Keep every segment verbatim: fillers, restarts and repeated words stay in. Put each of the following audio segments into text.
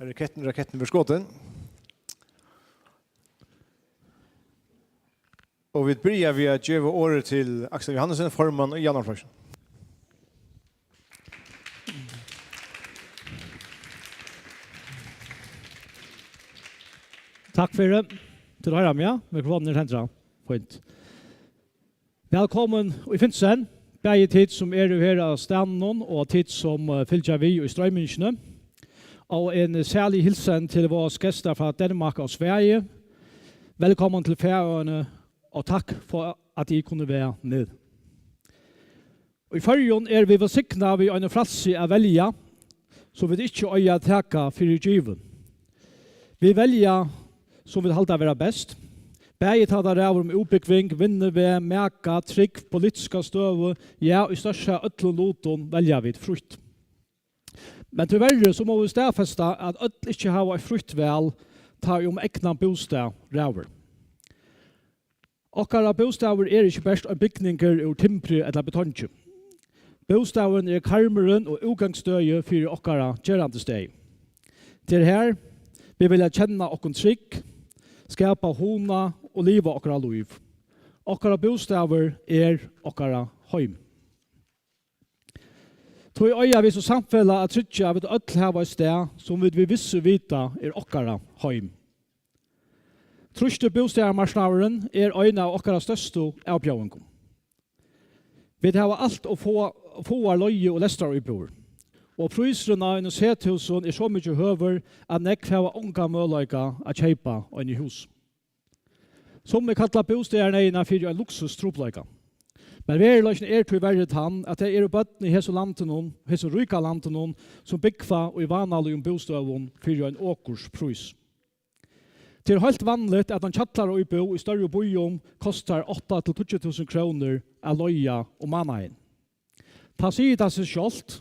Raketten, raketten verður skotin. Og vit byrja við at geva orðið til Aksel Johannesen, formann í Javnaðarflokkinum. Takk fyri. Tit hoyra meg, ja? Mikrofonin er tendrað. Fínt. Vælkomin í Finsen, bæði tit, sum eru her á staðnum, og tit, sum, eh, fylgja við í stroymingini. Og ein særlig hilsen til vores gæster fra Danmark og Sverige. Velkommen til Færøerne, og tak for, at I kunne være med. Í Føroyum eru vit vælsignaðir við einum frælsi at velja, sum vit ikki eiga at taka fyri givið. Vit velja, sum vit halda vera best, bæði tá tað ræður um útbúgving, vinnuveg, maka, trúgv, politiska støðu, ja, í stórt sett øllum lutum velja vit frítt. Men tíverri, so mugu vit staðfesta, at øll ikki hava eitt frítt val, tá ið um egnan bústað ræður. Okkara bústaður er ikki bert ein bygningur úr timbri ella betongi. Bústaðurin er karmurin og útgangsstøðið fyri okkara gerandisdegi. Tað er har, vit vilja kenna okkum trygg, skapa hugna og liva okkara lív. Okkara bústaður er okkara heim. Tí eiga vit sum samfelag at tryggja, at vit øll hava eitt stað, sum vit við vissu vita er okkara heim. Trýsti bústaðarmarknaðurin er ein av okkara størstu avbjóðingum. Vit hava alt ov fáa-, fáar leigu- og lestraríbúðir, og prísurin á einum sethúsum er so mikið høgur, at nógv hava ongan møguleika at keypa eini hús. Summi kalla bústaðarneyðina fyri ein luksustrupulleika. Men veruleikin er tíverri tann, at tað eru børn í hesum landinum, hesum ríka landinum, sum búgva í vánaligum bústøðum fyri ein okursprís. Tað er heilt vanligt, at ein kjallaraíbúð í størri býum kostar átta til tíggju túsund krónur at leiga um mánaðin. Tá sigur tað seg sjálvt,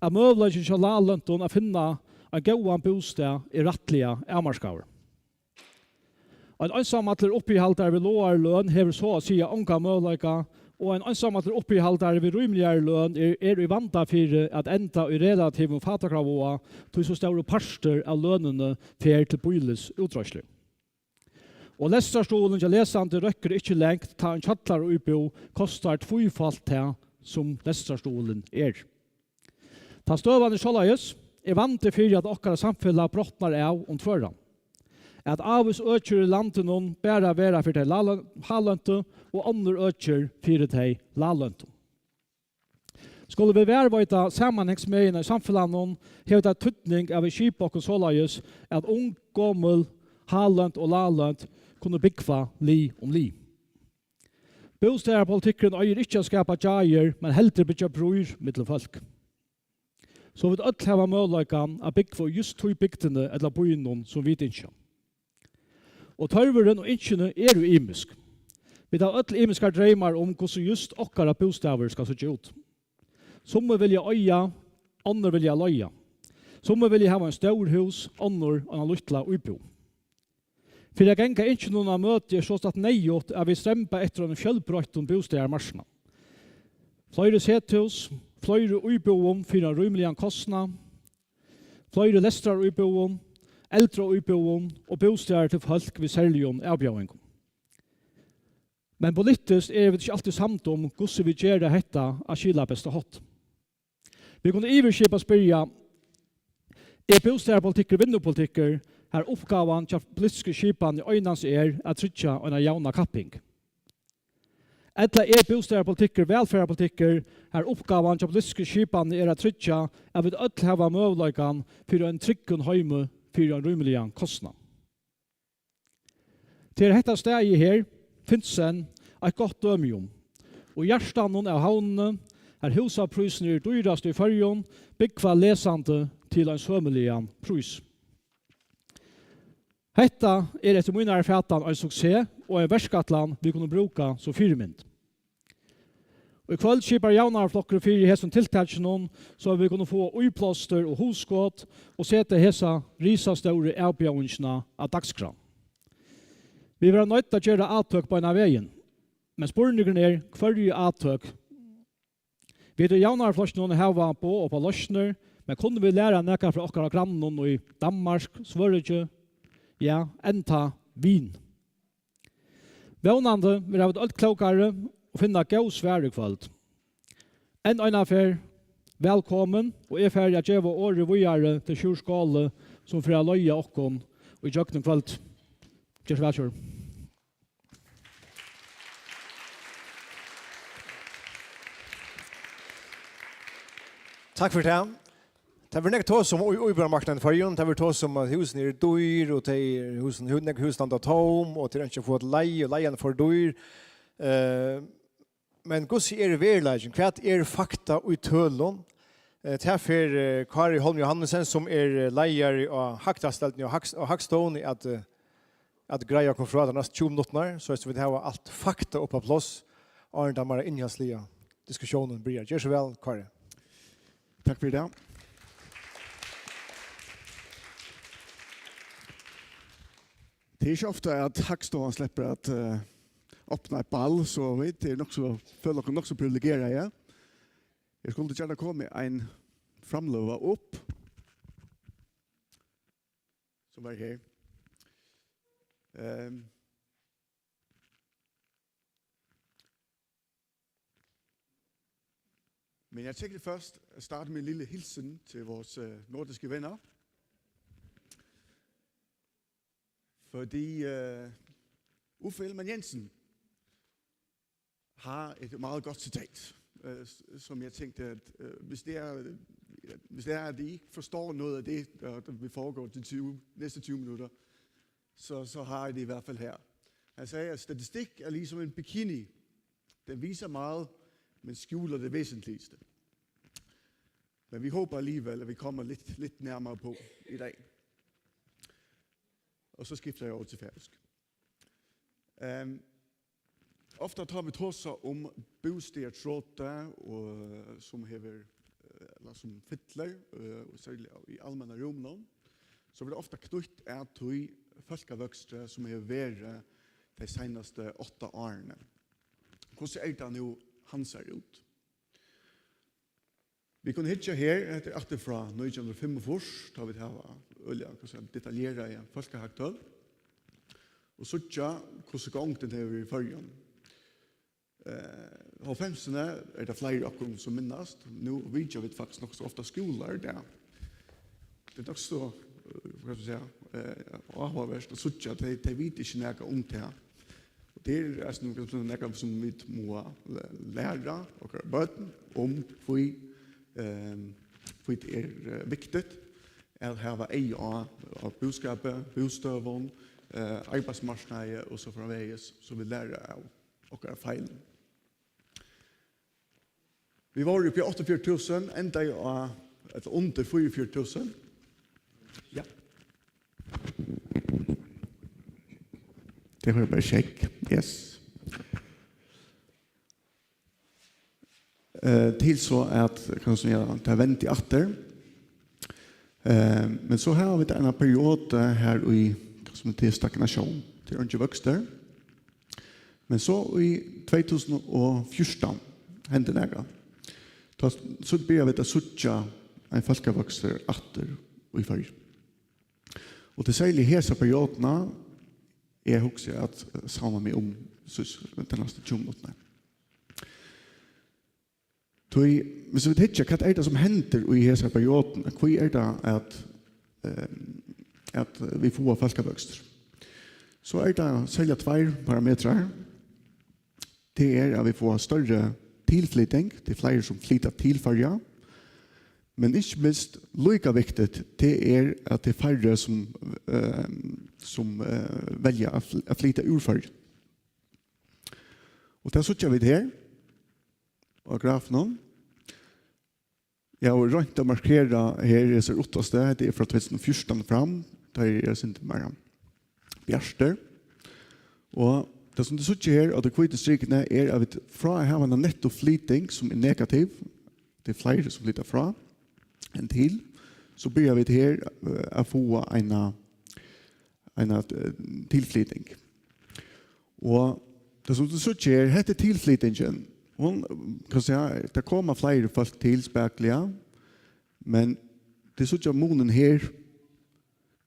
at møguleikin hjá lágløntum at finna ein góðan bústað er rættiliga avmarkaður. Ein einsamallur uppihaldari við lágari løn hevur so at siga ongan møguleika, og ein einsamallur uppihaldari við rímiligari løn er, er í vanda fyri at enda í relativum fátækraváða, tí so stórur partur av lønini fer til bílisútreiðslu. Og lestrarstuðulin hjá lesandi røkkur ikki langt, tá ein kjallaraíbúð kostar tvífalt tað, sum lestrarstuðulin er. Tá støðan er soleiðis, er vandi fyri, at okkara samfelag brotnar av um tvøran. At ávís økir í landinum bara vera fyri tey lágløn-, háløntu og onnur økir fyri tey lágløntu. Skulu vit varðveita samanhangsmegina í samfelagnum, hevur tað týdning, at vit skipa okkum soleiðis, at ung, gomul, hálønt og láglønt kunnu búgva lið um lið. Bústaðarpolitikkurin eigur ikki at skapa gjáir, men heldur byggja brýr millum fólk, so vit øll hava møguleikan at búgva í júst tí bygdini ella býnum, sum vit ynskja. Og tørvurin og ynskini eru ymisk. Vit hava øll ymiskar dreymar um, hvussu júst okkara bústaður skal síggja út. Summi vilja eiga, onnur vilja leiga. Summi vilja hava ein stór hús, onnur eina lítla íbúð. Fyri at ganga ynskjunum á møti er sostatt neyðugt, at vit stremba eftir einum fjølbroyttum bústaðarmarknað. Fleiri sethús, fleiri íbúðum fyri ein rímiligan kostnað, fleiri lestraríbúðum, eldraíbúðum og bústaðir til fólk við serligum avbjóðingum. Men politiskt eru vit ikki altíð samd um, hvussu vit gera hetta á skilabesta hátt. Vit kunnu yvirskipað spyrja: Er bústaðarpolitikkur vinnupolitikkur, har uppgávan hjá politisku skipanini einans er at tryggja eina javna kapping? Ella er bústaðarpolitikkur vælferðarpolitikkur, har uppgávan hjá politisku skipanini er at tryggja, at vit øll hava møguleikan fyri ein tryggum heimi fyri ein rímiligan kostnað? Tað er hetta staðið her, Finsen, eitt gott dømi um. Og í hjartanum av havnini, har húsaprísirnir eru dýrast í Føroyum, búgva lesandi til ein sømiligan prís. Hetta er eftir mínari fatan ein suksess og ein verkætlan, vit kunnu brúka sum fyrimynd. Í kvøld skipar Javnaðarflokkurin fyri hesum tiltakinum, so at vit kunnu fáa íblástur og hugskot og seta hesa risastóru avbjóðingina á dagskrá. Vit verða noydd at gera átøk beinan vegin, men spurningurin er, hvørji átøk? Vit í Javnaðarflokkinum hava boð upp á loysnir, Men kunnu vit læra nakað frá okkara grannum í Danmark, Svøríki? Ja, enntá Wien. Vónandi verða vit øll klókari og finna góð svar í kvøld. Enn eina ferð, vælkomin, og eg fari at geva orðið víðari til Sjúrð Skále, sum fer at leiða okkum í gjøgnum kvøld. Ger so væl, Sjúrður. Takk fyri tað. Tað verður nógv tosað um í-, íbúðarmarknaðin í Føroyum. Tað verður tosað um, at húsini eru dýr, og tey eru, húsini, hú-, nógv hús standa tóm, og tað er ikki at fáa til leigu, og leigan er for dýr. Eh, men hvussu er veruleikin? Hvat er fakta í tølum? Eh, tað fer, eh, Kári Holm Johannesen, sum er, eh, leiðari á Hagtalsdeildini á Hag-, á Hagstovuni, at, eh, at greiða okkum frá tað næstu tjúgu minuttirnar, so at vit hava alt fakta upp á pláss, áðrenn tann meira innhaldsliga diskusjónin byrjar. Ger so væl, Kári. Takk fyri tað. Tað er ikki ofta, at Hagstovan sleppur at, eh, opna eitt ball, so vit eru nokk so, føla okkum nokk so privilegeraði. Eg skuldi gjarna komið ein framløga upp, sum var her. Ehm, Men jeg tænkte først at starte med en lille hilsen til vores øh, nordiske venner. Fordi øh, Uffe Ellemann Jensen har et meget godt citat, øh, s- som jeg tænkte, at øh, hvis, det er, øh, hvis det er, at I ikke forstår noget af det, der, der vil foregå de tyve, næste tyve minutter, så, så har I det i hvert fald her. Han sagde, at statistik er ligesom en bikini. Den viser meget, men skjuler det væsentligste. Men vi håber alligevel, at vi kommer lidt, lidt nærmere på i dag. Og så skifter jeg over til færøsk. Um, ofte har vi tosað um bústaðartrot, og, sum hevur, eh, ella sum fyllir, eh, og serliga í almenna rúminum, so verður ofta knýtt at tí fólkavøkstri, sum hevur verið tey seinastu átta árini. Hvussu er tað nú, hann sær út? Vit kunnu hyggja her, hetta er aftur frá nítjan hundrað og fimmogfýrs, tá vit hava øgiliga, hvat skal eg siga, detaljeraði fólkahagtøl, og síggja, hvussu gongdin hevur verið í Føroyum. Eh, hálvfemsini er tað fleiri av okkum, sum minnast. Nú vitja vit faktiskt nokk so ofta skúlar í dag. Tað er nokk so, eh, hvat skal eg siga, eh, áhugavert at síggja, at tey, tey vita ikki nakað um tað. Og tað er eisini nakað, sum, nakað, sum vit mugu læ-, læra okkara børn um, hví, ehm, hví tað er, eh, viktigt at hava eyga á, á búskapi, bústøðum, eh, arbeiðsmarknaði og so framvegis, so vit læra av okkara feilum. Vit vóru uppi á áttaogfjøruti túsund, endaðu á, ella undir fýraogfjøruti túsund. Ja. Tað var bara sjekk. Yes. Eh, til so at, kann man siga, tað vendi aftur. Eh, men so hava vit eina periodu her í, hvat skal man siga, stagnatión. Tað er ikki vøkstur. Men so í tvey túsund og fjúrtan hendi nakað. Tá s-, so byrja vit at síggja ein fólkavøkstur aftur í Føroyum. Og tað er serliga hesa perioduna, eg hugsi at savna meg um, soleiðis, tey næstu tjúgu minuttirnar. Tí, viss vit hyggja, hvat er tað, sum hendir í hesa perioduni? Hví er tað, at, ehm, at vit fáa fólkavøkstur? So er tað serliga tveir parametrar. Tað er, at vit fáa størri tilflyting, tað er fleiri, sum flyta til Føroya, men ikki minst líka viktigt, tað er, at tað er færri, sum, ehm, sum, eh, velja at fl-, at flyta úr Føroyum. Og tað síggja vit her á grafinum. Eg havi roynt at markera her hesar uttastu, hetta er frá tvey túsund og fjúrtan og fram, tá ið eg sýndi meira bjartur. Og tað, sum tit síggja her á tey hvítu strikini, er, at vit frá at hava eina nettoflyting, sum er negativ, tað er fleiri, sum flyta frá enn til, so byrja vit her, eh, at fáa eina, eina, eh, tilflyting. Og tað, sum tit síggja her, hetta er tilflytingin. Hon, kann siga, tað koma fleiri fólk til spakuliga, men Tit síggja munin her.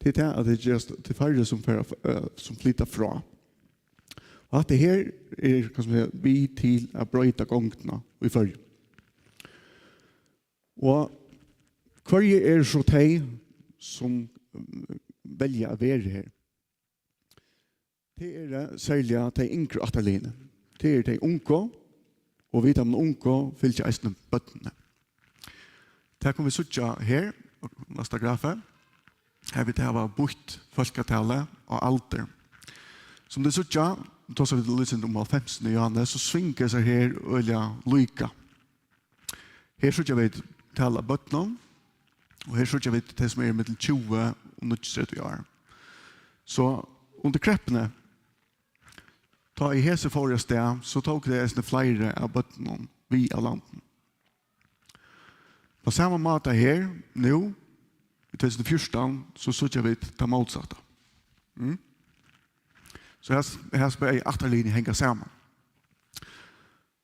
Tað er tað, at tað gerast til færri, sum fara, eh, sum flyta frá. Og hatta her er, hvat skal man siga, við til at broyta gongdina í Føroyum. Og hvørji eru so tey, sum, mm, velja at vera her? Tað eru serliga tey yngru ættarliðini. Tað eru tey ungu, og við teimum ungu fylgja eisini børnini. Tað kunnu vit síggja her, næsta grafi. Har vit hava býtt fólkatalið á aldur. Sum tit síggja, tosa vit lítið um hálvfemsini í Johannes, so svinga hesar her øgiliga líka. Her síggja vit talið av børnum, og her síggja vit tey, sum eru millum tjúgu og níggjuogtretivu ár. So undir kreppuni, tá ið hesi fóru avstað, so tóku tey eisini fleiri av børnunum við av landinum. Á sama máta her, nú, í tvey túsund og fjúrtan, so síggja vit tað mótsatta. Mm? So her, her spæla ættarliðini hanga saman.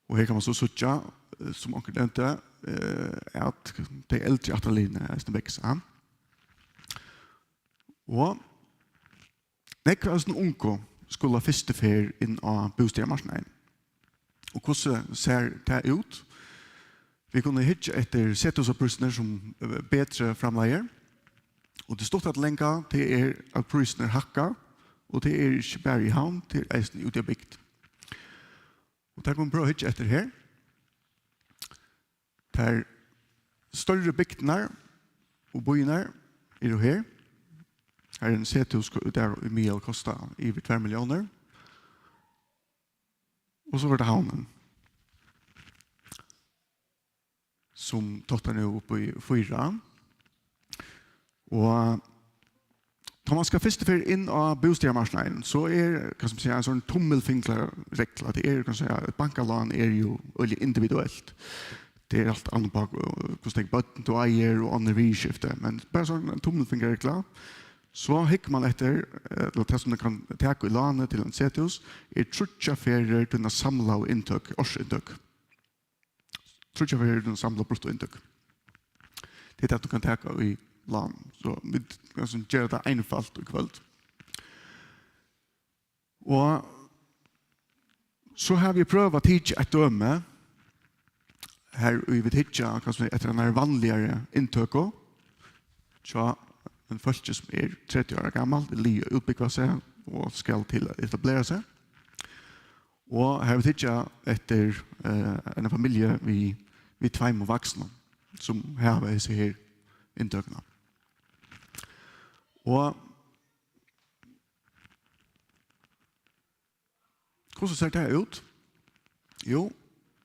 Og her kann man so síggja, eh, sum onkur nevndi, eh, at tey eldru ættarliðini eisini vaksa. Og nógv av hesum ungu skulu fyrstu ferð inn á bústaðarmarknaðin. Og hvussu sær tað út? Vit kunnu hyggja eftir sethúsaprísirnar sum, eh, betri framleiðir. Og tað stutta til langa, tað er, at prísirnir hækka, og tað er ikki bara í Havn, tað er eisini úti á bygd. Og tað kunnu vit prøva at hyggja eftir her. Tær størru bygdirnar og býirnar eru her. Her er ein sethús, í dag í miðal kosta yvir tvær milliónir. Og so var tað Havnin, sum táttar nú upp í fýra. Og tá man skal fyrstu ferð inn á bústaðarmarknaðin, so er, hvat skal man siga, ein sånn tummelfingraregla. Tað er, hvat skal man siga, eitt bankalán er jú øgiliga individuelt. Tað er alt annað á, eh, hvussu nógv børn tú eigur og onnur viðurskifti. Men bara sånn ein tummelfingraregla. So hyggur man eftir, eh, tað sum tú kanst taka í láni til eitt sethús, er tríggjar ferðir tína samlaðu inntøku, ársinntøku. Tríggjar ferðir tína samlaðu bruttoinntøku. Tað er tað, tú kanst taka í lán. So vit, hvat skal man siga, gera tað einfalt í kvøld. Og so hava vit prøvað at tikið eitt dømi, har ið vit hyggja, hvat skal man siga, eftir einari vanligari inntøku hjá einum fólki, sum er tretivu ára gamalt, er liðugt at útbúgva seg og skal til at etablera seg. Og har vit hyggja eftir, eh, eini familju við, við tveimum vaksnum, sum hava hesa her inntøkuna. Og hvussu sær tað út? Jú,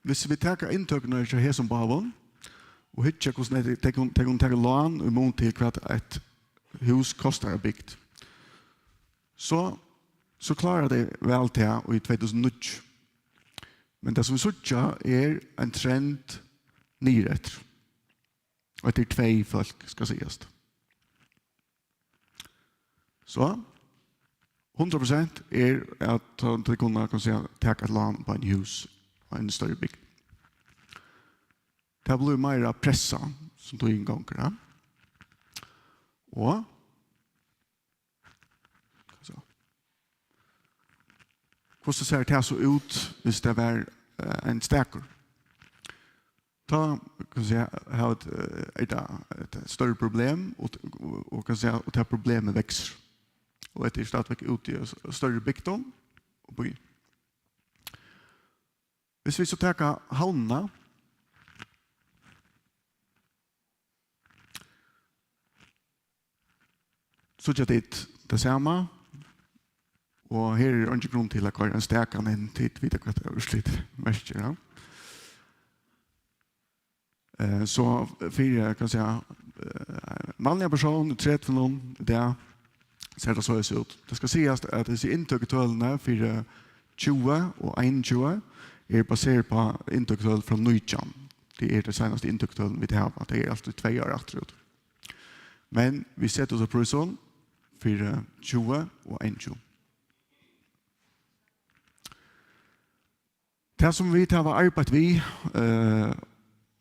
viss vit taka inntøkurnar hjá hesum báðum og hyggja, hvussu nógv tey, tey kunnu, tey kunnu taka lán í mun til, hvat eitt hús kostar at bygt, so, so klára tey væl tað í tvey túsund og níggju. Men tað, sum vit síggja, er ein trend niðureftir. Og hetta er tvey fólk, skal sigast. So, hundrað prosent er, at tey kunnu, kann siga, taka eitt lán upp á eini hús, á eini størri bygd. Tað blívur meira pressa, sum tíðin gongur, ja. Og, so. Hvussu sær tað so út, viss tað var, eh, ein stakur? Tá, kann siga, hava vit, eh, er tað eitt størri problem, og, og, og kann siga, og tað problemið veksur. Og hetta er stadigvekk úti í s-, størri bygdum og býum. Viss vit so taka Havnina, síggja tit tað sama, og her er eingin grund til at koyra ein stakan inn, tit vita, hvat tað úrslit merkir, ja. Eh, so fyri, kann siga, eh, vanliga persón í tretivu í dag, sær tað soleiðis út. Tað skal sigast, at hesi inntøkutølini fyri tjúgu og einogtjúgu er baserað á inntøkutøl frá nítjan. Tað er tey seinastu inntøkutølini, vit hava. Tað er altíð tvey ár afturút. Men vit seta út á prísin fyri tjúgu og einogtjúgu. Tað, sum vit hava arbeitt við, eh,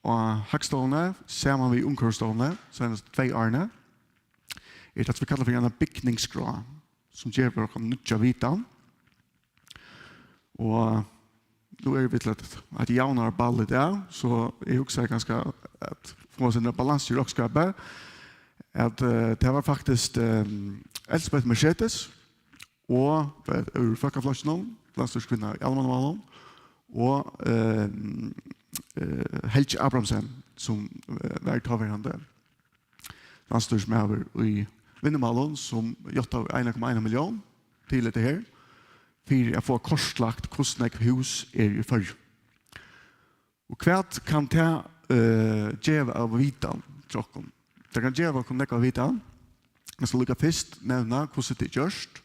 á Hagstovuni, saman við Umhvørvisstovuni, seinastu tvey árini, er tað, sum vit kalla fyri eina bygningsskrá, sum gevur okkum nýggja vitan. Og nú eru vit til eitt, eitt javnara ball í dag, so eg hugsaði kanska at fáa eitt sindur balans í rokskapi, at, eh, tað var faktiskt, eh, Elsebeth Mercedes og, eh, úr Fólkaflokkinum, landsstýriskvinna í almannamálum, og, eh, eh, Helgi Abrahamsen, sum, eh, var táverandi landsstýrismaður í vinnumálum, sum játtaði ein komma ein millión til hetta her, fyri at fáa kortlagt, hvussu nógv hús eru í Føroyum. Og hvat kann tað, eh, geva av vitan til okkum? Tað kann geva okkum nógva vitan. Eg skal líka fyrst nevna, hvussu tað er gjørt.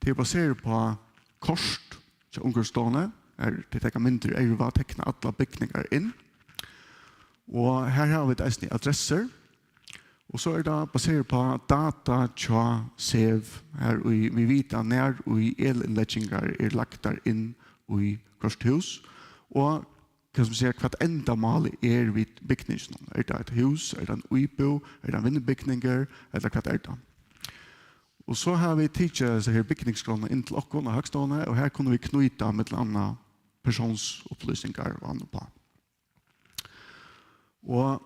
Tað er baserað upp á kort hjá Umhvørvisstovuni, har tey taka myndir, erva, tekna allar bygningar inn. Og her hava vit eisini adressur. Og so er tað baserað upp á data hjá SEV, har ið vit vita, nær ið elinnleggingar eru lagdar inn í hvørt hús, og, hvat skal man siga, hvat endamálið er við bygninginum. Er tað eitt hús, er tað ein íbúð, er tað ein vinnubygningur, ella hvat er tað? Og so hava vit tikið hesa her bygningsskránna inn til okkum á Hagstovuni, og her kunnu vit knýta millum annað persónsupplýsingar og annað uppá. Og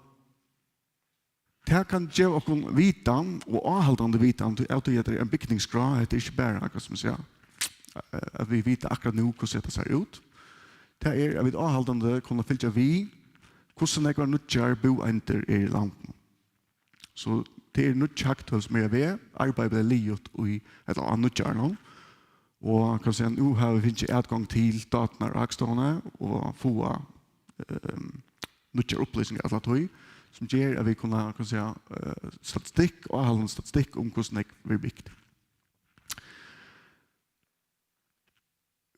tað kann geva okkum vitan og áhaldandi vitan, tí, av tí at tað er ein bygningsskrá, hetta er ikki bara, hvat skal man siga, at vit vita akkurát nú, hvussu hetta sær út. Tað er, at vit áhaldandi kunnu fylgja við, hvussu nógvar nýggjar búeindir eru í landinum. So tað eru nýggj hagtøl, sum eru á veg, arbeiðið bleiv liðugt í, ella á nýggjárinum. Og, kann siga, nú hava vit fingið atgongd til dáturnar á Hagstovuni og fáa, ehm, nýggjar upplýsingar alla tíð, sum ger, at vit kunna, kann siga, eh, statistikk, áhaldandi statistikk um, hvussu nógv verður bygt.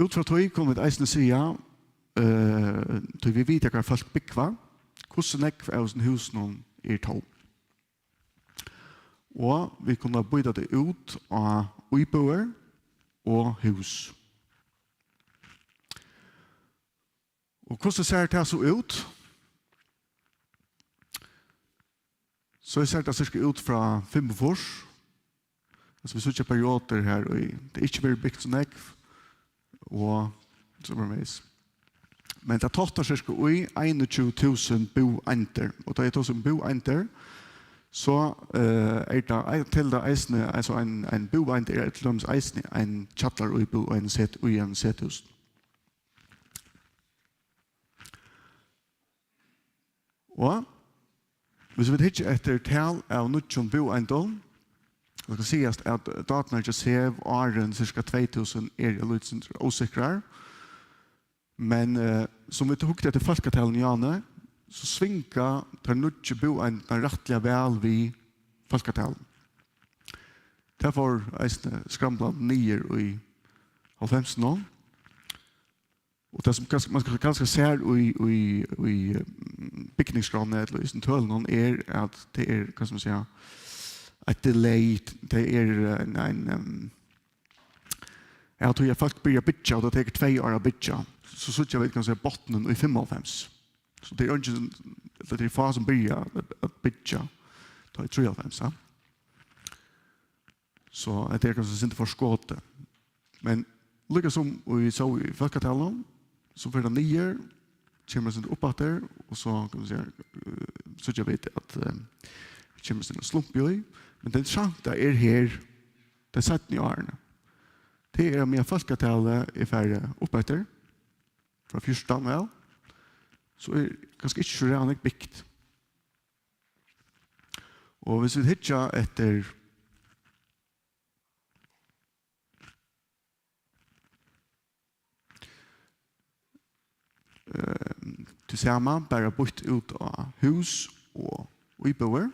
Út frá tí kunnu vit eisini siga, eh, tí vit vita, hvar fólk búgva, hvussu nógv av hesum húsunum er tóm. Og vit kunnu býta tað út á íbúðir og hús. Og hvussu sær tað so út? So sær tað cirka út frá fimmogfýrs. Altso, vit síggja periodir har, og tað er ikki verið bygt so nógv, og so framvegis. Men tað táttar cirka í einogtjúgu túsund búeindir. Og tá eg tosi um búeindir, so, eh, er tað ei-, til tað eisini, altso ein, ein búeind er til dømis eisini ein kjallaraíbúð og ein set-, í ein sethús. Og hvis vit hyggja eftir tal av nýggjum búeindum, so skal sigast, at dáturnar hjá SEV áðrenn cirka tvey túsund eru eitt lítið sindur ósikrar. Men, eh, sum vit hugdu eftir fólkatalunum í áðni, so svinga tær nýggju búeindirnar rættiliga væl við fólkatalunum. Tað fór eisini skramlandi niður í hálvfemsunum. Og tað, sum kanska, man skal kanska sær í, í, í, mm, bygningsskránni ella í hesum tølunum, er, at tað er, hvat skal man siga, eitt delay, tað er ein, ein, ehm, av tí at fólk byrja at byggja, og tað tekur tvey ár at byggja, so síggja vit, kann man siga, botnin í fimmoghálvfems. So tað er eingin, tað er fá, sum byrja at, at byggja tá í trýoghálvfems, ja. So hetta er kanska eitt sindur forskotið. Men líka sum vit sóu í fólkatalunum, so fer tað niður, kemur eitt sindur upp aftur, og so, kann man siga, eh, síggja vit, at, eh, kemur eitt sindur slump í. Men tað interessanta er her, tey seinnu árini. Tað er, at meðan fólkatalið er farið upp eftir, frá fjúrtan, væl, so er kanska ikki so ræðuliga nógv bygt. Og hvis vit hyggja eftir, eh, tí sama, bara býtt út á hús og íbúðir,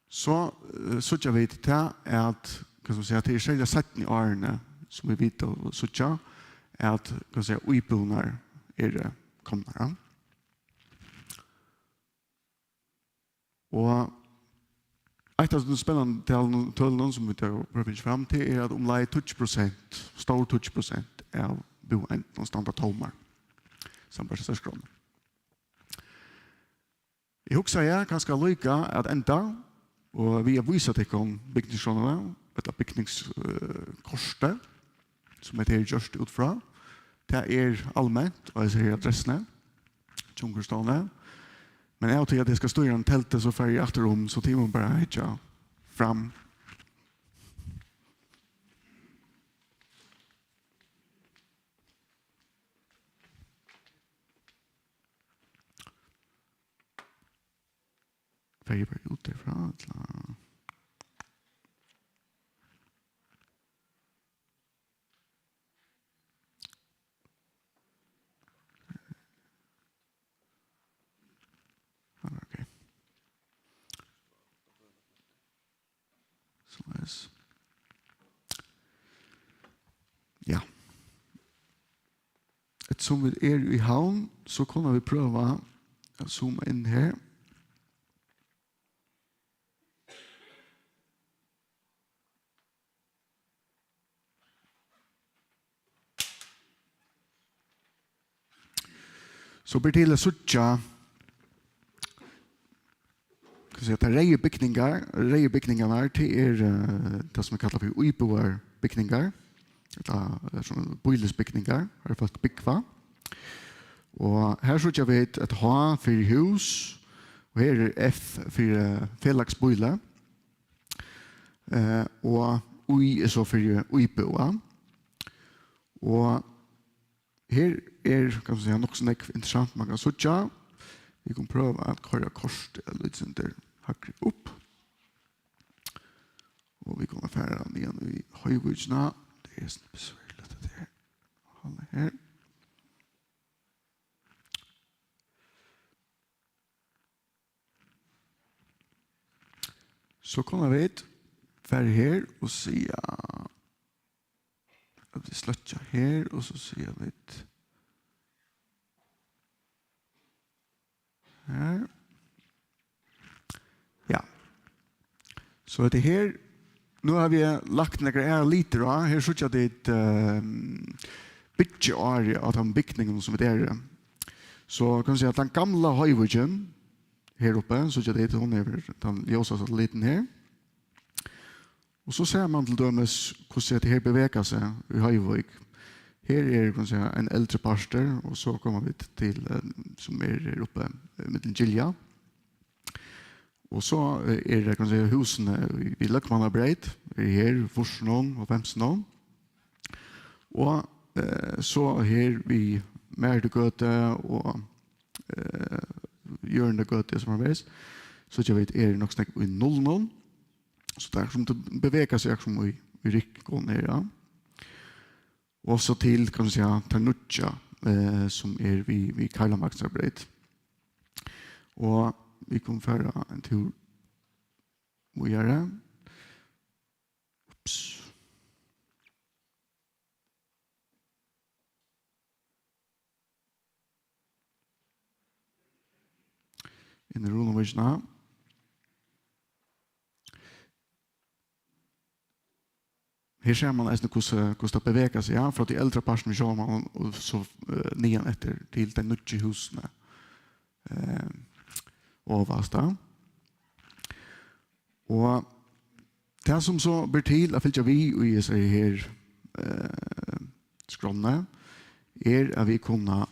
so, eh, síggja vit tað, at, hvat skal man siga, tað er serliga seinnu árini, sum vit vita og síggja, at, hvat skal man siga, íbúðirnar eru komnar, ja. Og eitt av teimum spennandi talunum, tølunum, sum vit hava prøvað at fingið fram til, er, at umleið tíggju prosent, stór tíggju prosent av búeindunum standa tómar, sambært hesari skránni. Eg hugsaði kanska líka at enda, og við at vísa tykkum bygningsskránna, ella bygningskortið, sum hetta her er gjørt út frá. Tað er alment á hesi her adressuni, hjá Umhvørvisstovnini. Men av og til at eg skal stýra ein teldu, so fari eg aftur um, so tit mugu bara hyggja fram. Fari eg bara út derfrá, ella? Ah, ok. Soleiðis. Ja. Eftirsum vit eru í Havn, so kunnu vit prøva at zooma inn her. So ber til at síggja, skal siga, tær reyðu bygningar, reyðu bygningarnar, tað er, eh, tað sum er kallað fyri íbúðarbygningar, ella, ella sum býlisbygningar, har fólk búgva. Og her síggja vit eitt H fyri hús, og her er F fyri, eh, felagsbýli. Eh, og í er so fyri íbúð. Og her er, kann man siga, nokk so nógv interessant man kann síggja. Vit kunnu prøva at koyra kortið eitt lítið sindur hægri upp. Og vit kunnu fara niðan í Hoyvíkina. Tað er so besværligt, at tað er. Hold her. So kunnu vit fara her og siga, at vit sløkkja her, og so siga vit her. Ja. So hetta her, nú havi eg lagt nakrar aðrar litir á. Her síggja tit, ehm, byggiárið á teimum bygningum, sum vit eru. So kann man siga, at tann gamla Hoyvíkin her uppi, síggja tit, hon hevur tann ljósasta litin her. Og so sær man til dømis, hvussu hetta her bevegar seg í Hoyvík. Her er, kann man siga, ein eldri partur, og so koma vit til, eh, sum er her uppi, eh, millum gilja. Og so, eh, er, kann man siga, húsini í, í Løgmannabreyt, er her, fýrsunum og hálvfemsunum. Og, eh, so her við Maritugøtu og, eh, Jørðinagøtu og so framvegis, síggja vit er nokk so nógv í nullunum. So tað er sum tað bevegar seg sum í, í rykkum her, ja. Og so til, kann man siga, tað nýggja, eh, sum er við, við Karlamagnusarbreyt. Og vit kunnu fara ein túr víðari. Ups. Inn í Runavíkina. Her sær man eisini, hvussu, hvussu tað bevegar seg, ja, frá tí eldra partinum í Sjóvarmálanum og so, eh, niðan eftir til tey nýggju húsini, eh, ovast, ja. Og tað, sum so ber til at fylgja við í hesari her, eh, skránni, er, at vit kunna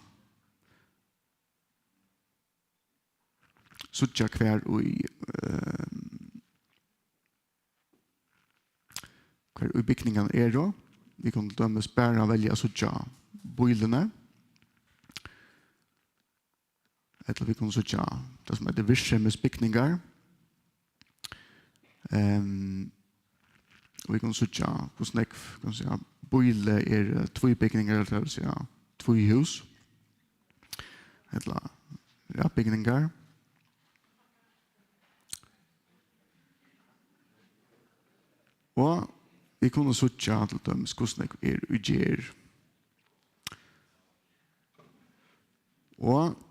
síggja, hvar í, eh, hvar í bygningarnar eru. Vit kunnu til dømis bara velja at síggja býlini. Ella vit kunnu síggja tað, sum eitur virksemi bygningar. Ehm, og vit kunnu síggja, hvussu nógv, kann man siga, býli er, eh, tvíbygningar, tað vil siga, tvíhús. Ella raðbygningar. Og vit kunnu síggja til dømis, hvussu nógv er í gerð. Og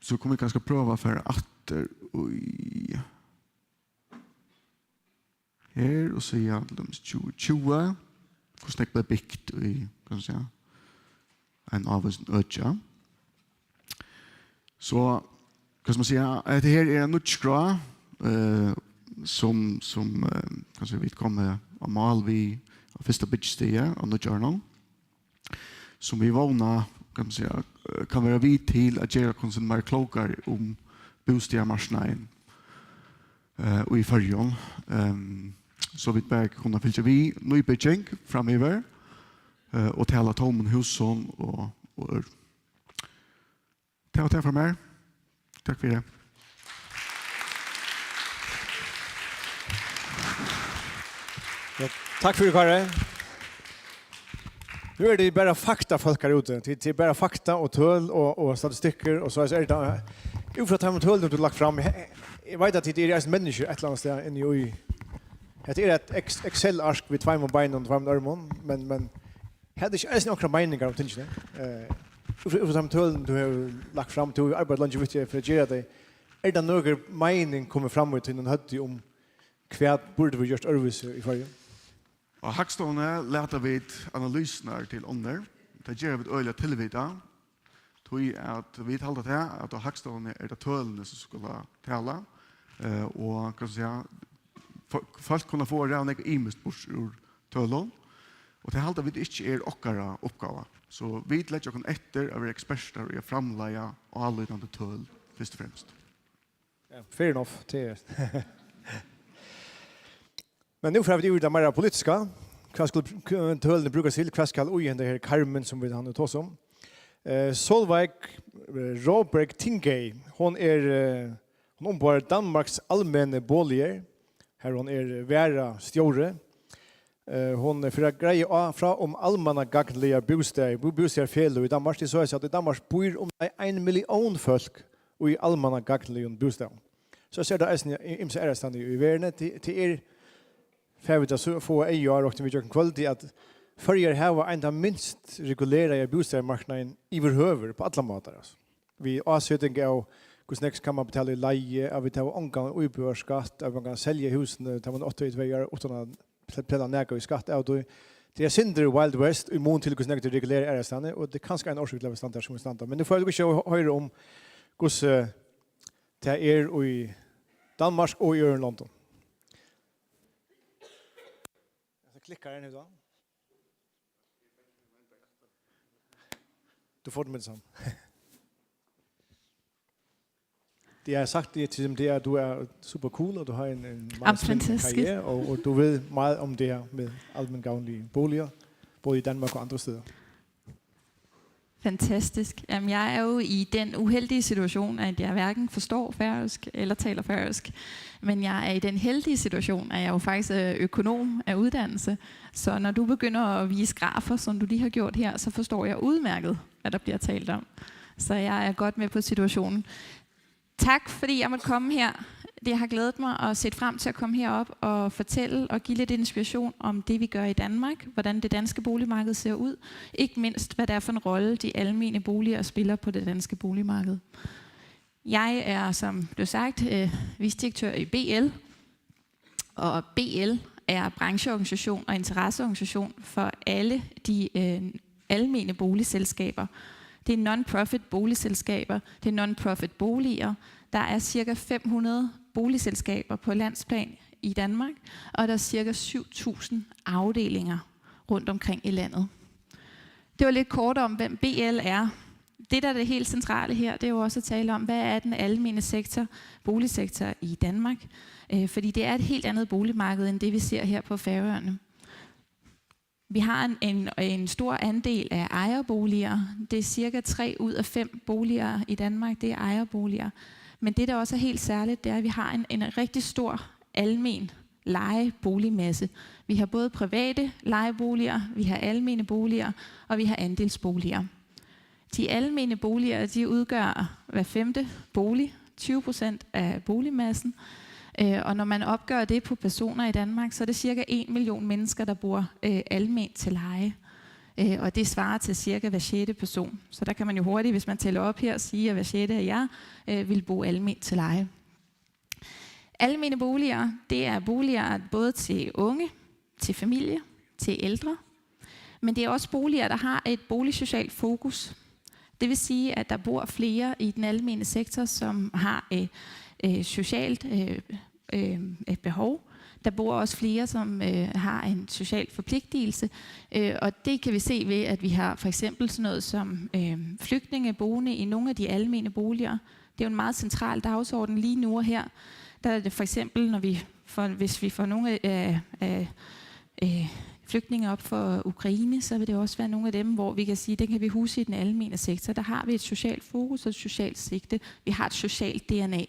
so kunnu vit kanska prøva at fara aftur í her og siga til dømis tjúgu tjúgu, hvussu nógv bleiv bygt í, kann man siga, ein ávísum øki. So Hvat skal man siga, hetta her er ein nýggj skrá, eh, sum, sum, eh, kanska vit koma á mál við á fyrsta byggistig á nýggjárinum, sum vit vóna, hvat skal man siga, eh, kann vera við til at gera okkum meira klókari um bústaðarmarknaðin, eh, í Føroyum, ehm, so vit bara kunna fylgja við nýbygging framyvir, eh, og tala tómum húsum og, og øðrum. Tað var tað frá mær. Takk fyri. Ja, takk fyri, Kári. Nú eru tit bara faktafólk her úti. Tit, tit eru bara fakta og tøl og, og statistikkir og so er tað út frá teimum tølunum tú hevur lagt fram. Eg, eg veit at tit eru eisini menniskju eitt ella annað stað inni í. Hetta er eitt Ex-, Excel-ark við tveimum beinum og tveimum ørmum, men, men hevur tú ikki eisini onkrar meiningar um tingini? Eh, út frá, út frá teimum tølunum tú hevur lagt fram, tú hevur arbeitt leingi við tí fyri at gera tey. Er tað nøkur meining komin fram í tínum høvdi um hvat burdi verið gjørt øðrvísi í Føroyum? Á Hagstovuni lata vit analysurnar til onnur. Tað gera vit øgiliga tilvitað, tí at vit halda tað, at á Hagstovuni er tað tølini, sum skulu tala, eh, og, hvat skal man siga, fó-, fólk kunna fáa ræðuliga nógv ymiskt burtur úr tølum, og tað halda vit ikki er okkara uppgáva. So vit leggja okkum eftir at vera ekspertar í at framleiða álítandi tøl, fyrst og fremst. Ja, fair enough. Tað er Men nú fara vit yvir í tað meira politiska. Hvat skulu k-, tølini brúkast til? Hvat skal í henda her karmin, sum vit hava tosað um? Eh, Solveig, eh, Råberg Tingey, hon er, eh, hon umboðar Danmarks Almene Boliger, har hon er varastjóri. Eh, hon fer at greiða á, frá um almannagagnligar bústaðir, bú-, bústaðarfeløg í Danmark. Tað er soleiðis, at í Danmark býr umleið ein millión fólk í almannagagnligum bústaðum. So sær tað eisini í-, ymsir aðrastaðni í verðini. Tað, tað er, fara vit at so-, fáa eyga á, rokni vit, gjøgnum kvøldið, at Føroyar hava ein tann minst reguleraða bústaðarmarknaðin yvirhøvur upp á allar mátar, altso. Við áseting av, hvussu nógv kann man betala í leigu, at vit hava ongan íbúðarskatt, at man kann selja húsini, tá man er áttaogtretivu ár, uttan at betala nakað í skatt av tí. Tað er eitt sindur Wild West í mun til, hvussu nógv tað er regulerað aðrastaðni, og tað er kanska ein orsøk til, at vit standa har, sum vit standa. Men nú fáa vit ikki hoyra um, hvussu tað er í Danmark og í øðrum londum. Hetta klikkar ein, hetta. Du får den med det samme. Det, jeg har sagt det til dem, det er, at du er super cool, og du har en, en meget spændende karriere, og, og du ved meget om det her med almengavnlige boliger, både i Danmark og andre steder. Fantastisk. Jamen, jeg er jo i den uheldige situation, at jeg hverken forstår færøsk eller taler færøsk. Men jeg er i den heldige situation, at jeg jo faktisk er økonom af uddannelse. Så når du begynder at vise grafer, som du lige har gjort her, så forstår jeg udmærket, hvad der bliver talt om. Så jeg er godt med på situationen. Tak, fordi jeg måtte komme her. Det har glædet mig og set frem til at komme herop og fortælle og give lidt inspiration om det, vi gør i Danmark, hvordan det danske boligmarked ser ud, ikke mindst hvad det er for en rolle, de almene boliger spiller på det danske boligmarked. Jeg er, som blev sagt, øh, vicedirektør i B L, og B L er brancheorganisation og interesseorganisation for alle de øh, almene boligselskaber. Det er non-profit boligselskaber, det er non-profit boliger. Der er cirka fem hundrede boligselskaber på landsplan i Danmark, og der er cirka syv tusind afdelinger rundt omkring i landet. Det var lidt kort om, hvem B L er. Det, der er det helt centrale her, det er jo også at tale om, hvad er den almene sektor, boligsektor i Danmark? Øh, fordi det er et helt andet boligmarked, end det vi ser her på Færøerne. Vi har en, en, en stor andel af ejerboliger. Det er cirka tre ud af fem boliger i Danmark, det er ejerboliger. Men det, der også er helt særligt, det er, at vi har en, en rigtig stor almen lejeboligmasse. Vi har både private lejeboliger, vi har almene boliger, og vi har andelsboliger. De almene boliger, de udgør hver femte bolig, tyve procent af boligmassen. Øh, og når man opgør det på personer i Danmark, så er det cirka en million mennesker, der bor øh, alment til leje. Øh, og det svarer til cirka hver sjette person. Så der kan man jo hurtigt, hvis man tæller op her, sige, at hver sjette af jer øh, vil bo alment til leje. Almene boliger, det er boliger både til unge, til familie, til ældre. Men det er også boliger, der har et boligsocialt fokus. Det vil sige, at der bor flere i den almene sektor, som har øh, øh, socialt øh, øh, et behov. Der bor også flere, som øh, har en social forpligtelse, øh, og det kan vi se ved, at vi har for eksempel sådan noget som øh, flygtninge boende i nogle af de almene boliger. Det er jo en meget central dagsorden lige nu og her. Der er det for eksempel, når vi for, hvis vi får nogle af, af øh, flygtninge op fra Ukraine, så vil det også være nogle af dem, hvor vi kan sige, den kan vi huse i den almene sektor. Der har vi et socialt fokus og et socialt sigte. Vi har et socialt D N A.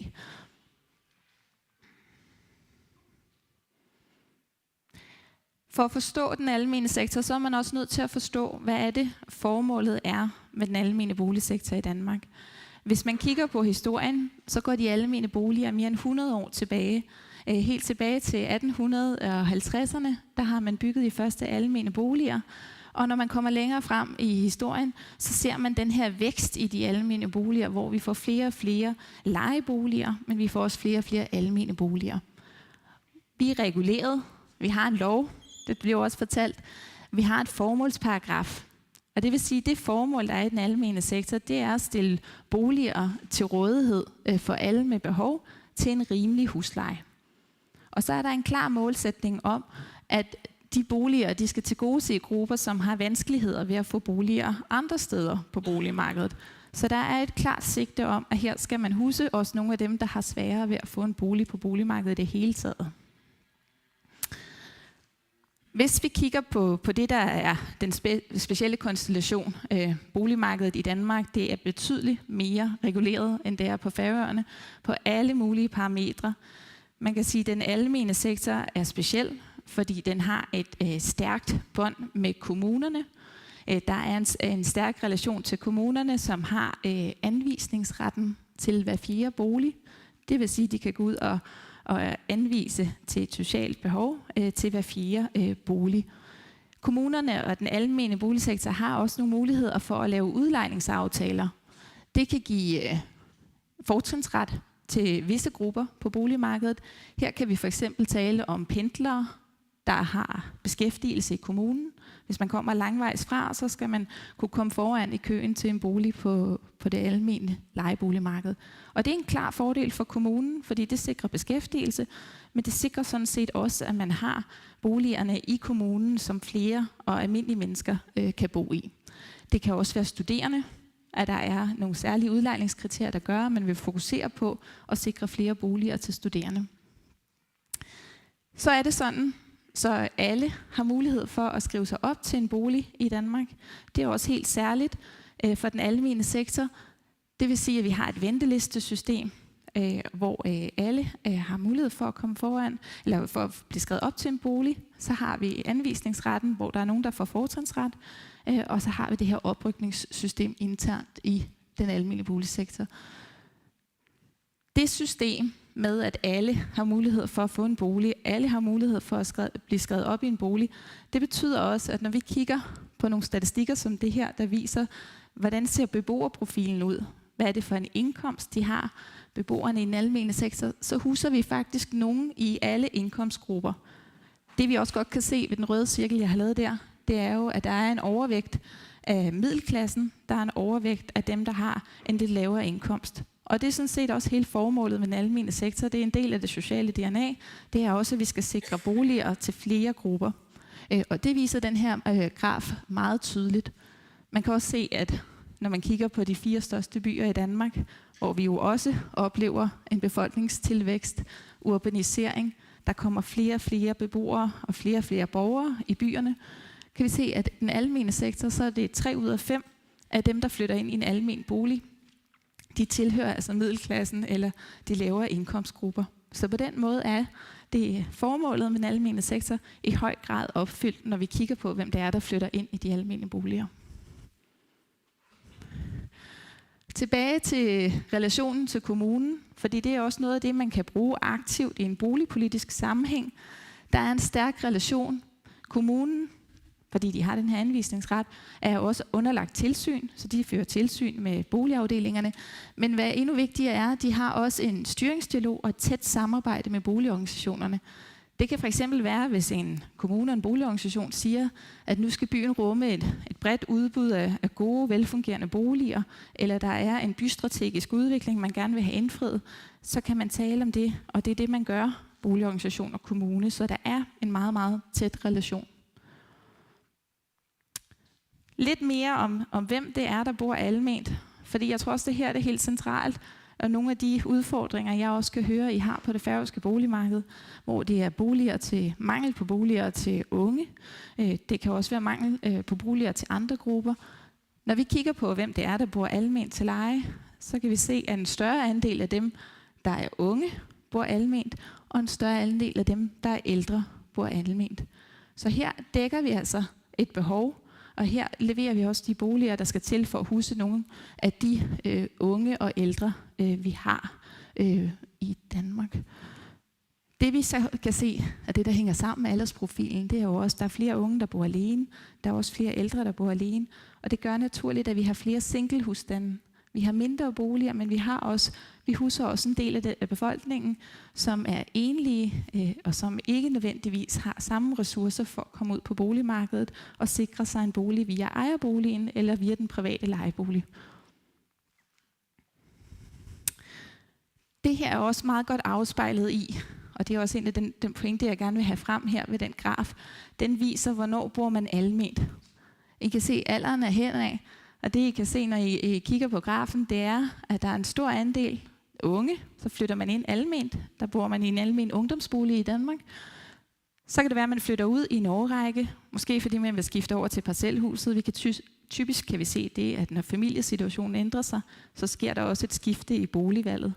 For at forstå den almene sektor, så er man også nødt til at forstå, hvad er det, formålet er med den almene boligsektor i Danmark. Hvis man kigger på historien, så går de almene boliger mere end hundrede år tilbage. Øh, helt tilbage til atten hundrede og halvtredserne, der har man bygget de første almene boliger. Og når man kommer længere frem i historien, så ser man den her vækst i de almene boliger, hvor vi får flere og flere lejeboliger, men vi får også flere og flere almene boliger. Vi er reguleret. Vi har en lov. Det bliver også fortalt. Vi har et formålsparagraf. Og det vil sige, at det formål, der er i den almene sektor, det er at stille boliger til rådighed øh, for alle med behov til en rimelig husleje. Og så er der en klar målsætning om, at de boliger, de skal tilgodese grupper, som har vanskeligheder ved at få boliger andre steder på boligmarkedet. Så der er et klart sigte om, at her skal man huse også nogle af dem, der har sværere ved at få en bolig på boligmarkedet i det hele taget. Hvis vi kigger på, på det, der er den spe, specielle konstellation, øh, boligmarkedet i Danmark, det er betydeligt mere reguleret, end det er på Færøerne, på alle mulige parametre. Man kan sige, at den almene sektor er speciel, fordi den har et øh, stærkt bånd med kommunerne. Øh, der er en, en stærk relation til kommunerne, som har øh, anvisningsretten til hver fjerde bolig. Det vil sige, at de kan gå ud og, og anvise til et socialt behov øh, til hver fjerde øh, bolig. Kommunerne og den almene boligsektor har også nogle muligheder for at lave udlejningsaftaler. Det kan give øh, fortrinsret til visse grupper på boligmarkedet. Her kan vi for eksempel tale om pendlere, der har beskæftigelse i kommunen. Hvis man kommer langvejs fra, så skal man kunne komme foran i køen til en bolig på, på det almene lejeboligmarked. Og det er en klar fordel for kommunen, fordi det sikrer beskæftigelse, men det sikrer sådan set også, at man har boligerne i kommunen, som flere og almindelige mennesker øh, kan bo i. Det kan også være studerende, at der er nogle særlige udlejningskriterier, der gør, at man vil fokusere på at sikre flere boliger til studerende. Så er det sådan, så alle har mulighed for at skrive sig op til en bolig i Danmark. Det er også helt særligt øh, for den almene sektor. Det vil sige, at vi har et ventelistesystem, øh, hvor øh, alle øh, har mulighed for at komme foran, eller for at blive skrevet op til en bolig. Så har vi anvisningsretten, hvor der er nogen, der får fortrinsret, øh, og så har vi det her oprykningssystem internt i den almene boligsektor. Det system med, at alle har mulighed for at få en bolig, alle har mulighed for at skre- blive skrevet op i en bolig, det betyder også, at når vi kigger på nogle statistikker som det her, der viser, hvordan ser beboerprofilen ud, hvad er det for en indkomst, de har, beboerne i den almene sektor, så huser vi faktisk nogen i alle indkomstgrupper. Det vi også godt kan se ved den røde cirkel, jeg har lavet der, det er jo, at der er en overvægt af middelklassen, der er en overvægt af dem, der har en lidt lavere indkomst. Og det er sådan set også hele formålet med den almene sektor. Det er en del af det sociale D N A. Det er også, at vi skal sikre boliger til flere grupper. Øh, og det viser den her øh, graf meget tydeligt. Man kan også se, at når man kigger på de fire største byer i Danmark, hvor vi jo også oplever en befolkningstilvækst, urbanisering, der kommer flere og flere beboere og flere og flere borgere i byerne, kan vi se, at den almene sektor, så er det tre ud af fem af dem, der flytter ind i en almen bolig, de tilhører altså middelklassen eller de lavere indkomstgrupper. Så på den måde er det formålet med den almene sektor i høj grad opfyldt, når vi kigger på, hvem det er, der flytter ind i de almene boliger. Tilbage til relationen til kommunen, fordi det er også noget af det, man kan bruge aktivt i en boligpolitisk sammenhæng. Der er en stærk relation. Kommunen, fordi de har den her anvisningsret, er jo også underlagt tilsyn, så de fører tilsyn med boligafdelingerne. Men hvad endnu vigtigere er, de har også en styringsdialog og et tæt samarbejde med boligorganisationerne. Det kan for eksempel være, hvis en kommune og en boligorganisation siger, at nu skal byen rumme et, et bredt udbud af, af gode, velfungerende boliger, eller der er en bystrategisk udvikling, man gerne vil have indfriet, så kan man tale om det, og det er det, man gør, boligorganisation og kommune, så der er en meget, meget tæt relation. Lidt mere om, om hvem det er, der bor alment. Fordi jeg tror også, det her det er helt centralt, og nogle af de udfordringer, jeg også kan høre, I har på det færøske boligmarked, hvor det er boliger til mangel på boliger til unge. Øh, det kan også være mangel øh, på boliger til andre grupper. Når vi kigger på, hvem det er, der bor alment til leje, så kan vi se, at en større andel af dem, der er unge, bor alment, og en større andel af dem, der er ældre, bor alment. Så her dækker vi altså et behov, og her leverer vi også de boliger, der skal til for at huse nogle af de øh, unge og ældre, øh, vi har øh, i Danmark. Det vi så kan se, at det der hænger sammen med aldersprofilen, det er jo også, at der er flere unge, der bor alene, der er også flere ældre, der bor alene, og det gør naturligt, at vi har flere singlehusstande. Vi har mindre boliger, men vi har også, vi huser også en del af, det, af befolkningen, som er enlige, øh, og som ikke nødvendigvis har samme ressourcer for at komme ud på boligmarkedet og sikre sig en bolig via ejerboligen eller via den private lejebolig. Det her er også meget godt afspejlet i, og det er også en af den, den pointe, jeg gerne vil have frem her ved den graf. Den viser, hvornår bor man alment. I kan se, alderen er henad, og det I kan se, når I, I kigger på grafen, det er, at der er en stor andel unge, så flytter man ind alment. Der bor man i en almen ungdomsbolig i Danmark. Så kan det være, at man flytter ud i en årrække, måske fordi man vil skifte over til parcelhuset. Vi kan ty- typisk kan vi se det, at når familiesituationen ændrer sig, så sker der også et skifte i boligvalget.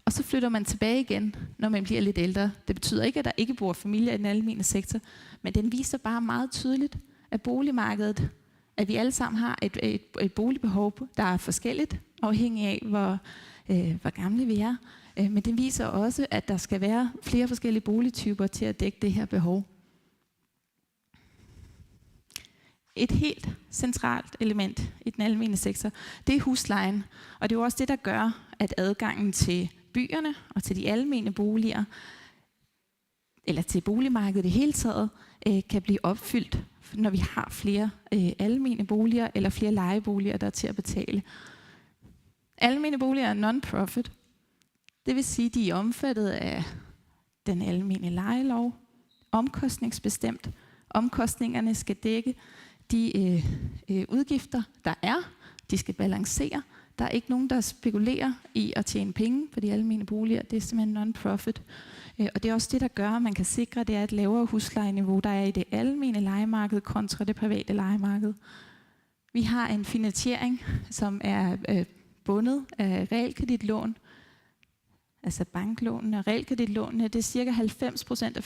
Og så flytter man tilbage igen, når man bliver lidt ældre. Det betyder ikke, at der ikke bor familier i den almene sektor, men den viser bare meget tydeligt, at boligmarkedet, at vi alle sammen har et, et, et boligbehov, der er forskelligt, afhængig af, hvor, øh, hvor gamle vi er. Øh, men den viser også, at der skal være flere forskellige boligtyper til at dække det her behov. Et helt centralt element i den almene sektor, det er huslejen. Og det er jo også det, der gør, at adgangen til byerne og til de almene boliger, eller til boligmarkedet i det hele taget, øh, kan blive opfyldt, når vi har flere øh, almene boliger eller flere lejeboliger, der er til at betale. Almene boliger er non-profit. Det vil sige, at de er omfattet af den almene lejelov, omkostningsbestemt. Omkostningerne skal dække de øh, øh, udgifter, der er. De skal balancere. Der er ikke nogen, der spekulerer i at tjene penge på de almene boliger. Det er simpelthen non-profit. Øh, og det er også det, der gør, at man kan sikre, at det er et lavere huslejeniveau, der er i det almene lejemarked kontra det private lejemarked. Vi har en finansiering, som er øh, bundet af realkreditlån, altså banklånene og realkreditlånene. Det er cirka halvfems procent af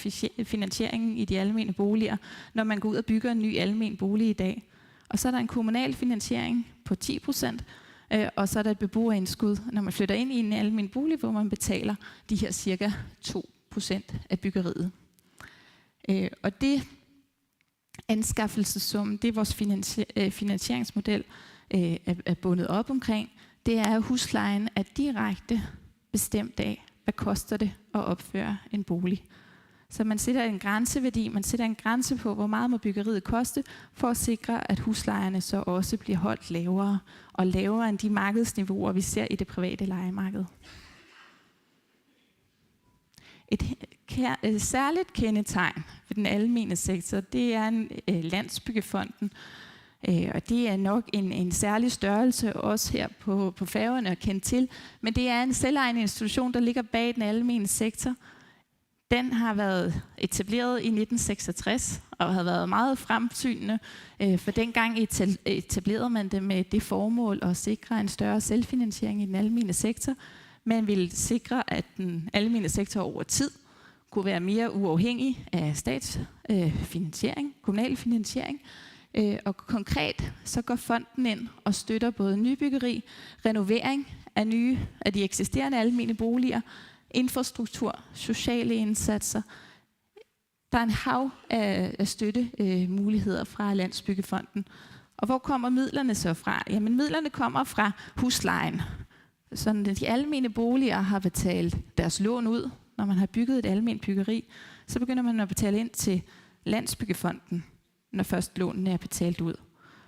finansieringen i de almene boliger, når man går ud og bygger en ny almen bolig i dag. Og så er der en kommunal finansiering på ti procent, øh, og så er der et beboerindskud, når man flytter ind i en almen bolig, hvor man betaler de her cirka to procent af byggeriet. Øh, og det anskaffelsessummen, det vores finansie- øh, finansieringsmodel øh, er, er bundet op omkring, det er, at huslejen er direkte bestemt af, hvad koster det at opføre en bolig. Så man sætter en grænseværdi, man sætter en grænse på, hvor meget må byggeriet koste, for at sikre, at huslejerne så også bliver holdt lavere og lavere end de markedsniveauer, vi ser i det private lejemarked. Et he- kær- øh, særligt kendetegn ved den almene sektor, det er en, øh, Landsbyggefonden. Øh, og det er nok en, en særlig størrelse også her på, på Færøerne at kende til. Men det er en selvejende institution, der ligger bag den almene sektor. Den har været etableret i nitten seksogtres og har været meget fremsynende, øh, for dengang etal- etablerede man det med det formål at sikre en større selvfinansiering i den almene sektor. Man ville sikre, at den almene sektor over tid kunne være mere uafhængig af statsfinansiering, øh, kommunal finansiering. Øh, og konkret så går fonden ind og støtter både nybyggeri, renovering af nye af de eksisterende almene boliger, infrastruktur, sociale indsatser. Der er en hav af, af støttemuligheder fra Landsbyggefonden. Og hvor kommer midlerne så fra? Jamen midlerne kommer fra huslejen. Sådan at de almene boliger har betalt deres lån ud, Når man har bygget et alment byggeri, så begynder man at betale ind til Landsbyggefonden, når først lånene er betalt ud.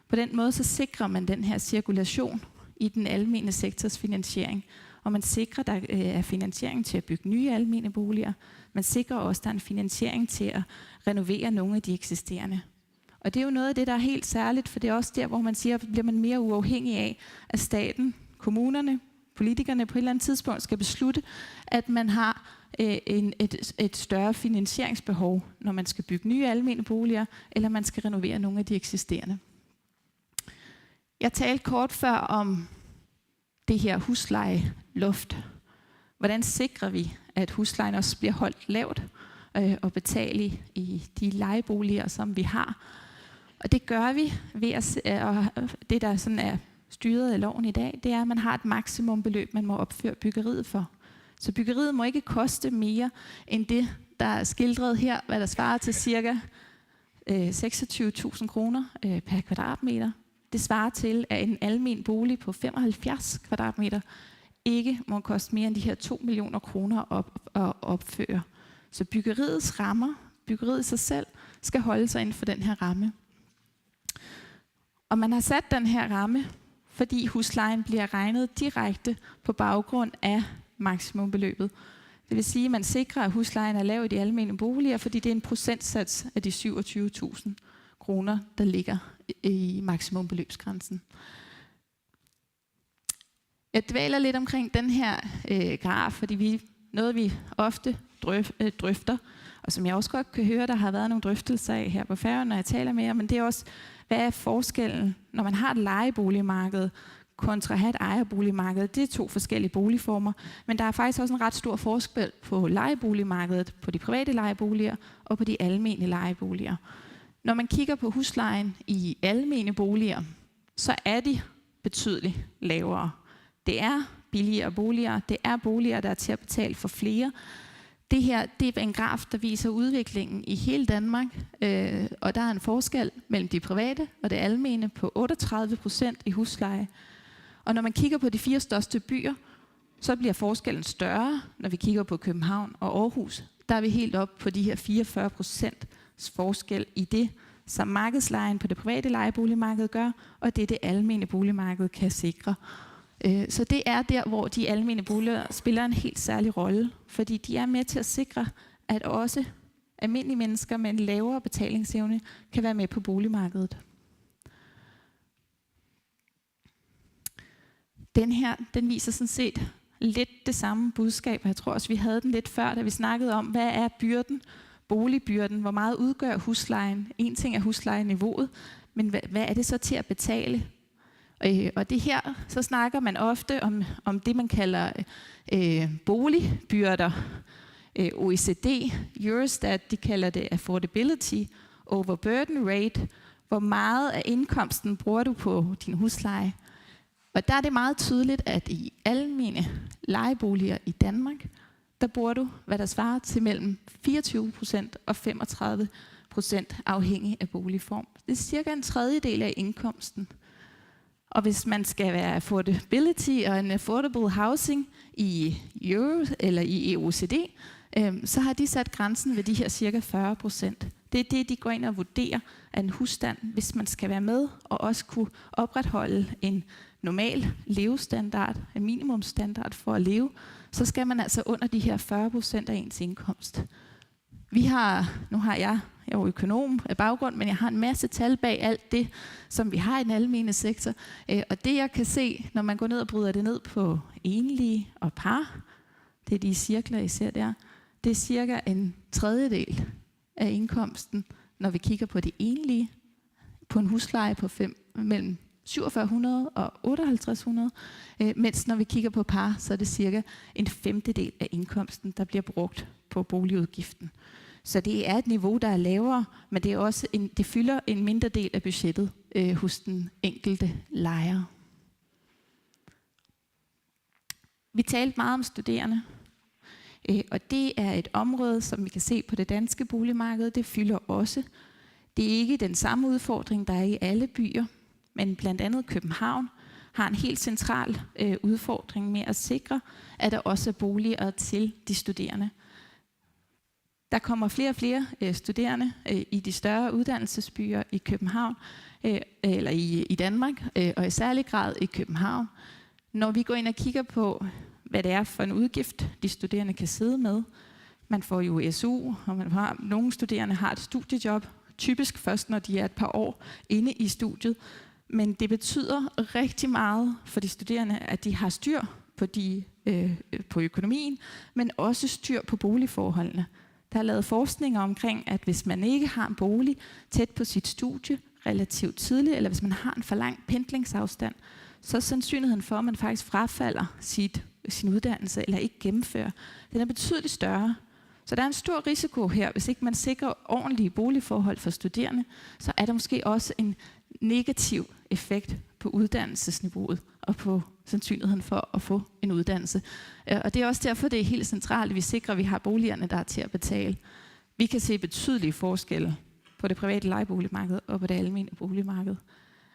På den måde så sikrer man den her cirkulation i den almene sektors finansiering, og man sikrer, der øh, er finansiering til at bygge nye almene boliger. Man sikrer også, der er en finansiering til at renovere nogle af de eksisterende. Og det er jo noget af det, der er helt særligt, for det er også der, hvor man siger, at bliver man mere uafhængig af, at staten, kommunerne, politikerne på et eller andet tidspunkt skal beslutte, at man har øh, en, et, et større finansieringsbehov, når man skal bygge nye almene boliger, eller man skal renovere nogle af de eksisterende. Jeg talte kort før om det her huslejeloft. Hvordan sikrer vi, at huslejen også bliver holdt lavt øh, og betalt i de lejeboliger, som vi har? Og det gør vi ved at, og det, der sådan er styret af loven i dag, det er, at man har et maksimumbeløb, man må opføre byggeriet for. Så byggeriet må ikke koste mere end det, der er skildret her, hvad der svarer til cirka øh, seksogtyve tusind kroner øh, per kvadratmeter. Det svarer til, at en almen bolig på femoghalvfjerds kvadratmeter ikke må koste mere end de her to millioner kroner at, op, at opføre. Så byggeriets rammer, byggeriet i sig selv, skal holde sig inden for den her ramme. Og man har sat den her ramme, fordi huslejen bliver regnet direkte på baggrund af maksimumbeløbet. Det vil sige, at man sikrer, at huslejen er lav i de almene boliger, fordi det er en procentsats af de syvogtyve tusind kroner, der ligger i maksimumbeløbsgrænsen. Jeg dvæler lidt omkring den her øh, graf, fordi vi, noget vi ofte drøf, øh, drøfter, og som jeg også godt kan høre, der har været nogle drøftelser af her på Færøerne, når jeg taler med jer, men det er også, hvad er forskellen, når man har et lejeboligmarked kontra at have et ejerboligmarked? Det er to forskellige boligformer, men der er faktisk også en ret stor forskel på lejeboligmarkedet, på de private lejeboliger og på de almene lejeboliger. Når man kigger på huslejen i almene boliger, så er de betydeligt lavere. Det er billigere boliger. Det er boliger, der er til at betale for flere. Det her, det er en graf, der viser udviklingen i hele Danmark, øh, og der er en forskel mellem de private og det almene på otteogtredive procent i husleje. Og når man kigger på de fire største byer, så bliver forskellen større, når vi kigger på København og Aarhus. Der er vi helt op på de her fireogfyrre procent forskel i det, som markedslejen på det private lejeboligmarked gør, og det det almene boligmarked kan sikre. Øh, så det er der, hvor de almene boliger spiller en helt særlig rolle, fordi de er med til at sikre, at også almindelige mennesker med en lavere betalingsevne kan være med på boligmarkedet. Den her, den viser sådan set lidt det samme budskab, og jeg tror også, vi havde den lidt før, da vi snakkede om, hvad er byrden, boligbyrden, hvor meget udgør huslejen? En ting er huslejeniveauet, men hvad, hvad er det så til at betale? Øh, og det her, så snakker man ofte om, om det, man kalder øh, boligbyrder. Øh, O E C D, Eurostat, de kalder det affordability over burden rate. Hvor meget af indkomsten bruger du på din husleje? Og der er det meget tydeligt, at i almene lejeboliger i Danmark, der bruger du, hvad der svarer til mellem fireogtyve procent og femogtredive procent afhængig af boligform. Det er cirka en tredjedel af indkomsten. Og hvis man skal være affordability og en affordable housing i Euro eller i O E C D, øhm, så har de sat grænsen ved de her cirka fyrre procent. Det er det, de går ind og vurderer af en husstand, hvis man skal være med og også kunne opretholde en normal levestandard, en minimumsstandard for at leve, så skal man altså under de her fyrre procent af ens indkomst. Vi har, nu har jeg, jeg er jo økonom af baggrund, men jeg har en masse tal bag alt det, som vi har i den almene sektor. Øh, og det jeg kan se, når man går ned og bryder det ned på enlige og par, det er de cirkler, I ser der, det er cirka en tredjedel af indkomsten, når vi kigger på det enlige, på en husleje på fem, mellem syvogfyrre hundrede og otteoghalvtreds hundrede, øh, mens når vi kigger på par, så er det cirka en femtedel af indkomsten, der bliver brugt på boligudgiften. Så det er et niveau, der er lavere, men det, er også en, det fylder en mindre del af budgettet øh, hos den enkelte lejer. Vi talte meget om studerende, øh, og det er et område, som vi kan se på det danske boligmarked, det fylder også. Det er ikke den samme udfordring, der er i alle byer, men blandt andet København har en helt central øh, udfordring med at sikre, at der også er boliger til de studerende. Der kommer flere og flere øh, studerende øh, i de større uddannelsesbyer i København, øh, eller i, i Danmark, øh, og i særlig grad i København. Når vi går ind og kigger på, hvad det er for en udgift, de studerende kan sidde med, man får jo S U, og man har, nogle studerende har et studiejob, typisk først, når de er et par år inde i studiet. Men det betyder rigtig meget for de studerende, at de har styr på, de, øh, på økonomien, men også styr på boligforholdene. Der er lavet forskning omkring, at hvis man ikke har en bolig tæt på sit studie relativt tidligt, eller hvis man har en for lang pendlingsafstand, så er sandsynligheden for, at man faktisk frafalder sit, sin uddannelse eller ikke gennemfører, den er betydeligt større. Så der er en stor risiko her, hvis ikke man sikrer ordentlige boligforhold for studerende, så er der måske også en negativ effekt på uddannelsesniveauet og på sandsynligheden for at få en uddannelse. Øh, og det er også derfor, det er helt centralt, at vi sikrer, at vi har boligerne, der er til at betale. Vi kan se betydelige forskelle på det private lejeboligmarked og på det almene boligmarked.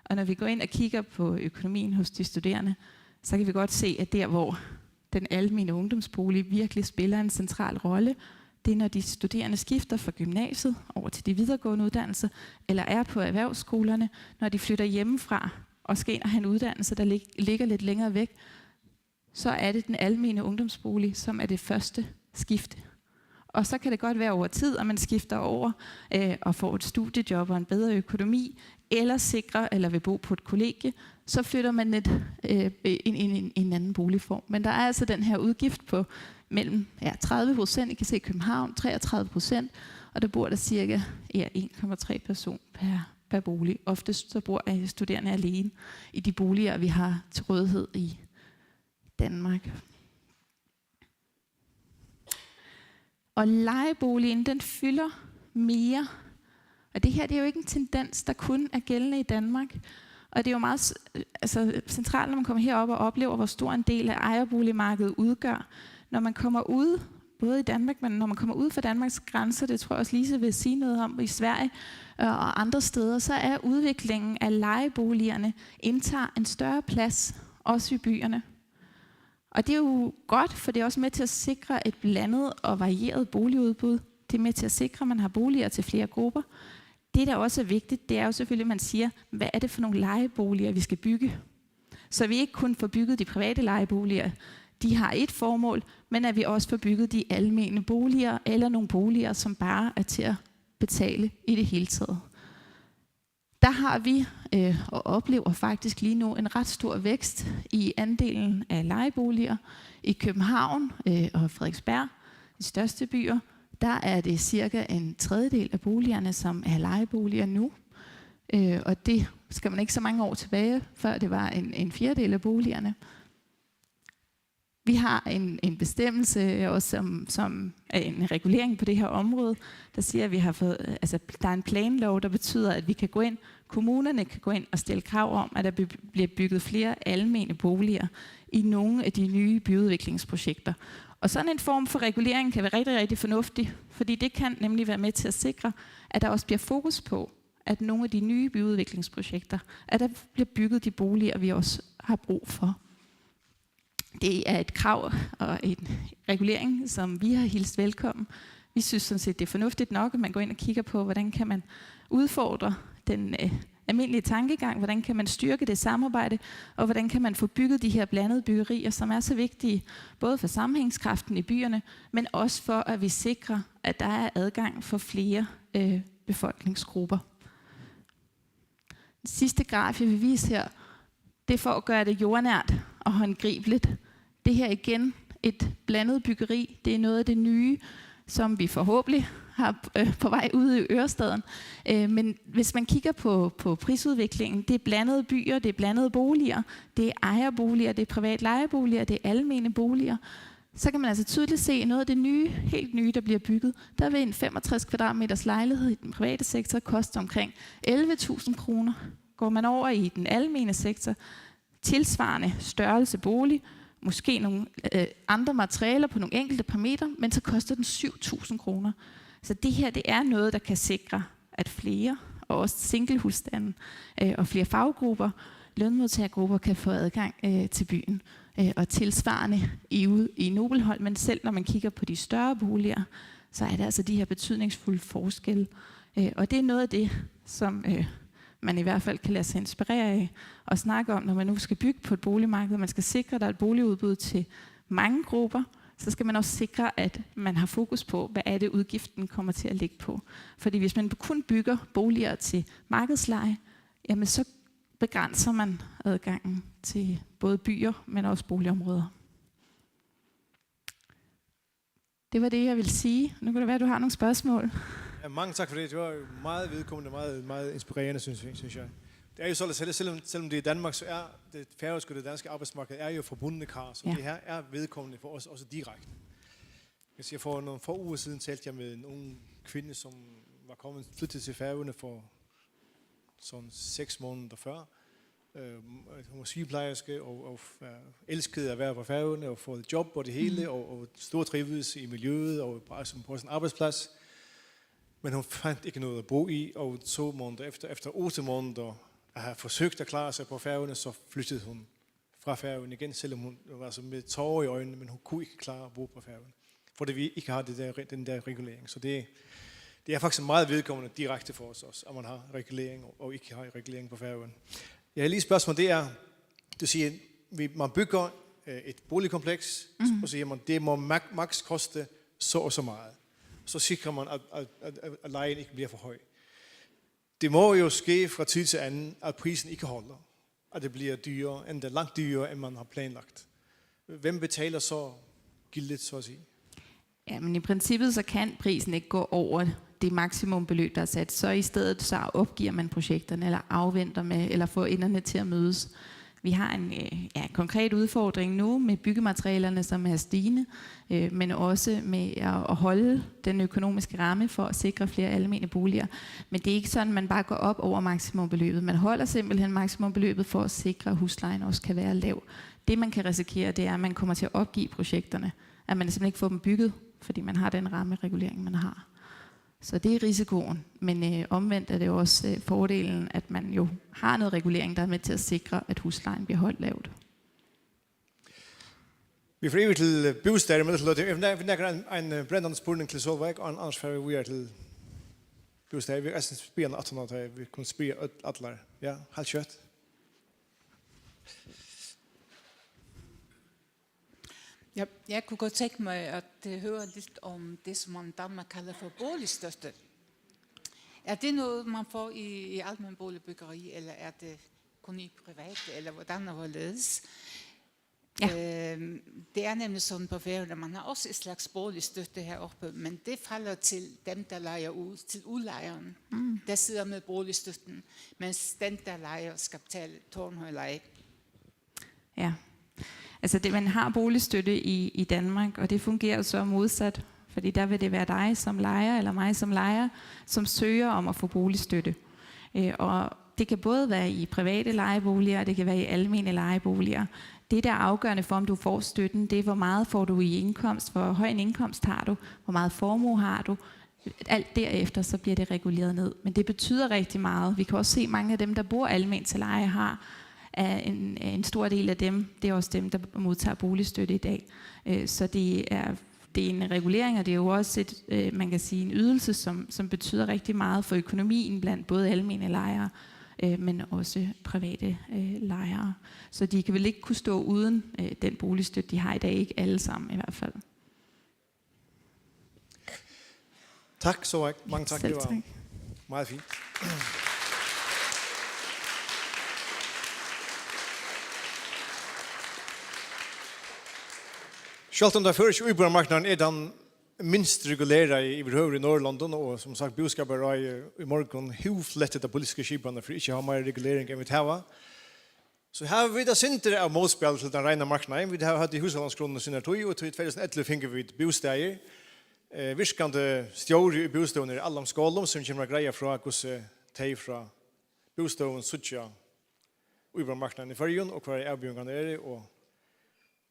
Og når vi går ind og kigger på økonomien hos de studerende, så kan vi godt se, at der, hvor den almene ungdomsbolig virkelig spiller en central rolle, det er, når de studerende skifter fra gymnasiet over til de videregående uddannelser, eller er på erhvervsskolerne, når de flytter hjemmefra og skal ind og have en uddannelse, der lig- ligger lidt længere væk, så er det den almene ungdomsbolig, som er det første skifte. Og så kan det godt være over tid, at man skifter over øh, og får et studiejob og en bedre økonomi, eller sikrer, eller vil bo på et kollegie, så flytter man et, øh, en, en, en, en anden boligform. Men der er altså den her udgift på mellem ja, tredive procent, I kan se København, treogtredive procent, og der bor der cirka ja, en komma tre person per, per bolig. Oftest så bor øh, studerende alene i de boliger, vi har til rådighed i Danmark. Og lejeboligen, den fylder mere. Og det her, det er jo ikke en tendens, der kun er gældende i Danmark. Og det er jo meget s- altså, centralt, når man kommer herop og oplever, hvor stor en del af ejerboligmarkedet udgør. Når man kommer ud, både i Danmark, men når man kommer ud for Danmarks grænser, det tror jeg også, Lise vil sige noget om, i Sverige øh, og andre steder, så er udviklingen af lejeboligerne indtager en større plads, også i byerne. Og det er jo godt, for det er også med til at sikre et blandet og varieret boligudbud. Det er med til at sikre, at man har boliger til flere grupper. Det, der også er vigtigt, det er jo selvfølgelig, at man siger, hvad er det for nogle lejeboliger, vi skal bygge? Så vi ikke kun får bygget de private lejeboliger, de har et formål, men at vi også får bygget de almene boliger, eller nogle boliger, som bare er til at betale i det hele taget. Der har vi øh, og oplever faktisk lige nu en ret stor vækst i andelen af lejeboliger i København øh, og Frederiksberg, de største byer. Der er det cirka en tredjedel af boligerne, som er lejeboliger nu. Øh, og det skal man ikke så mange år tilbage, før det var en, en fjerdedel af boligerne. Vi har en, en bestemmelse, også som, som er en regulering på det her område, der siger, at vi har fået, altså, der er en planlov, der betyder, at vi kan gå ind, kommunerne kan gå ind og stille krav om, at der be- bliver bygget flere almene boliger i nogle af de nye byudviklingsprojekter. Og sådan en form for regulering kan være rigtig, rigtig fornuftig, fordi det kan nemlig være med til at sikre, at der også bliver fokus på, at nogle af de nye byudviklingsprojekter, at der bliver bygget de boliger, vi også har brug for. Det er et krav og en regulering, som vi har hilst velkommen. Vi synes sådan set, det er fornuftigt nok, at man går ind og kigger på, hvordan kan man udfordre den øh, almindelige tankegang, hvordan kan man styrke det samarbejde, og hvordan kan man få bygget de her blandede byggerier, som er så vigtige, både for sammenhængskraften i byerne, men også for, at vi sikrer, at der er adgang for flere øh, befolkningsgrupper. Den sidste graf, jeg vil vise her, det er for at gøre det jordnært og håndgribeligt. Det her igen et blandet byggeri. Det er noget af det nye, som vi forhåbentlig har øh, på vej ud i Ørestaden. Øh, men hvis man kigger på, på prisudviklingen, det er blandede byer, det er blandede boliger, det er ejerboliger, det er privat lejeboliger, det er almene boliger, så kan man altså tydeligt se noget af det nye, helt nye, der bliver bygget. Der vil en femogtres kvadratmeters lejlighed i den private sektor koste omkring elleve tusind kroner. Går man over i den almene sektor, tilsvarende størrelse bolig, måske nogle øh, andre materialer på nogle enkelte parametre, men så koster den syv tusind kroner. Så det her, det er noget, der kan sikre, at flere, og også singlehusstande øh, og flere faggrupper, lønmodtagergrupper, kan få adgang øh, til byen. Øh, og tilsvarende i, ude i Nobelholm, men selv når man kigger på de større boliger, så er det altså de her betydningsfulde forskelle. Øh, og det er noget af det, som øh, man i hvert fald kan lade sig inspirere af og snakke om, når man nu skal bygge på et boligmarked. Man skal sikre, at der er et boligudbud til mange grupper. Så skal man også sikre, at man har fokus på, hvad er det, udgiften kommer til at ligge på. Fordi hvis man kun bygger boliger til markedsleje, jamen så begrænser man adgangen til både byer, men også boligområder. Det var det, jeg ville sige. Nu kan det være, at du har nogle spørgsmål. Ja, mange tak for det. Det var jo meget vedkommende, meget, meget inspirerende, synes, jeg- synes jeg. Det er jo sådan, at selv- selvom, selvom det er i Danmark, så er det færøske og det danske arbejdsmarked er jo forbundne kar, så Ja. Det her er vedkommende for os også direkte. Jeg siger, for nogle få uger siden talte jeg med en ung kvinde, som var kommet flyttet til Færøerne for sådan seks måneder før. Øh, hun var sygeplejerske og, og øh, elskede at være på Færøerne og få et job og det hele, mm. og, og stortrivedes i miljøet og bare som på sin arbejdsplads. Men hun fandt ikke noget at bo i, og to måneder efter, efter otte måneder at have forsøgt at klare sig på Færøerne, så flyttede hun fra Færøerne igen, selvom hun var så med tårer i øjnene, men hun kunne ikke klare at bo på Færøerne, fordi vi ikke har det der, den der regulering. Så det, det er faktisk meget vedkommende direkte for os også, at man har regulering og, og ikke har regulering på Færøerne. Jeg har lige et spørgsmål, det er, du siger, vi, man bygger øh, et boligkompleks, mm. og så siger man, det må mak- max koste så og så meget. Så sikrer man, at, at, at, at lejen ikke bliver for høj. Det må jo ske fra tid til anden, at prisen ikke holder. At det bliver dyrere, endda langt dyrere, end man har planlagt. Hvem betaler så gildet, så at sige? Ja, men i princippet så kan prisen ikke gå over det maksimum beløb, der er sat. Så i stedet så opgiver man projekterne, eller afventer med, eller får enderne til at mødes. Vi har en øh, ja, konkret udfordring nu med byggematerialerne, som er stigende, øh, men også med at, at holde den økonomiske ramme for at sikre flere almene boliger. Men det er ikke sådan, at man bare går op over maksimumbeløbet. Man holder simpelthen maksimumbeløbet for at sikre, at huslejen også kan være lav. Det, man kan risikere, det er, at man kommer til at opgive projekterne. At man simpelthen ikke får dem bygget, fordi man har den rammeregulering, man har. Så det er risikoen. Men øh, omvendt er det jo også øh, fordelen, at man jo har noget regulering, der er med til at sikre, at huslejen bliver holdt lavt. Vi fara yvir til øh, bústaðir, men til, eg vil nakra ein, ein øh, brennandi spurning til Sólveig, og annars fara vit víðari til bústaðir. Vit eisini spyrja aftan á tað, vit kunnu spyrja øll, allar. Ja, heilt skjótt. Ja, jeg kunne godt tænke mig at øh, høre lidt om det, som man i Danmark kalder for boligstøtte. Er det noget, man får i, i almen boligbyggeri, eller er det kun i private, eller hvordan og hvorledes? Ja. Øhm, det er nemlig sådan på Færøerne, at man har også et slags boligstøtte heroppe, men det falder til dem, der lejer ud, til udlejeren, mm. der sidder med boligstøtten, mens den, der lejer, skal betale tårnhøj leje. Ja. Altså det, man har boligstøtte i, i Danmark, og det fungerer så modsat, fordi der vil det være dig som lejer, eller mig som lejer, som søger om at få boligstøtte. Øh, og det kan både være i private lejeboliger, og det kan være i almene lejeboliger. Det, der er afgørende for, om du får støtten, det er, hvor meget får du i indkomst, hvor høj en indkomst har du, hvor meget formue har du. Alt derefter, så bliver det reguleret ned. Men det betyder rigtig meget. Vi kan også se, at mange af dem, der bor alment til leje, har en, en stor del af dem, det er også dem, der modtager boligstøtte i dag. Øh, så det er, det er en regulering, og det er jo også et, øh, man kan sige, en ydelse, som, som betyder rigtig meget for økonomien blandt både almene lejere, øh, men også private øh, lejere. Så de kan vel ikke kunne stå uden øh, den boligstøtte, de har i dag, ikke alle sammen i hvert fald. Tak, Sólveig. Mange tak. Selv Det var tak. Meget fint. Sjálvt um tann føroyski íbúðarmarknaðurin er tann minst reguleraði yvirhøvur í Norðurlondum, og sum sagt búskaparráðið í morgun húðfletti ta politisku skipanina fyri ikki at hava meira regulering enn vit hava, so hava vit eitt sindur av mótspæli til tann reina marknaðin. Vit hava havt í húsalánsgrunninum sína tíð, og í tvey túsund og ellivu fingu vit bústaðir, eh, virkandi stjóri í bústøðum er Allan Skaalum, sum kemur at greiða frá, hvussu tey frá bústøðum síggja íbúðarmarknaðin í Føroyum, og hvar avbjóðingarnar eru, og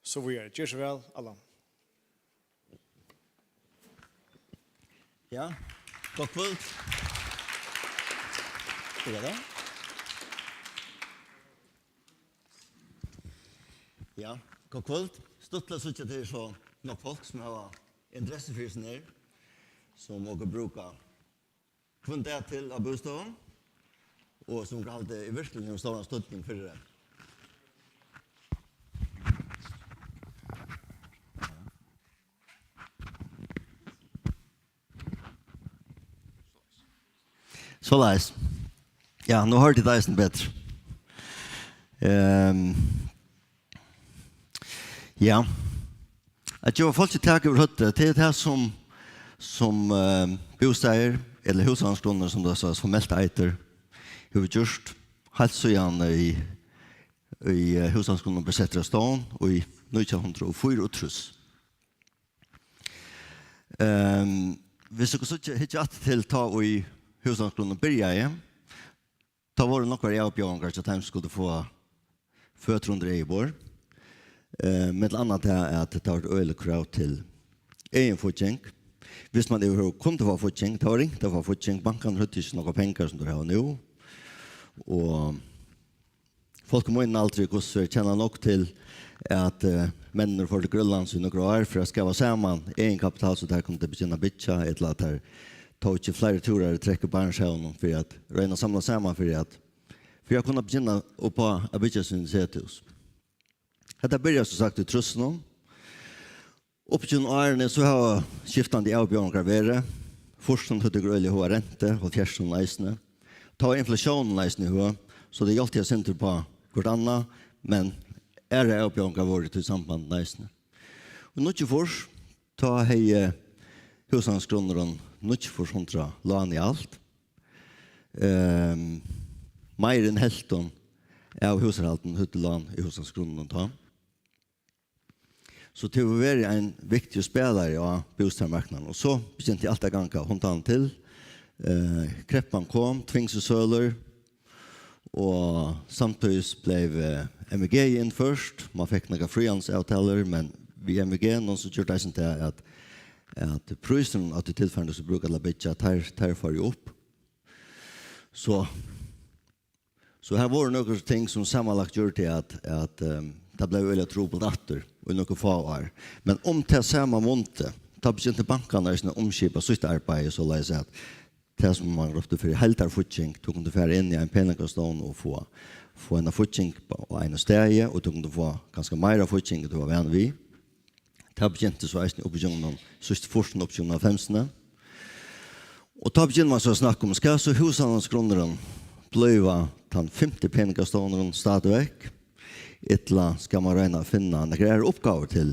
so víðari. Ger so væl, Allan. Ja, gott kvøld. Skal det? Ja, gott kvøld. Stuttligt at síggja, tað er so nógv fólk, sum hava interessu fyri hesum her. sum okur brúka hvønn dag til á bústøðum, og sum okur halda í virkelig hevur stóran týdning fyri. Soleiðis. Ja, nú hoyrdi eg tað eisini betri. Ehm, ja. At geva fólki tak yvir høvdið, tað er tað sum, sum, eh, Bústaðir, ella Húsavnarsgrunnurin, sum tað so formelt eitur, hevur gjørt heilt síðan í, í, eh, Húsavnarsgrunnurin bleiv settur á stovn í nítjan hundrað og fýraogtrýss. Ehm, viss okur síggja, hyggja aftur til tá ið Húsavnarsgrunnurin byrjaði, tá vóru nógvar avbjóðingar hjá teimum, sum skuldu fáa føtur undir egið borð. Eh, millum annað tað, at tað var øgilig krav til egin fígging. Viss mann yvirhøvur kundi fáa fígging, tað var ringt at fáa fígging, bankarnir høvdu ikki nógvar pengar, sum teir hava nú. Og fólk í mínum aldri, hvussu er, kenna nógv til, at, eh, menninir fóru til Grønlands í nøkur ár fyri at skava saman egin kapital, so teir kundu begynna at byggja, ella at teir tóku fleiri túrar í trekk í Barentshavinum fyri at royna at samla saman fyri at, fyri at kunna begynna upp á at byggja síni sethús. Hetta byrjaði, sum sagt, í trýssunum. Upp ígjøgnum árini, so hava skiftandi avbjóðingar verið. Fýrsunum høvdu okur øgiliga høga rentu, hálvfjerðsunum eisini. Tá var inflatiónin eisini høg, so tað hjálpti eitt sindur upp á hvørt annað, men aðrar avbjóðingar vóru í tí sambandinum eisini. Og níggjuogfýrs, tá hevði Húsavnarsgrunnurin níggjuogfýrs hundrað lán í alt. Ehm, meira enn helvtin av húsarhaldinum høvdu lán í Húsavnarsgrunninum tá. So tað hevur verið ein viktigur spælari á bústaðarmarknaðinum. Og so begynti alt at ganga hundan til. Eh, kreppan kom, tvingssølu, og samtíðis bleiv, eh, M V G innført. Man fekk nakrar fríhandilsavtalur, men við M V G, nú so gjørdi eisini tað, at, at prísurin á tí tilfarinum, sum brúka til at byggja, teir, teir fóru jú upp. So, so har vóru nøkur ting, sum samanlagt gjørdu til, at, at, ehm, tað bleiv øgiliga trupult aftur í nøkur fá ár. Men um tað sama mundið, tá begyntu bankarnir eisini at umskipa sítt arbeiði, soleiðis at tað, sum man rópti fyri heildarfígging, tú kundi fara inn í ein peningastovn og fáa, fáa eina fígging á einum staði, og tú kundi fáa kanska meira fígging enn tú var vanur við. Tað begynti so eisini upp ígjøgnum síðstu fýrsunum, upp ígjøgnum hálvfemsunum. Og tá begynti man so at snakka um, skal so Húsavnarsgrunnurin blíva tann fimti peningastovnurin stadigvæk, ella skal man royna at finna nakrar aðrar uppgávur til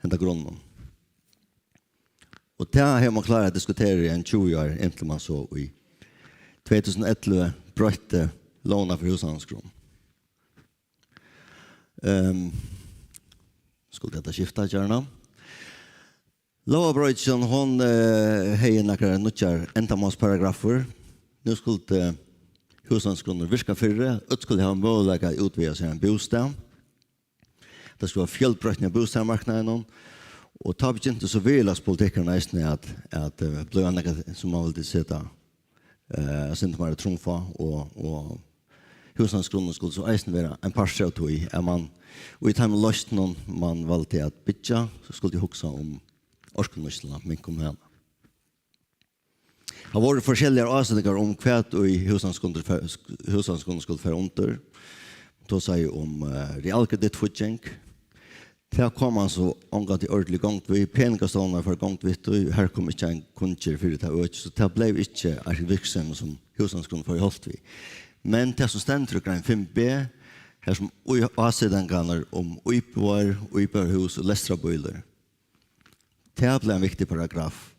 henda grunnin? Og tað hevur man klárað at diskutera í eini tjúgu ár, inntil man so í tvey túsund og ellivu broytti lógina fyri Húsavnarsgrunn. Ehm, skuldi hetta skifta, gjarna. Lógarbroytingin, hon, eh, hevði nakrar nýggjar endamálsparagraffur. Nú skuldi Húsavnarsgrunnur virka fyri, øll skuldu hava møguleika at útvega sær ein bústað. Tað skuldi vera fjølbroytni á bústaðarmarknaðinum, og tá begynti so veðurlagspolitikkurin eisini at, at, eh, blíva nakað, sum man vildi seta, eh, eitt sindur meira trumf á, og, og Húsavnarsgrunnurin skuldi so eisini vera ein partur av tí, at man, og í teimum loysnum, man valdi at byggja, so skuldi hugsa um orkunýtsluna, minka um hana. Har vóru forskelligar ásetingar um, hvat ið Húsavnarsgrunnurin fór, Húsavnarsgrunnurin skuldi fara undir. Tosaðu um, eh, realkredittfígging. Tað kom man so ongantíð ordiliga í gongd við. Peningastovnarnir fóru í gongd við tí. Har kom ikki ein kunngerð fyri tað økið, so tað bleiv ikki eitt virksemi, sum Húsavnarsgrunnurin fór í holt við. Men tað, sum stendur í grein fimm B, har sum í-, ásetingarnar um íbúðar, íbúðarhús og lestrarbílar, tað bleiv ein viktig paragraff,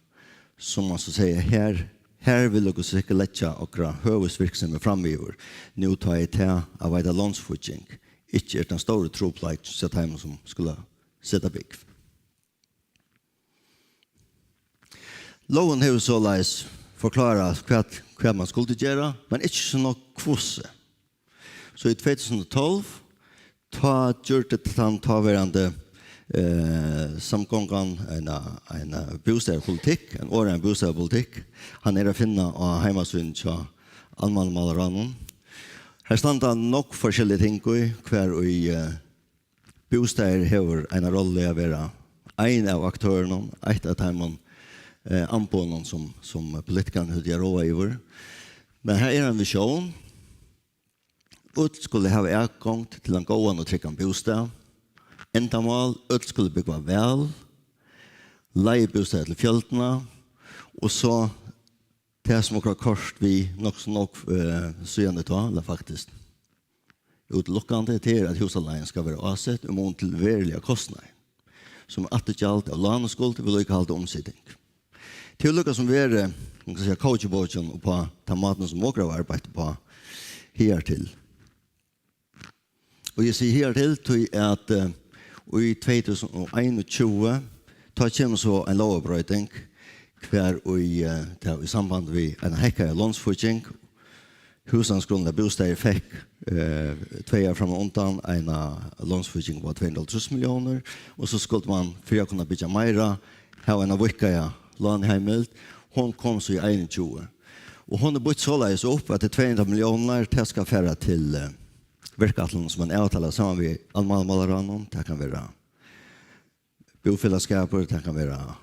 sum man so sigur, her, her vil okur sikkurt leggja okra høvuðsvirksemi framyvir, nú tá ið tað at veita lánsfígging ikki er tann stóri trupulleikin hjá teimum, sum skulu seta búgv. Lógin hevur soleiðis forklárað, hvat, hvat man skuldi gera, men ikki so nógv hvussu. So í tvey túsund og tólv, tá gjørdi tann táverandi, eh, samgongan eina, eina bústaðarpolitikk, ein orðaðan bústaðarpolitikk. Hann er at finna á heimasíðuni hjá Almannamálaráðnum. Har standa nógv forskellig ting í, hvar í, eh, bústaðir hevur eina rollu at vera ein av aktørunum, eitt av teimum, eh, amboðunum, sum, sum politikararnir høvdu at ráða yvir. Men her er ein visjón. Øll skulu hava atgongd til ein góðan og tryggan bústað. Endamál, øll skulu búgva væl. Leigubústaðir til fjøldina. Og so tað, sum okkurt koyrt við nokk so nógv, eh, síðani tá, ella faktiskt útilukkandi, tað er, at húsaleigan skal vera ásett í mun til veruliga kostnaðin, sum er afturgjald av lánaskuld, viðlíkahald og umsiting. Tað er líka sum verið, man kann siga, kókibókin uppá tann mátan, sum okur hava arbeitt uppá higartil. Og eg sigi higartil, tí at, eh, í tvey túsund og einogtjúgu, tá kemur so ein lógarbroyting, hvar í, eh, tað í samband við ein hækkaða lánsfígging, Húsnæmisgrunn til bústaðir fekk, eh, tvey ár frammanundan eina lánsfígging á tvey hundrað og hálvtrýss milliónir, og so skuldi man, fyri at kunna byggja meira, hava eina víðkaða lánheimild. Hon kom so í einogtjúgu. Og hon er býtt soleiðis upp, at tey tvey hundrað milliónirnar, tað skal fara til, eh, verkætlan, sum man avtalar saman við almannamálaráðnum. Tað kann vera búfelagsskapur, tað kann vera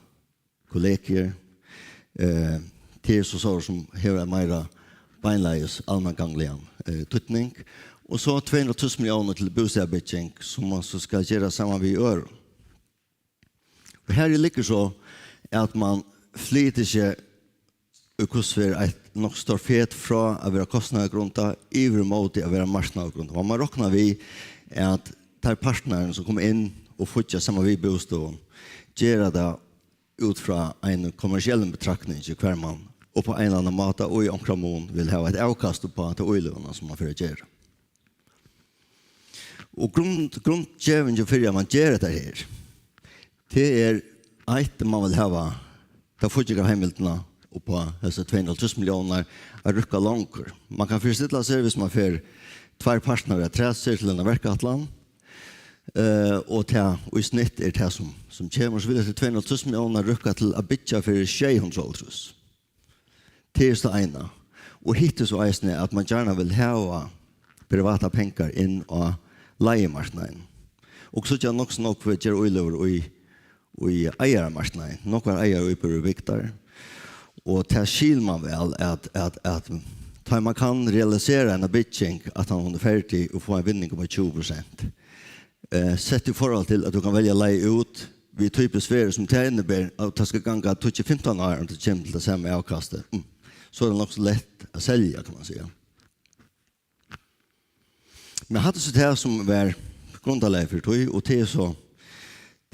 kollegiur. Eh, tað er so, so sum hevur ein meira beinleiðis almannagangligan, eh, týdning. Og so tvey hundrað og hálvtrýss milliónir til bústaðarbygging, sum man so skal gera saman við øðrum. Og her liggur so, at man flytur seg í hvussu er eitt nokk stórt fet frá at vera kostnaðargrundað yvir móti at vera marknaðargrundað. Man má rokna við, at teir partnararnir, sum koma inn og fíggja saman við bústøðum, gera tað út frá einum kommersiellum betraktningi, hvar man upp á ein ella annan máta og í onkran mun vil hava eitt avkast upp á ta íløguna, sum man fer at gera. Og grund-, grundgevingin fyri, at man ger hetta her, tað er, eitt, man vil hava ta fíggingarheimildina upp á hesar tvey hundrað og hálvtrýss milliónirnar at rúkka longur. Man kann fyristilla sær, viss man fer tveir partnarar afturat sær til eina verkætlan, eh, og tað í snitt er tað, sum, sum kemur, so vil hesar tvey hundrað og hálvtrýss milliónirnar rúkka til at byggja fyri sjey hundrað og hálvtrýss. Tað er so eina. Og hitt er so eisini, at man gjarna vil hava privatar pengar inn á leigumarknaðin. Og so gera nokk so nógv, gera íløgur í, í eigaramarknaðin. Nógvar eigarar íbúðir eru bygdar. Og tað skil man væl, at, at, at tá man kann realisera eina bygging, at hon er ferdig, og fáa ein vinning upp á tjúgu prosent. Eh, sett í forhold til, at tú kann velja at leiga út við typiskt veður, sum tað inniber, at tað skal ganga tíggju, fimtan ár, um tað kemur til tað sama avkastið. Mm. So er tað nokk so lætt at selja, kann man siga. Men hatta er so tað, sum var grundarlagið fyri tí, og tað er so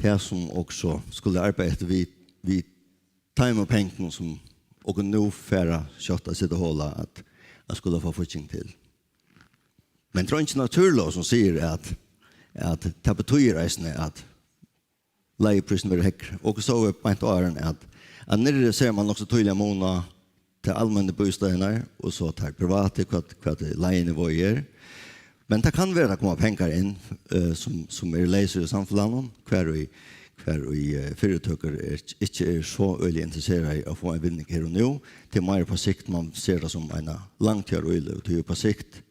tað, sum okur skuldu arbeiða eftir við, við teimum pengunum, sum okur nú fara skjótt at seta hol á at, at skula fáa fígging til. Men tað er eingin náttúrulóg, sum sigur, at, at tað betýðir eisini, at leiguprísurin verður hægri. Okur sóu beint áðrenn, at, at niðri sær man nokk so týðiliga mun á tær almennu bústaðirnar, og so tær privatu, hvat, hvat leiguniveauið er. Men tað kann vera, at tað koma pengar inn, eh, sum, sum eru leysir í samfelagnum, hvar í, hvar í, eh, fyritøkur er, ikki eru so øgiliga interesseraðar í at fáa ein vinning her og nú. Tað er meira upp á sikt, man sær tað sum eina langtíðaríløgu. Tí upp á sikt,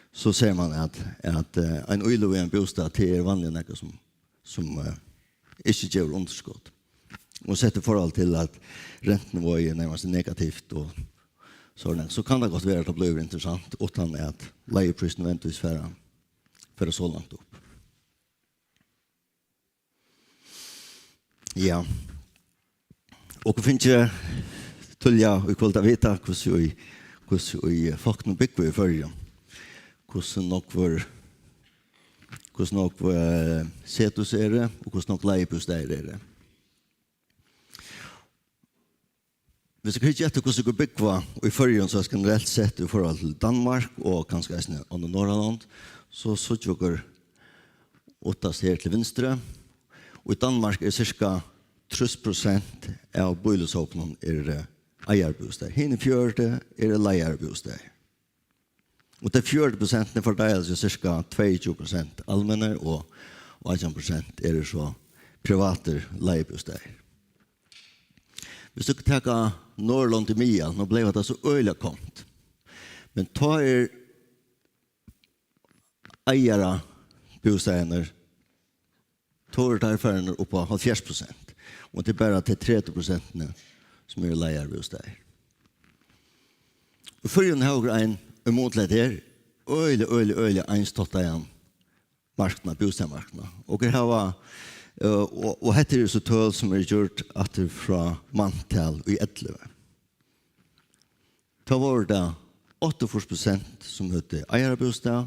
so sær man, at, at, eh, ein íløga í ein bústað, tað er vanliga nakað, sum, sum, eh, ikki gevur undirskot. Og sett í forhold til, at rentuniveauið er nærmast negativt og sovorðið, so kann tað gott vera, at tað blívur interessant, uttan at leiguprísurin nødvendigvis fer, fer so langt upp. Ja. Okur fingu tíðliga í kvøld at vita, hvussu í, hvussu í fólk nú búgva í Føroyum. Hvussu nógvur, hvussu nógv, eh, sethús eru, og hvussu nógv leigubústaðir eru. Viss okur hyggja eftir, hvussu okur búgva í Føroyum, so generelt sett í forhold til Danmark og kanska eisini onnur Norðurlond, so síggja okur uttast her til vinstru. Og í Danmark er cirka trýss prosent av býlishópinum er, eh, eigarbústaðir. Hini fjøruti eru leigjubústaðir. Og tey fjøruti prosentini fordeila seg cirka tveyogtjúgu prosent almennar og, og átjan prosent eru so privatir leigubústaðir. Viss tú taka Norðurlond í miðal, nú bleiv tað so øgiliga kont. Men tá er eigarabústaðirnir, tá eru teir farnir upp á hálvfjerðs prosent. Og tað er bara tey tretivu prosentini, sum eru leigaðir bústaðir. Í Føroyum hava okur ein, í mun til hetta her, øgiliga, øgiliga, øgiliga einstáttaðan marknað, bústaðarmarknað. Okur hava, eh, og, og hetta eru so tøl sum eru gjørd aftur frá manntal í ellivu. Tá vóru tað áttaogfýrs prosent sum høvdu eigarabústað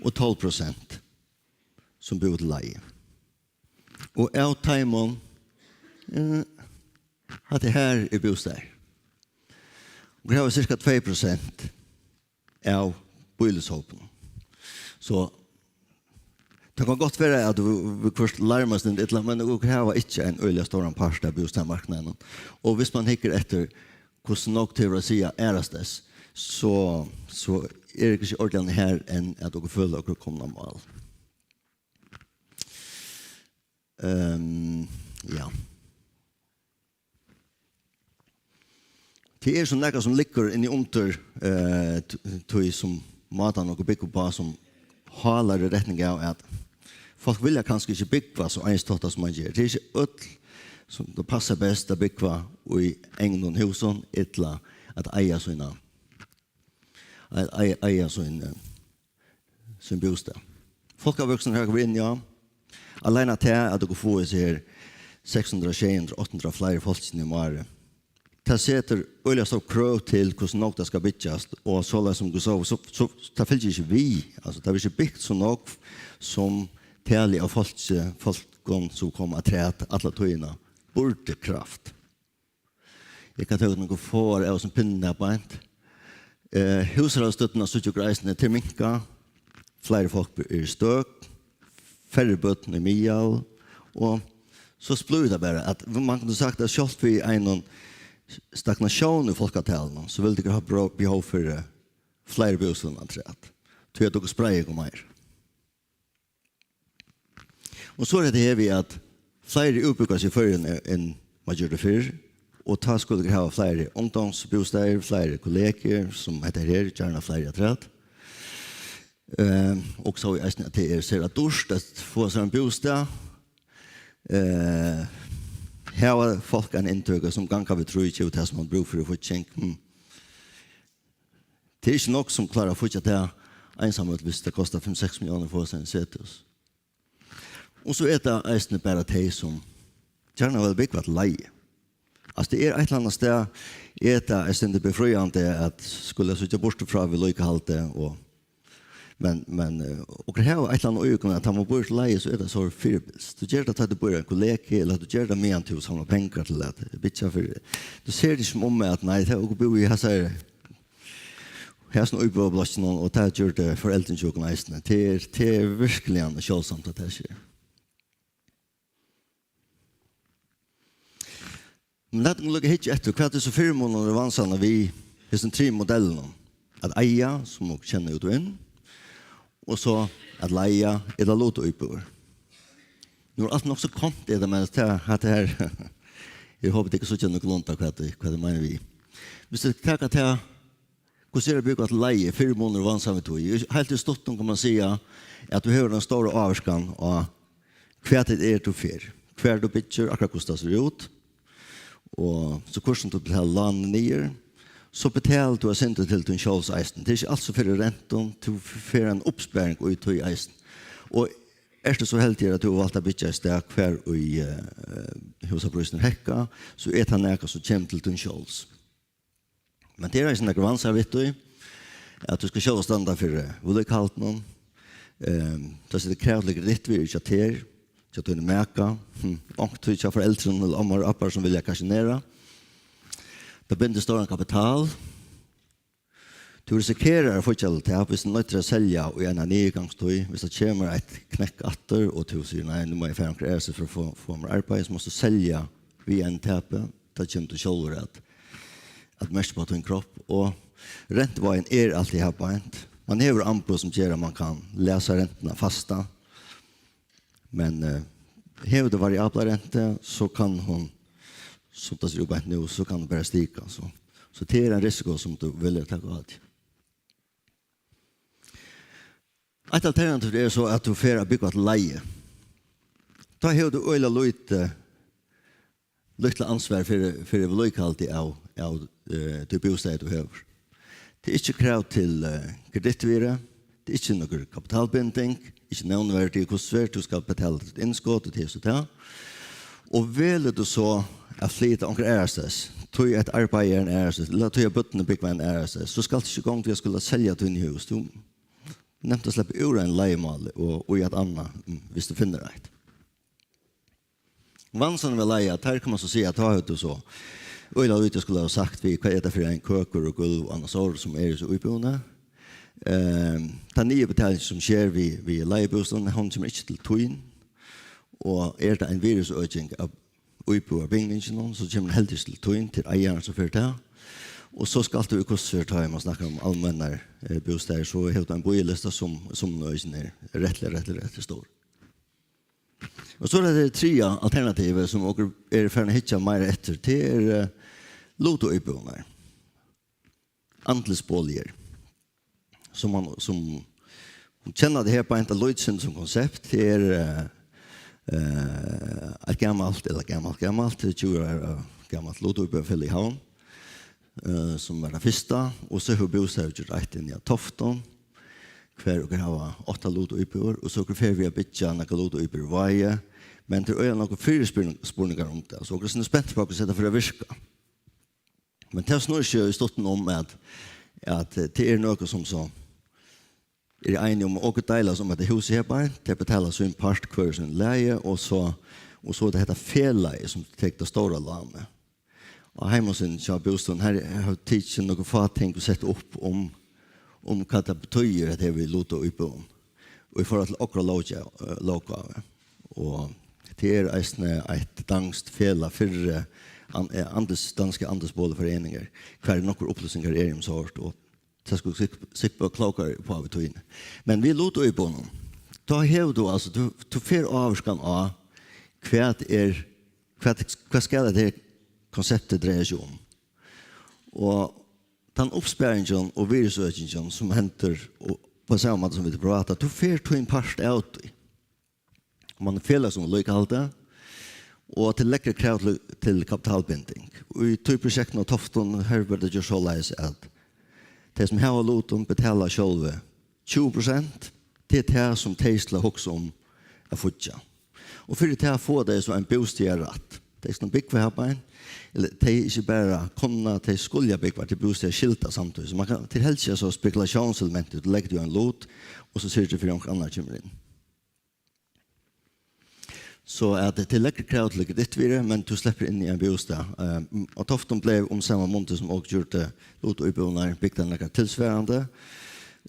og tólv prosent sum búðu til leigu. Og av teimum, eh, hatta her er bústaðir. Okur hava cirka tvey prosent av býlishópinum. So tað kann gott vera, at vit, viðhvørt larmast illa, men okur hava ikki ein øgiliga stóran part av bústaðarmarknaðinum. Og viss mann hyggur eftir, hvussu nógv tað hevur at siga aðrastaðni, so, so er ikki ordiliga her enn, at okur føla okur komin á mál. Ehm, ja. Tað er sum nakað sum liggur inni undir, eh, t-, tí sum mátan okur búgva uppá, sum hálar í retning av, at fólk vilja kanska ikki búgva so einstáttað sum man ger. Tað er ikki øll, sum tað passar best at búgva í egnum húsum, ella at eiga sína, at eiga, eiga sín, eh, sín bústað. Fólkavøksturin, har vit vóru inni á, alene tað, at okur fáa hesi her seks hundrað, sjey hundrað, átta hundrað fleiri fólkini um árið, tað setir øgiliga stór krøv til, hvussu nógv tað skal byggjast, og soleiðis sum tú sá, so, so, tað fylgir ikki við. Altso, tað verður ikki bygt so nógv, sum talið av fólki, fólkum, sum koma afturat alla tíðina, burdi kravt. Eg kann taka nøkur fáar av sum pinnar beint. Eh, húsráðsstøddin síggja okur eisini, tað er minkað. Fleiri fólk eru støk, færri børn í miðal, og so blívur tað bara, at man kundi sagt, at sjálvt við einum stagnatión í fólkatalinum, so vildu okur hava bró-, behov fyri fleiri bústaðum afturat, tí at okur spreiða okum meir. Og so er hetta her við, at fleiri útbúgva seg í Føroyum enn man gjørdi fyrr, og tá skulu okur hava fleiri ungdómsbústaðir, fleiri kollegiur, sum hetta her, gjarna fleiri afturat. Eh, og so eisini, at tað er sera dýrt at fáa sær ein bústað. Eh, hava fólk eina inntøku, sum ganga við trý, gevur tað, sum man brúk fyri, fígging. Hm. Tað er ikki nógv, sum klára at fíggja tað einsamøll, viss tað kostar fimm, seks milliónir at fáa sær ein sethús. Og so er tað eisini bara tey, sum gjarna vilja búgva til leigu. Altso, tað er eitt ella annað stað, er tað eitt sindur befríandi at skula síggja burtur frá viðlíkahaldi og, men, men, eh, okur hava eitt ella annað í okum, at tá man býr til leigu, so er tað so fyribils. Tú ger tað, tá tú býr í ein kollegi, ella tú ger tað, meðan tú samlar pengar til at byggja fyri. Tú sær tað sum um at, nei, tað, okur búðu í hasari, hasum íbúðarblokkinum, og tað gjørdu foreldrini hjá okum eisini. Tað er, tað er veruliga sjáldsamt, at tað sker. Men lat okkum líka hyggja eftir, hvat er so fyrimunur og vansin við hesum trimum modellunum? At eiga, sum okur kenna út og inn, og so at leiga ella luta íbúðir. Nú er alt nokk so kont, er tað, men tað, hatta her, eg hopi, tit kunnu síggja nøkulunda, hvat eg, hvat eg meini við. Viss tit taka tað, hvussu er at búgva til leigu, fyrimunur og vansin við tí? Heilt í stuttum kann man siga, at tú hevur eina stóra ávirkan á, hvat tað er, tú fær, hvar tú byggir, akkurát hvussu tað sær út. Og so hvussu tú betalir lánið niður, so betalir tú eitt sindur til tín sjálvs eisini. Tað er ikki alt sum fer í rentum, tú fær eina uppsparing í tí eisini. Og ert tú so heldigur, at tú hevur valt at byggja eitt stað, hvar í, eh, húsaprísirnir hækka, so er tað nakað sum kemur til tín sjálvs. Men tað er eisini nakrir vansar við tí, at tú skalt sjálvur standa fyri viðlíkahaldinum. Ehm, tað setir krav til kredittvit hjá tær, hjá tínum maka, hm, onkuntíð hjá foreldrum ella ommur og abbar, sum vilja kasjonera. Tað bindur stóran kapital. Tú risikerar at fáa gjaldtap, viss tú noyðist at selja í eina niðurgangstíð. Viss tað kemur eitt knekk aftur, og tú sigur, nei, nú má eg fara onkra aðrastaðni fyri at fáa, fáa mær arbeiði, so mást tú selja við einum tapi. Tá kemur tú sjálvur at, at merkja upp á tín kropp. Og rentuvágin er altíð har beint. Man hevur amboð sum ger at man kann læsa rentuna fasta. Men, eh, hevur tú variabla rentu, so kann hon, sum tað sær út beint nú, so kann hon bara stika. So, so tað er ein risiko sum tú velur at taka á teg. Eitt alternativ er so, at tú fer at búgva til leigu. Tá hevur tú øgiliga lítið lítla ansvar fyri, fyri viðlíkahaldi av, av, eh, tí bústaði, tú hevur. Tað er ikki krav til, eh, kredittvirði, tað er ikki nøkur kapitalbinding, ikki nevnverdig, hvussu er, tú skalt betala títt innskot og tað og tað. Og velur tú so at flyta onkra aðrastaðis, tí at arbeiðið er ein aðrastaðis, ella tí at børnini búgva ein aðrastaðis, so skalt tú ikki í gongd við at skula selja tíni hús. Tú nevnt at sleppa úr einum leigumáli og, og í eitt annað, mm, viss tú finnur eitt. Vansarnir við at leiga, teir kann man so siga, at tá hevur tú so øgiliga lítið skuldi hava sagt við, hvat er tað fyri ein køkur og gólv og annað sort, sum er í so íbúðini. Ehm, tann niðurbetaling, sum sker við, við leigubústaðin, hon kemur ikki til tín. Og er tað ein virðisøking av íbúðarbygninginum, so kemur hon heldur ikki til tín, til eigaran, sum fær tað. Og so skalt tú í hvussu er, tá man snakkar um almennar, eh, bústaðir, so hevur tú ein bíðilista, sum, sum økini er rættiliga, rættiliga, rættiliga stór. Og so er tað triðja alternativið, sum okur eru farin at hyggja meira eftir, tað er, eh, lutuíbúðirnar. Andelsboliger. Sum man, sum kenna tað her beint, at lítið sum konsept, tað er, eh, eh, eitt gamalt, ella gamalt, gamalt, tað er tjúgu ára gamalt lutuíbúðarfelag í Havn, eh, sum var tað fyrsta, og so hevur Bústaðarøkið eitt inni á Toftum, hvar okur hava átta lutuíbúðir, og so okur fer við at byggja nakrar lutuíbúðir í Vági, men tað er øgiliga nógvir fyrispurningar um tað, so okur eru spent upp á, hvussu hetta fer at virka. Men tað snýr seg í stuttum um, at, at tað er nøkur sum so eru einir um, okur deila um hetta húsið her beint, tey betala sín part hvør í síni leið, og so, og so er tað hetta felagið, sum tekur tað stóra lánið. Á heimasíðuni hjá Bústaðnum, har hava vit tikið nøkur fá ting og sett upp um, um hvat tað betýðir, at hava lutuíbúð í forhold til okra lóggjav-, eh, lóggávu. Og tað er eisini eitt danskt felag fyri, eh, an-, eh, andels-, danskar andelsboligforeningar, har nøkur upplýsingar eru um sort, og tað skulu sikk-, sikkurt blíva klókari uppá við tíðini. Men við lutuíbúðunum, tá hevur tú, altso, tú, tú fært ávirkan á, hvat er, hvat, hvat skal hetta her konseptið dreiga seg um? Og tann uppsparingin og virðisøkingin, sum hendir, og á sama máta sum við tí privata, tú fært tín part av tí. Man er felags um viðlíkahaldi, og til lægri krav til, til kapitalbinding. Og í tí prosjektinum á Toftum, har verður tað gjørt soleiðis, at tey, sum hava lutin, betala sjálvi tjúgu prosent. Tað er tað, sum tey skulu hugsa um at fíggja. Og fyri tað fáa tey so ein bústaðarrætt. Tey skulu búgva har beint, ella tey ikki bara kunna, tey skulu búgva til bústaðarskyldar samtíðis. So man kann, tað er helst ikki so spekulatiónselementið, tú leggur í ein lut, og so syrgir fyri, at onkur annar kemur inn. So at tað er lægri krav til kredittvirði, men tú sleppur inn í ein bústað. Ehm, á Toftum bleiv um sama mundið, sum okur gjørdu lutuíbúðirnar, bygt nakrar tilsvarandi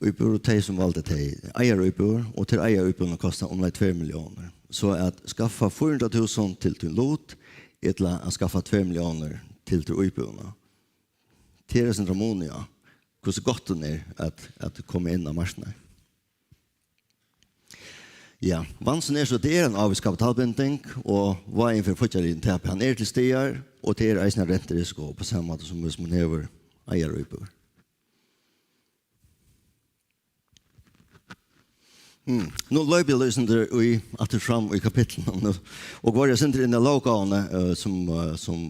íbúðir, og tey, sum valdu tey, eigaru íbúðir, og tær eigaru íbúðirnar kosta umleið tvær milliónir. So at skaffa fýra hundrað túsund til tín lut, ella at skaffa tvær milliónir til, til íbúðina. Tað er eitt sindur av muni, ja. Hvussu gott hon er at, at koma inn á marknaðin. Ja, vansin er so, at tað er ein ávís kapitalbinding, og váðin fyri fíggjarliðin tap, hann er til staðar, og tað er eisini ein renturisiko, á sama máta sum, viss man hevur eigaru íbúðir. Mm. Nú loypi eg eitt sindur í, aftur fram í kapitlunum nú, og var eg eitt sindur inn á lóggávuna, eh, sum, eh, sum,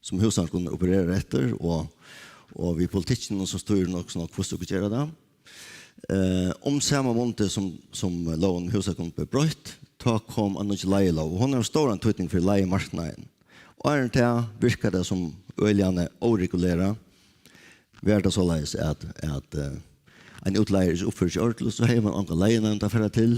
sum húsini kunnu operera eftir, og, og við politikkinum, sum stýrir nokk so nokk, hvussu okur gera tað. Eh, um sama mundið sum, sum lógin um húsakunngerð bleiv broytt, tá kom ein nýggj leigulóg, og hon hevur stóran týdning fyri leigumarknaðin. Áðrenn tað virkaði tað sum øgiliga óregulerað. Var tað soleiðis, at, at, eh, ein útleigari ikki uppførir seg ordiliga, so hevði man onga leigunevnd at fara til,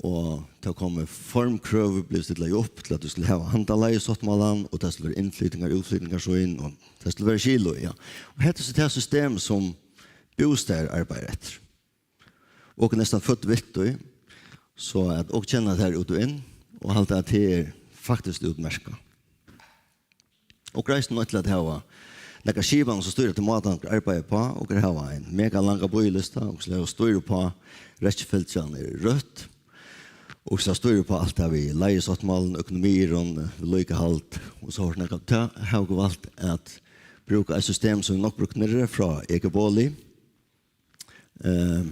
og tá komu formkrøv, blivu stillað upp til, at tú skuldi hava handan leigusáttmálan, og tað skuldi vera innflytingar-, útflytingarsýni, og tað skuldi vera skil í, ja. Og hetta er so tað system, sum Bústaðir arbeiðir eftir. Okur eru næstan fødd við tí, so at okur kenna tað út og inn, og halda, at tað er faktiskt útmerkað. Okur eru eisini noydd til at hava nakrar skipanir, sum stýra tí mátan, okur arbeiða uppá. Okur hava ein mega langan bíðilista, okur skulu hava stýr uppá, rekkifølgan er røtt. Okur skulu stýra uppá alt tað við leigusáttmálum, økonomi, viðlíkahald og so framvegis. Tá hava okur valt at brúka eitt system, sum er nokk brúkt niðri frá Ecobolig. Eh,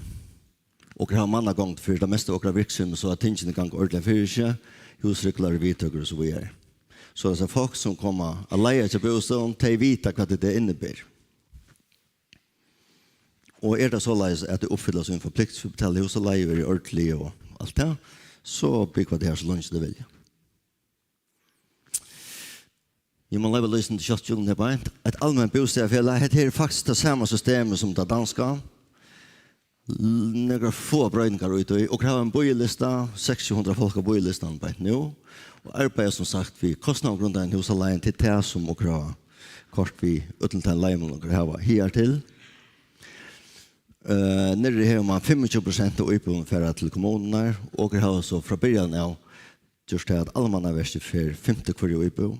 okur hava mannagongd fyri tað mesta av okkara virksemi, so at tingini ganga ordiliga fyri seg, húsregluligar viðtøkur og so víðari. So at fólk, sum koma at leiga hjá Bústaðnum, tey vita, hvat tað inniber. Og er tað soleiðis, at tey uppfylla sín forplikting, betala húsaleigu, eru ordentlige og alt tað, so búgva tey her, so leingi tey vilja. Eg má loyva lýsini til skjótt, Jón, her beint. Eitt alment bústaðarfelag, hetta her er faktiskt tað sama systemið sum tað danska. L-, nakrar fáar broytingar í tí. Okur hava ein bíðilista, seks, sjey hundrað fólk á bíðilistanum beint nú. Og arbeiða, sum sagt, við kostnaðargrundaðum húsaleigjum til tað, sum okur hava koyrt við øllum teimum leigjum, okur hava higartil. Eh, niðri hevur man fimmogtjúgu prosent av íbúðunum fara til kommunurnar, og okur hava so frá byrjan av gjørt tað, at Almannaverkið fær fimtu hvørja íbúð.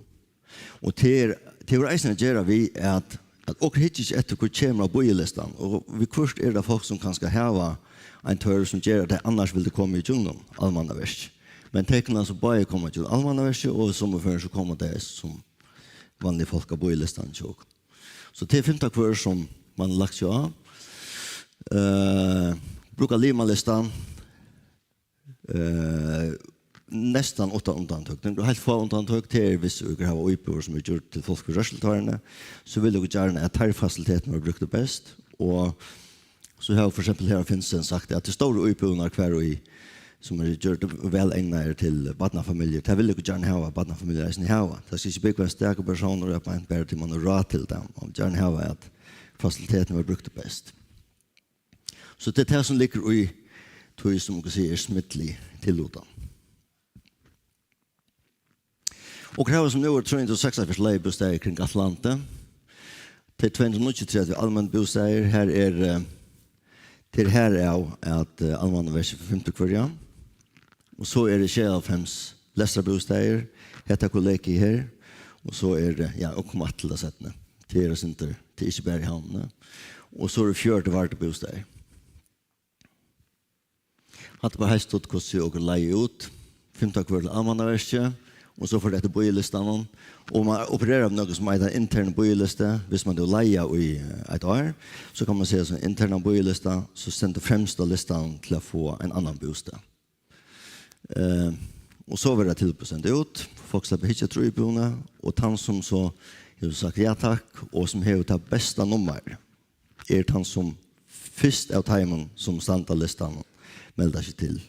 Og tað er, tað hevur eisini at gera við, at, at okur hyggja ikki eftir, hvør kemur á bíðilistan. Og viðhvørt er tað fólk, sum kanska hava ein tørv, sum ger, at tey annars vildu koma ígjøgnum Almannaverkið. Men tey kunnu altso bæði koma ígjøgnum Almannaverkið, og í summum førum so koma tey sum vanlig fólk á bíðilistan hjá okkum. So tað er fimta hvør, sum man hevur lagt seg á. Eh, brúka limalistan. Eh, næstan uttan undantøk. Tað eru heilt fá undantøk, tað er, viss okur hava íbúðir, sum eru gjørdar til fólk við rørslutørni, so vilja okur gjarna, at teir fasilitetirnir verða brúktir best. Og so hevur for eksempel Herra Finsen sagt, at tær stóru íbúðirnar, hvar í, sum eru gjørdar væl egnaðar til barnafamiljur, tað vilja okur gjarna hava, at barnafamiljur eisini hava. Tað skal ikki búgva ein stakur persónur, at man bara, tí man hevur ráð til tað. Man vil gjarna hava, at fasilitetirnir verða brúktir best. So tað er tað, sum liggur í tí, sum okur siga er smittlig tillutan. Okur hava, sum nú er, trý hundrað og seksogfjøruti leigubústaðir kring alt landið. Tað eru tvey hundrað og níggjuogtretivu almennir bústaðir. Her er, eh, tað er herav, at, eh, Almannaverkið fær fimtu hvørja. Og so eru sjeyoghálvfems lestrarbústaðir, hetta kollegiið her, og so er, ja, og koma aftur til tað seinni. Tað er eitt sindur, tað er ikki bara í Havnini. Og so eru fjøruti vardabústaðir. Hatta var heilt stutt, hvussu okur leiga út. Fimta hvør til Almannaverkið, og so fer tað eftir bíðilistanum. Og man opererar við nøkur, sum eitur intern bíðilisti, viss man hevur leigað í, eh, eitt ár, so kann man siga, sum internan bíðilista, so stendur fremst á listanum til at fáa ein annan bústað. Eh, og so verða tilboð send út. Fólk sleppa at hyggja eftir íbúðini, og tann, sum so hevur sagt ja takk, og sum hevur tað besta nummarið, er tann, sum fyrst av teimum, sum standa á listanum, meldar seg til.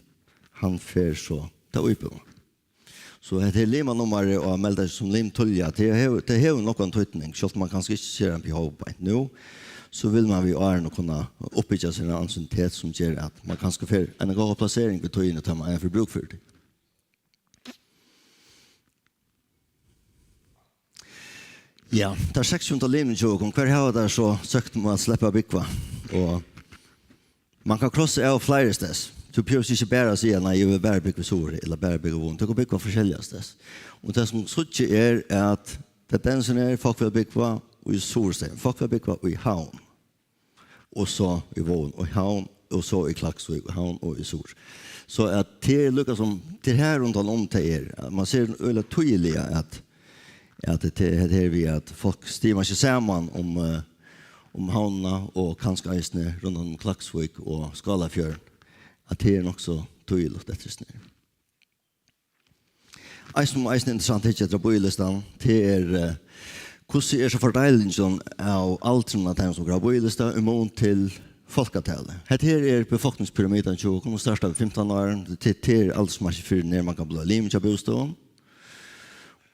Hann fær so ta íbúðina. So hetta her limanummarið og at melda seg sum lim tíðliga, tað hevur, tað hevur nokk ein týdning, sjálvt um man kanska ikki sær ein behov beint nú, so vil man við árinum kunna uppbyggja sær ein ansiennitet, sum ger, at man kanska fær eina góða plasering við tíðini, tá man einaferð brúk fyri tí. Ja, teir seks hundrað limirnir hjá okkum, hvar hava teir so søkt um at sleppa at búgva? Og man kann krossa av fleiri staðir. Tú behøvir ikki bara at siga, "Nei, eg vil bara búgva í Suðuroy, ella bara búgva í Vágum." Tú kann búgva forskelliga staðir. Og tað, sum síggja, er, at tendensin er, fólk vilja búgva í Suðuroy, fólk vilja búgva í Havn, og so í Vágum og Havn, og so í Klaksvík og Havn og í Suðuroy. So at tað er líka sum, tað er her rundan um tað er. At man sær øgiliga týðiliga, at, at tað, tað er her við, at fólk stimar seg saman um, eh, um Havnina og kanska eisini rundan um Klaksvík og Skálafjørð, at tað er nokk so týðiligt eftir sniðin. Eisini, eisini interessant at hyggja eftir bíðilistanum, tað er, eh, hvussu er so fordeilingin av aldrinum av teimum, sum hava bíðilista, í mun til fólkatalið. Hetta her er befolkningspyramidan hjá okkum, og startar við fimtan árum, tað, tað er aldursmarkið fyri, nær man kann blíva limur hjá Bústaðnum.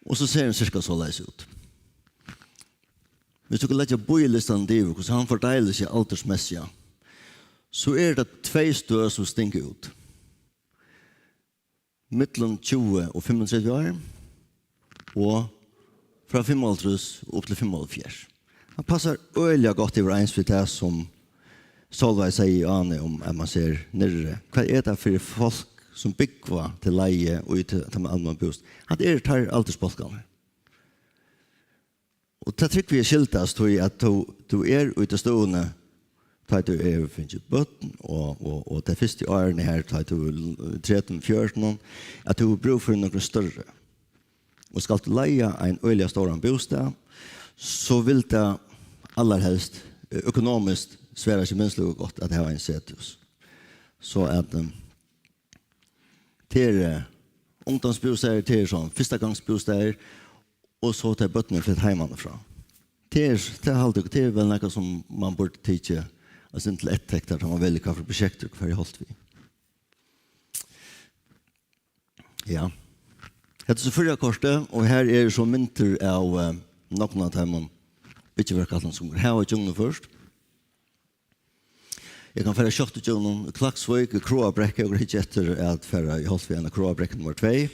Og so sær hann cirka soleiðis út. Viss tú kann leggja bíðilistanum yvir, hvussu hann fordeilir seg aldursmessigt, so eru tað tvey støð, sum stinga út. Millum tjúgu og fimmogtretivu ár, og frá fimmoghálvtrýss og upp til fimmoghálvfjerðs. Hann passar øgiliga gott yvir eins við tað, sum Sólveig segði áðni, um at man sær niðri. Hvat er tað fyri fólk, sum búgva til leigu í t-, teimum almennu búst-? Hatta eru teir aldursbólkarnir. Og tað trúgvi eg skyldast, tí at tú, tú ert í tí støðuni, tá tú hevur fingið børn, og, og, og tey fyrstu árini her, tá tú er trettan, fjúrtan, at tú hevur brúk fyri nøkrum størri. Og skalt tú leiga ein øgiliga stóran bústað, so vil tað allarhelst, eh, økonomiskt svara seg minst líka gott at hava ein sethús. So at, eh, tað er, eh, ungdómsbústaðir, tað er so fyrstagangsbústaðir, Og so tá børnini eru flutt heimanífrá. Tað er, tað haldi eg, tað er væl nakað sum man burdi tikið eitt sindur til eftirtektar, tá man velur hvat fyri prosjektir, hvat er holdt við. Ja. Hetta er so fyrra kortið, og her eru so myndir av, eh, nøkrum av teimum byggiverkætlunum, sum hava gjøgnumført. Eg kann fara skjótt ígjøgnum Klaksvík, Kráarbrekka, okur hyggja eftir at fara í holt við eina Kráarbrekku nummar tvey.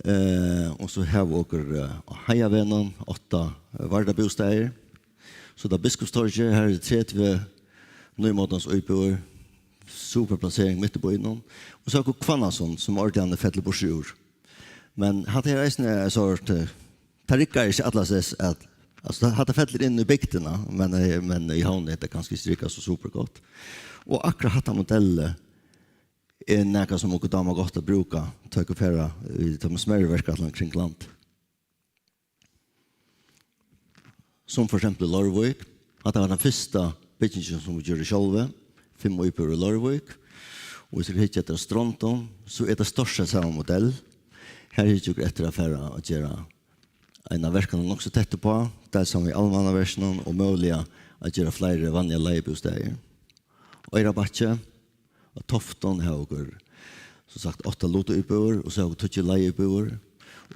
Eh, og so hava okur, eh, á Heiðavegnum, átta, eh, Vardabústaðir. So er tað Biskupstorgið, her eru tretivu nýmótans íbúðir, super plasering mitt í býnum. Og so hava okur Hvannasund, sum ordiliga fellur burtur úr. Men hatta er eisini ein sort, eh, tað riggar ikki allastaðni at, altso, hatta fellur inn í bygdina, men, eh, men í Havn er tað kanska ikki riggað so super gott. Og akkurát hatta modellið er nakað sum okur dámar gott at brúka, tá okur fara í teimum smærri verkætlunum kring land. Sum for eksempel í Leirvík. Hatta var tann fyrsta byggingin, sum vit gjørdu sjálvi. Fimm íbúðir í Leirvík. Og viss okur hyggja eftir Strondum, so er tað stort sett sama modell. Her hyggja okur eftir at fara at gera eina verkætlan nokk so tætt uppá, deila saman við Almannaverkinum og møguliga at gera fleiri vanligar leigjubústaðir. Oyrarbakki, á Toftum hava okur, sum sagt, átta lutuíbúðir, og so hava okur tíggju leigjubúðir,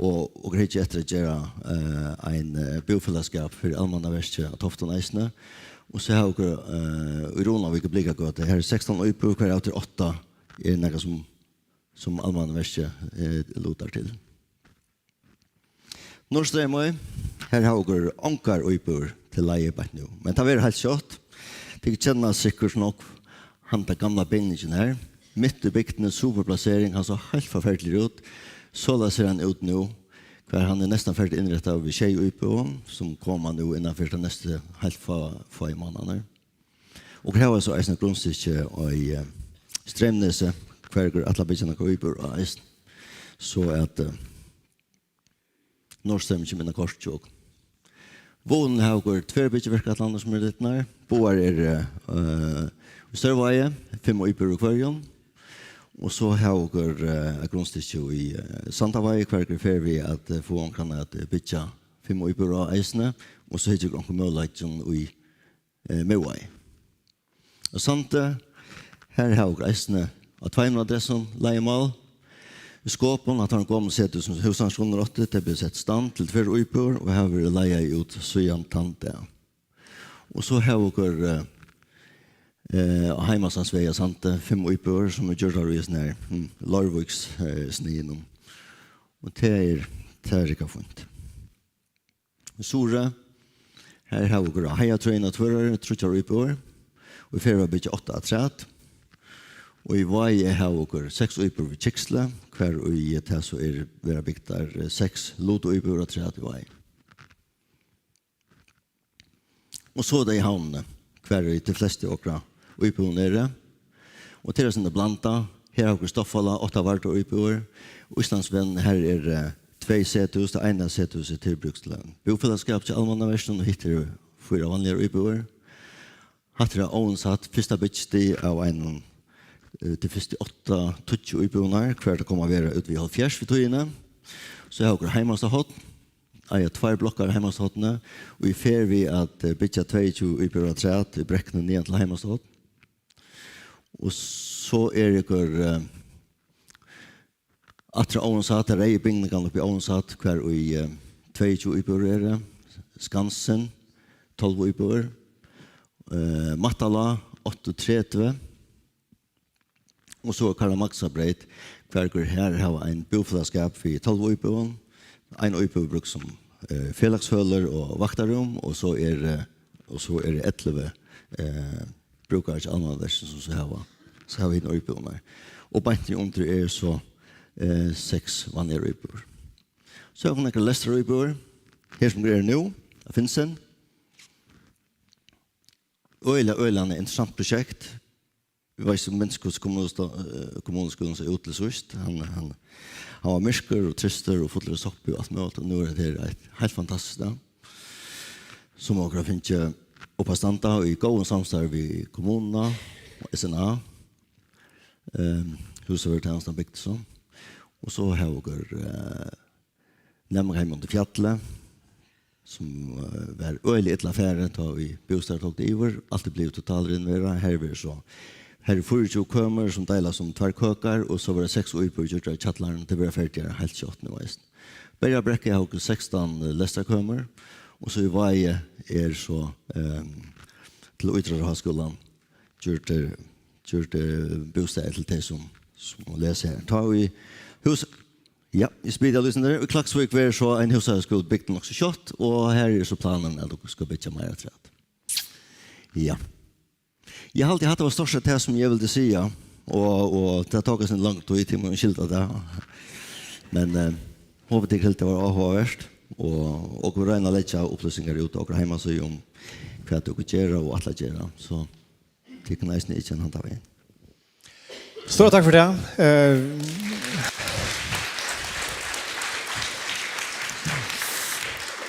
og okur hyggja eftir at gera, eh, ein, eh, búfelagsskap fyri Almannaverkið á Toftum eisini, og so hava okur, eh, í Runavík í Blikagøtu, her eru sekstan íbúðir, hvørja av tí átta er nakað sum, sum Almannaverkið, eh, lutar til. Norðstreymoy, her hava okur ongar íbúðir til leigu beint nú, men tað verður heilt skjótt. Tit kenna sikkurt nokk handa gamla bygningin her. Mitt í bygdini, super plasering, hann sá heilt forferdiligur út. Soleiðis sær hann út nú, har hann er næstan ferdiginnrættaður við sjey íbúðum, sum koma nú innan fyri tey næstu heilt fá, fáu mánaðirnar. Og her hava vit so eisini grundstykki í, eh, Streymnesi, har okur ætla at byggja nakrar íbúðir á eisini. So at, eh, Norðstreymoy kemur inn á kortið hjá okkum. Vágin hevur tvær byggiverkætlanir sum eru lidnar. Báðar eru, eh, í Sørvági, fimm íbúðir í hvørjum. Og so hava okur, eh, eitt grundstykki í, eh, Sandavági, har okur fara við at, eh, fáa onkran at, eh, byggja fimm íbúðir á eisini. Og so hyggja okur onkur møguleiki í, eh, Miðvági. Á Sandi, har hava okur eisini á tveimum adressum leigumál. Í Skopun, hatta var ein gomul sethús, sum Húsnæðisgrunnin átti, tað bleiv sett í stand til tvær íbúðir og hava verið leigað út síðan tann dag. Og so hava okur, eh, eh, á Heimasandsvegi á Sandi, fimm íbúðir, sum eru gjørdar í hesum her, hm, Leirvíks, eh, sniðinum. Og tað er, tað er ikki fínt. Í Suðuroy, har hava okur á Heiðatrøðini á Tvøroyri tríggjar íbúðir, og í ferð við at byggja átta afturat. Og í Vági hava okur seks íbúðir við Keypsli, har í tað so er verða bygdar, eh, seks lutuíbúðir afturat í Vági. Og so er tað í Havnini, har í tey flestu okra íbúðum eru. Og tað er eitt sindur blandað. Her hava okur Stoffalág, átta Vardø íbúðir. Íslandsvegurin, har er, eh, tvey sethús. Tað eina sethúsið er tilbrúkt til ein búfelagsskap hjá Almannaverkinum, og hitt eru fýra vanligar íbúðir. Hatta er óðins hatt, fyrsta byggistig av einum, eh, tey fyrstu átta, tíggju íbúðirnar, har tað koma at vera út við hálvfjerðs við tíðini. So hava okur Heimastadhorn, eiga tveir blokkar í Heimastadhorni, og í ferð við at, eh, byggja tveyogtjúgu íbúðir afturat í brekkuni niðan til Heimastadhorn. Og so er okur, eh, aftur á Óðinshatt, tær reyðu bygningarnar uppi á Óðinshatt, har í, eh, tveyogtjúgu íbúðir eru, Skansin, tólv íbúðir, eh, Mattalág, áttaogtretivu, og so er Karl Marxarbreyt, har okur her hava ein búfelagsskap við tólv íbúðum. Ein íbúð brúkt sum, eh, felagshølur og vaktarrúm, og so er, eh, og so eru ellivu, eh, brúkarar hjá Almannaverkinum, sum so hava, so hava hinar íbúðirnar. Og beint niðriundir eru so, eh, seks vanligar íbúðir. So hava vit nakrar lestraríbúðir, her sum eru nú, á Finsen. Øgiliga, øgiliga interessant prosjekt. Eg veit ikki, um tú minnist, hvussu kommunusto-, eh, kommunuskúlin sá út til síðst. Hann, hann, hann var myrkur og trystur og fullur av soppi og alt møguligt, og nú er hetta her eitt heilt fantastiskt stað, sum okur hava fingið upp at standa í góðum samstarvi við kommununa og S N A. Ehm, Húsavørðutænastan bygdi so. Og so hava okur, eh, næmingaheim undir fjalli, sum, eh, var øgiliga illa farið, tá ið bústaðir tóku yvir. Alt er blivið totalrenoverað. Her verður so, her eru fýraogtjúgu kømur, sum deilast um tveir køkar, og so verða seks íbúðir gjørdar í kjallaranum. Tað verður ferdigt heilt skjótt nú eisini. Berjabrekka hevur sekstan, eh, lestrarkømur, og so í Vági er so, ehm, til Ítróttaháskúlan gjørt, eh, gjørt, eh, bústaðir til tey, sum, sum lesa her. Tá í hús-, ja, eg spyr tað, Lýsindur. Í Klaksvík verður so ein húsaskúli bygdur nokk so skjótt, og her er so planin, at okur skal byggja meira afturat. Ja. Eg haldi, hatta var stort sett tað, sum eg vildi siga, og, og tað tók eitt sindur longri tíð, tit mugu umskylda tað. Men, eh, hopi, tit hildu, tað var áhugavert, og, og okur royna at leggja upplýsingar út á okkara heimasíðu um hvat okur gera og ætla at gera. So tit kunnu eisini ynskja handa vegin. Stóra takk fyri tað. Eh,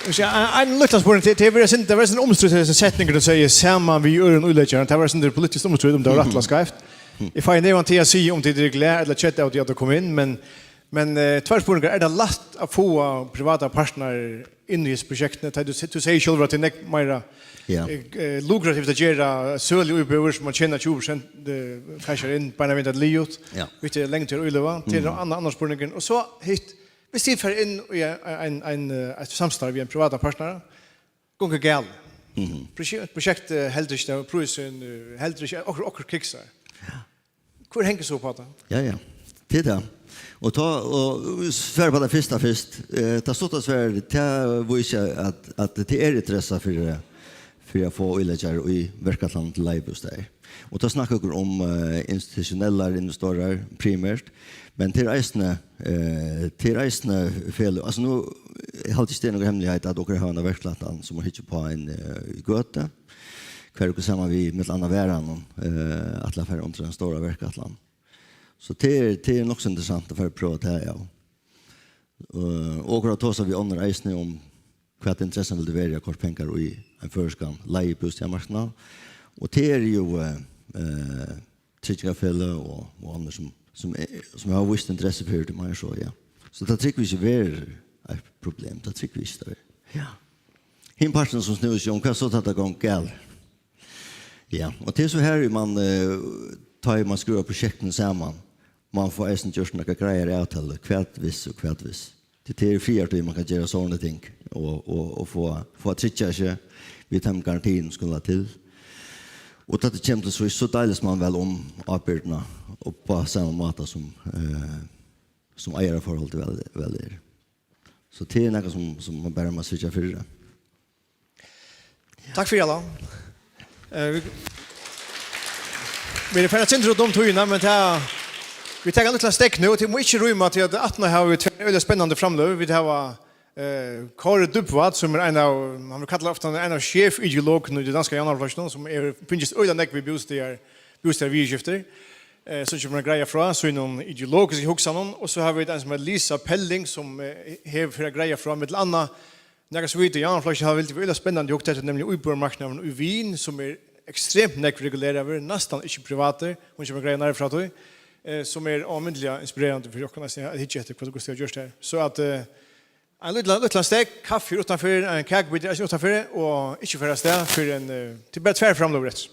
skal eg, ein, ein lítlan spurning til, til, tað var eitt sindur, tað var eitt sindur umstrítt, hesar setningar, tú sigur, saman við øðrum íleggjarum. Tað var eitt sindur politiskt umstrítt, um tað var rætt ella skeivt. Eg fái neyvan til at siga, um tit eru glað ella kedd av, at tit koma inn, men, men, eh, tveir spurningar. Er tað lætt at fáa privatar partnarar inn í hesi prosjektini? Tá tú, tú sigur sjálvur, at tað er nógv meira, ja, eh, eh, lukrativt at gera sølu íbúðir, sum man tekur tjúgu prosent, eh, fær sær inn, beinanvegin til liðugt, ja, við tað langt til at útliva. Tað er, mm, annar, annar spurningur. Og so hitt, viss tit fara inn í ein, ein, ein, eh, eitt samstarv við ein privatar partnara, gongur galið. Mhm. Prosje-, prosjektið heldur ikki, tað, prísurin, eh, heldur ikki, okkurt, okkurt kiksar. Ja. Hvør hongur so upp á tað? Ja, ja. Tað er tað. Og tá, og svara upp á tað fyrsta fyrst. Eh, tað stutta svarið, tað vísir, at, at tað er interessa fyri, fyri at fáa íleggjarar í verkætlan til leigubústaðir. Og tá snakka okur um, eh, institutionellar investorar primært, men tað er eisini, eh, tað er eisini feløg. Altso, nú, eg haldi ikki, tað er nøkur hemmeligheit, at okur hava eina verkætlan, sum er hyggjað upp á ein, eh, í Gøtu, har okur saman við millum annað Varðanum, eh, ætla at fara undir eina stóra verkætlan. So tað er, tað er nokk so interessant at fara at prøva tað, ja. Eh, og okur hava tosað við onnur eisini um, hvat interessan vildi vera, at koyra pengar í ein føroyskan leigubústaðarmarknað. Og tað eru jú, eh, eh, tryggingarfeløg og, og onnur, sum, sum er, sum hava víst interessu fyri tí, meir so, ja. So tað trúgvi eg ikki verður eitt problem. Tað trúgvi eg ikki, tað verður. Ja. Hin parturin, sum snúði seg um, hvat so, tá tað gongur galið? Ja, og tað er so her, man, eh, tá man skrúvar prosjektini saman, man fær eisini gjørt nakrar greiðar avtalur, hvat viss og hvat viss. Tað er fyrst tí man kann gera sovorðin ting og, og, og fáa, fáa tryggjað seg við teimum garantium, sum skulu til. Og tá tað kemur til, so, so deilist man væl um ábyrgdina, og á sama máta sum, eh, sum eigaraforholdið væl, væl er. So tað er nakað sum, sum man bara má syrgja fyri. Takk fyri, Allan. Eh, vit, vit eru farin at sindra út um tíðina, men tað, vit taka ein lítlan steðg nú, og tit mugu ikki rýma, tí at aftaná hava vit tvey øgiliga spennandi framløg. Vit hava, eh, Kåre Dybvad, sum er ein av, hann verður kallaður ofta ein av chefideologunum í tí danska javnaðarflokkinum, sum er, fylgist øgiliga nógv við bústaðar-, bústaðarviðurskifti, eh, sum kemur at greiða frá sínum ideologisku hugsanum. Og so hava vit ein, sum er Lisa Pelling, sum, eh, hevur fyri at greiða frá, millum annað, nakað sum vit í javnaðarflokkinum hava hildið var øgiliga spennandi, hugt eftir, nemliga íbúðarmarknaðurin í Wien, sum er ekstremt nógv reguleraður, næstan ikki privatur. Hon kemur at greiða nærri frá tí, eh, sum er ómetaliga inspirerandi fyri okkum at hyggja eftir, hvat Gustig hevur gjørt her. So at, eh, ein lítlan, lítlan steðg, kaffi er uttanfyri, ein kakubiti er eisini uttanfyri, og ikki fara avstað fyrr enn, eh, tað er bara tvær framløgur eftir.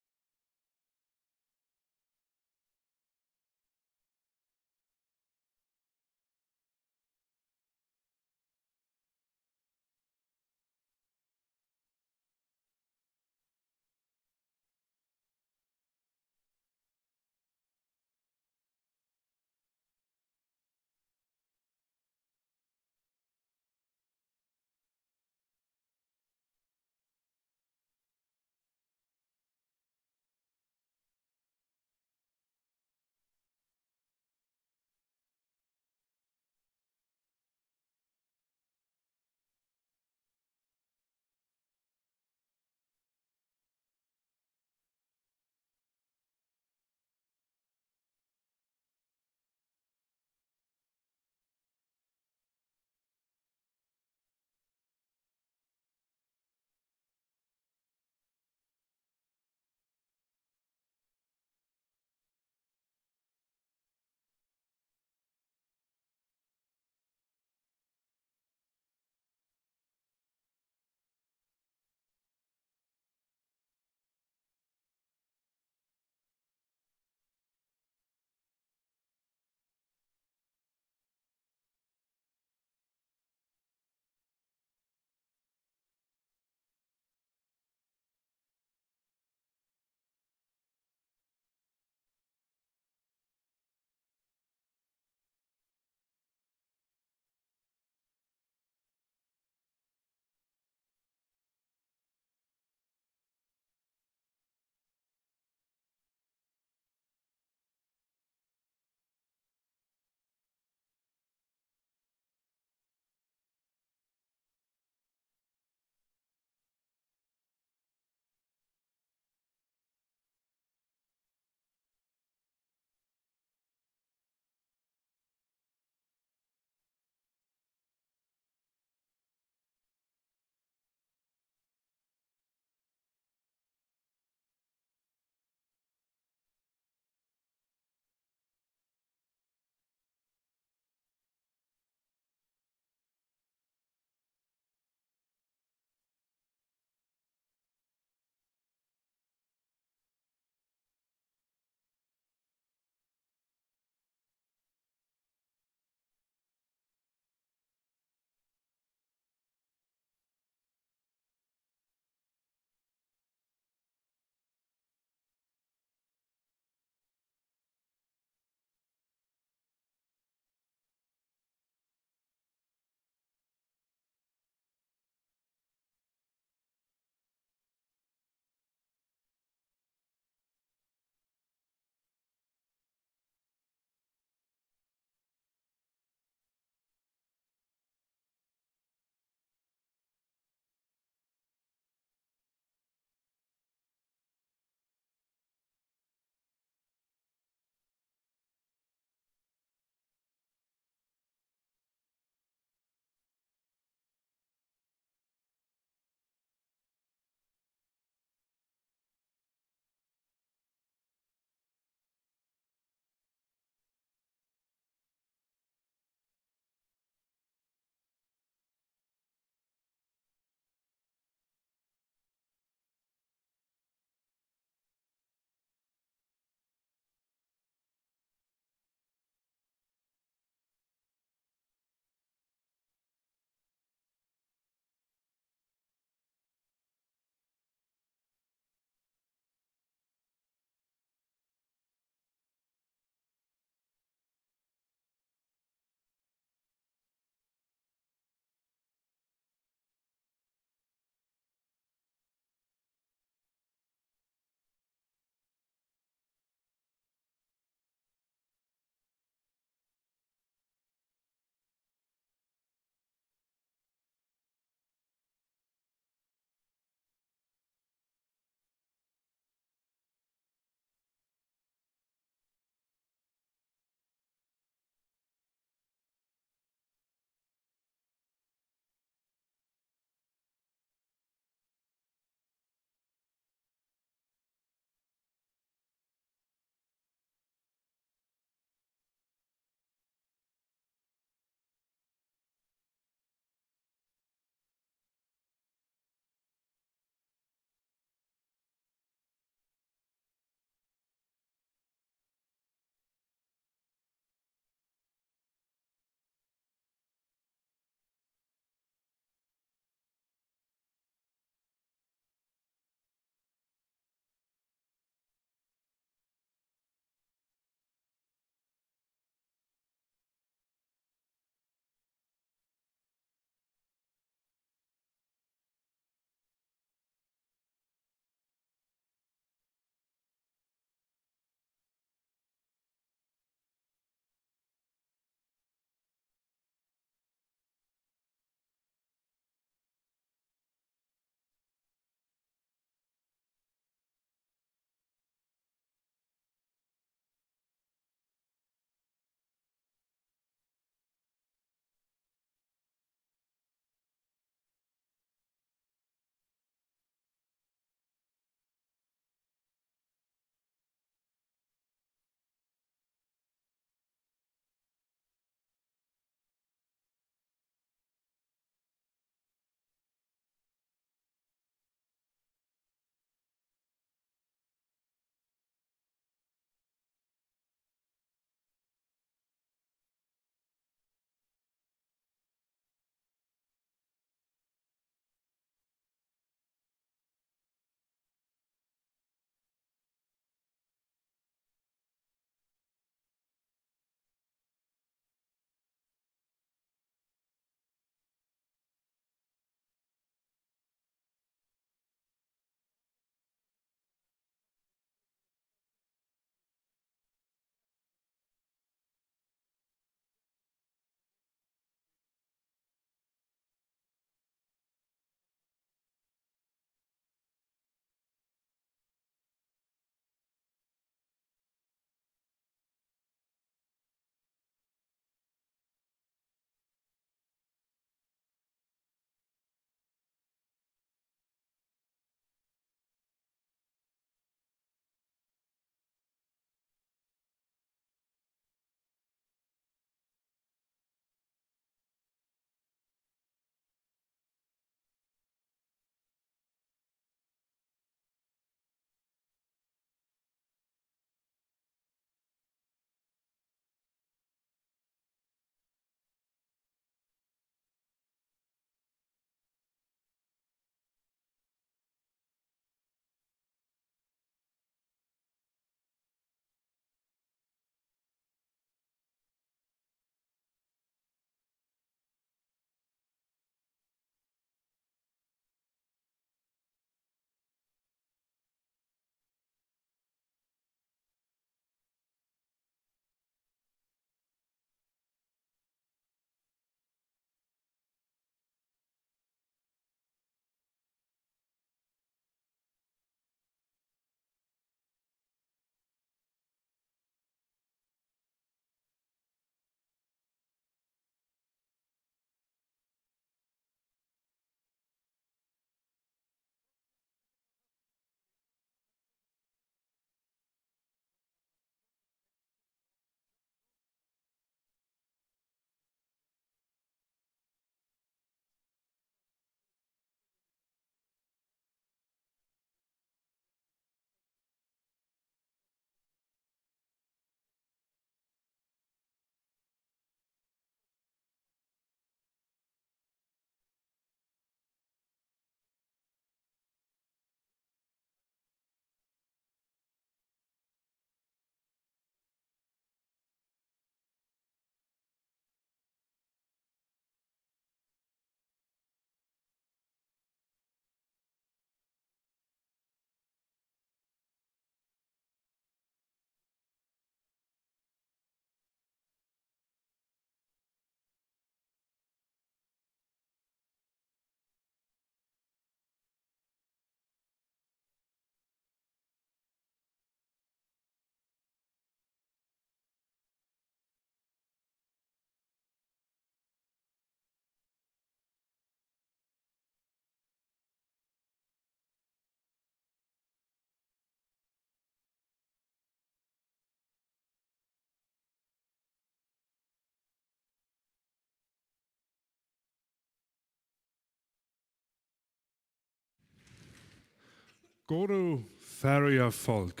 Góðu Føroya fólk.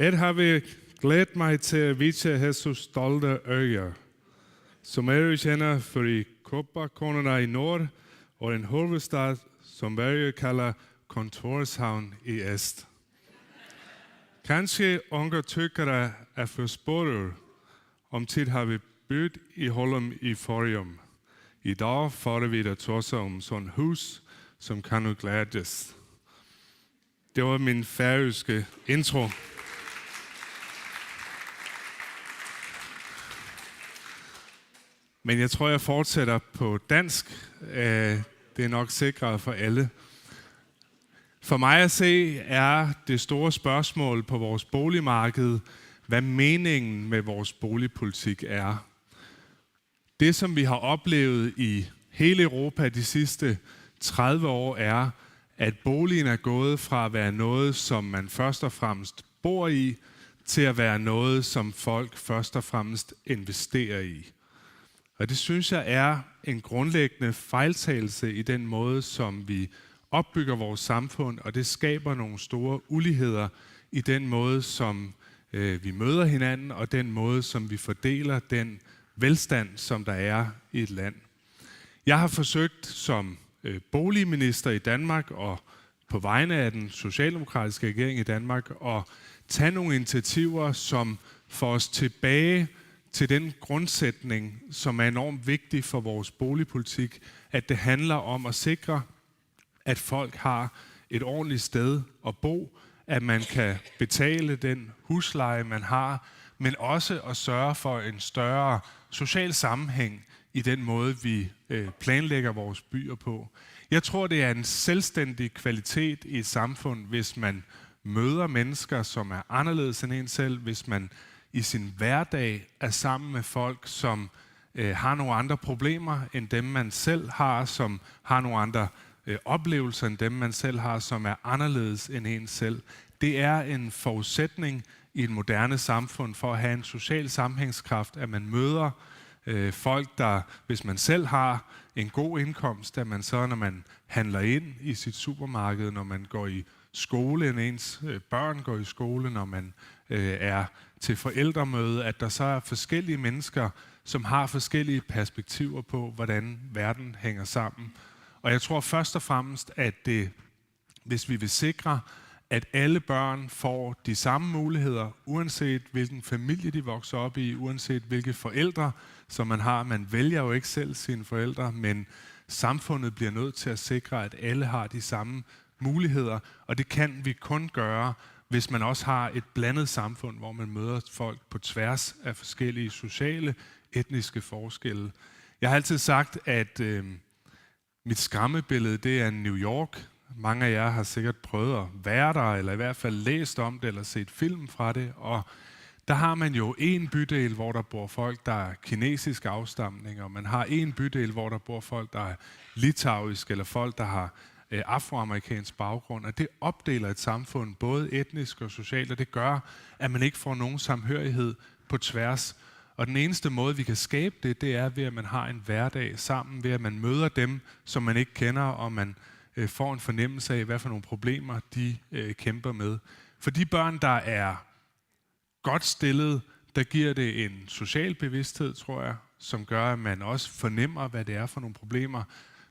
Eg havi gleðt meg til at vitja hesi stoltu oyggjar, sum eru kendar fyri kópakonuna í norð og ein høvuðsstað, sum verjur kalla Kontorshavn í eystur. Kanska onkur tykkara er forspurvin, um tit hava búð í Hólm í Føroyum. Í dag fara vit at tosa um sovorðin hús, sum kunnu gleðast. Det var min færøske intro. Men jeg tror, jeg fortsætter på dansk. Øh, det er nok sikrere for alle. For mig at se er det store spørgsmål på vores boligmarked, hvad meningen med vores boligpolitik er. Det, som vi har oplevet i hele Europa de sidste tredive år, er, at boligen er gået fra at være noget, som man først og fremmest bor i, til at være noget, som folk først og fremmest investerer i. Og det synes jeg er en grundlæggende fejltagelse i den måde, som vi opbygger vores samfund, og det skaber nogle store uligheder i den måde, som, øh, vi møder hinanden, og den måde, som vi fordeler den velstand, som der er i et land. Jeg har forsøgt som, øh, boligminister i Danmark og på vegne af den socialdemokratiske regering i Danmark at tage nogle initiativer, som får os tilbage til den grundsætning, som er enormt vigtig for vores boligpolitik, at det handler om at sikre, at folk har et ordentligt sted at bo, at man kan betale den husleje, man har, men også at sørge for en større social sammenhæng i den måde, vi, øh, planlægger vores byer på. Jeg tror, det er en selvstændig kvalitet i et samfund, hvis man møder mennesker, som er anderledes end en selv, hvis man i sin hverdag er sammen med folk, som, øh, har nogle andre problemer end dem, man selv har, som har nogle andre, øh, oplevelser end dem, man selv har, som er anderledes end en selv. Det er en forudsætning i et moderne samfund for at have en social sammenhængskraft, at man møder, øh, folk, der, hvis man selv har en god indkomst, at man så, når man handler ind i sit supermarked, når man går i skole, når ens, øh, børn går i skole, når man, øh, er til forældremøde, at der så er forskellige mennesker, som har forskellige perspektiver på, hvordan verden hænger sammen. Og jeg tror først og fremmest, at det, hvis vi vil sikre, at alle børn får de samme muligheder, uanset hvilken familie de vokser op i, uanset hvilke forældre, som man har. Man vælger jo ikke selv sine forældre, men samfundet bliver nødt til at sikre, at alle har de samme muligheder, og det kan vi kun gøre, hvis man også har et blandet samfund, hvor man møder folk på tværs af forskellige sociale, etniske forskelle. Jeg har altid sagt, at, øh, mit skræmmebillede, det er New York. Mange af jer har sikkert prøvet at være der, eller i hvert fald læst om det, eller set film fra det, og der har man jo en bydel, hvor der bor folk, der er kinesisk afstamning, og man har en bydel, hvor der bor folk, der er litauisk, eller folk, der har, øh, afroamerikansk baggrund, og det opdeler et samfund, både etnisk og socialt, og det gør, at man ikke får nogen samhørighed på tværs. Og den eneste måde, vi kan skabe det, det er ved, at man har en hverdag sammen, ved at man møder dem, som man ikke kender, og man, øh, får en fornemmelse af, hvad for nogle problemer de, øh, kæmper med. For de børn, der er godt stillet, der giver det en social bevidsthed, tror jeg, som gør, at man også fornemmer, hvad det er for nogle problemer,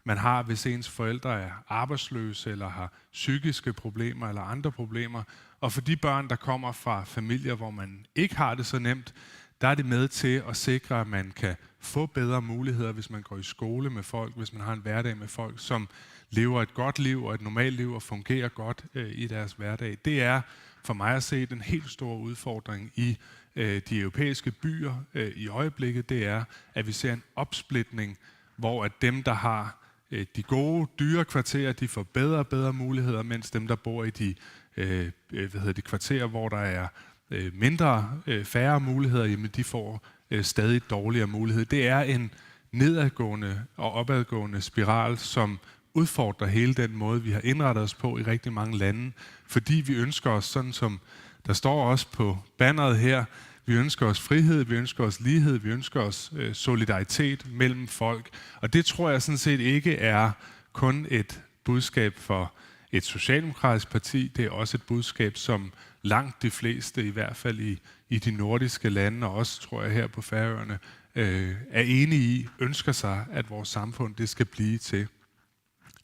man har, hvis ens forældre er arbejdsløse eller har psykiske problemer eller andre problemer. Og for de børn, der kommer fra familier, hvor man ikke har det så nemt, der er det med til at sikre, at man kan få bedre muligheder, hvis man går i skole med folk, hvis man har en hverdag med folk, som lever et godt liv og et normalt liv og fungerer godt, øh, i deres hverdag. Det er for mig at se den helt store udfordring i, øh, de europæiske byer, øh, i øjeblikket, det er, at vi ser en opsplitning, hvor at dem, der har, øh, de gode, dyre kvarterer, de får bedre og bedre muligheder, mens dem, der bor i de, øh, øh, hvad hedder det, kvarterer, hvor der er, øh, mindre, øh, færre muligheder, jamen de får, øh, stadig dårligere mulighed. Det er en nedadgående og opadgående spiral, som udfordrer hele den måde, vi har indrettet os på i rigtig mange lande, fordi vi ønsker os, sådan som der står også på banneret her, vi ønsker os frihed, vi ønsker os lighed, vi ønsker os, øh, solidaritet mellem folk. Og det tror jeg sådan set ikke er kun et budskab for et socialdemokratisk parti. Det er også et budskab, som langt de fleste, i hvert fald i, i de nordiske lande, og også, tror jeg, her på Færøerne, øh, er enige i, ønsker sig, at vores samfund, det skal blive til.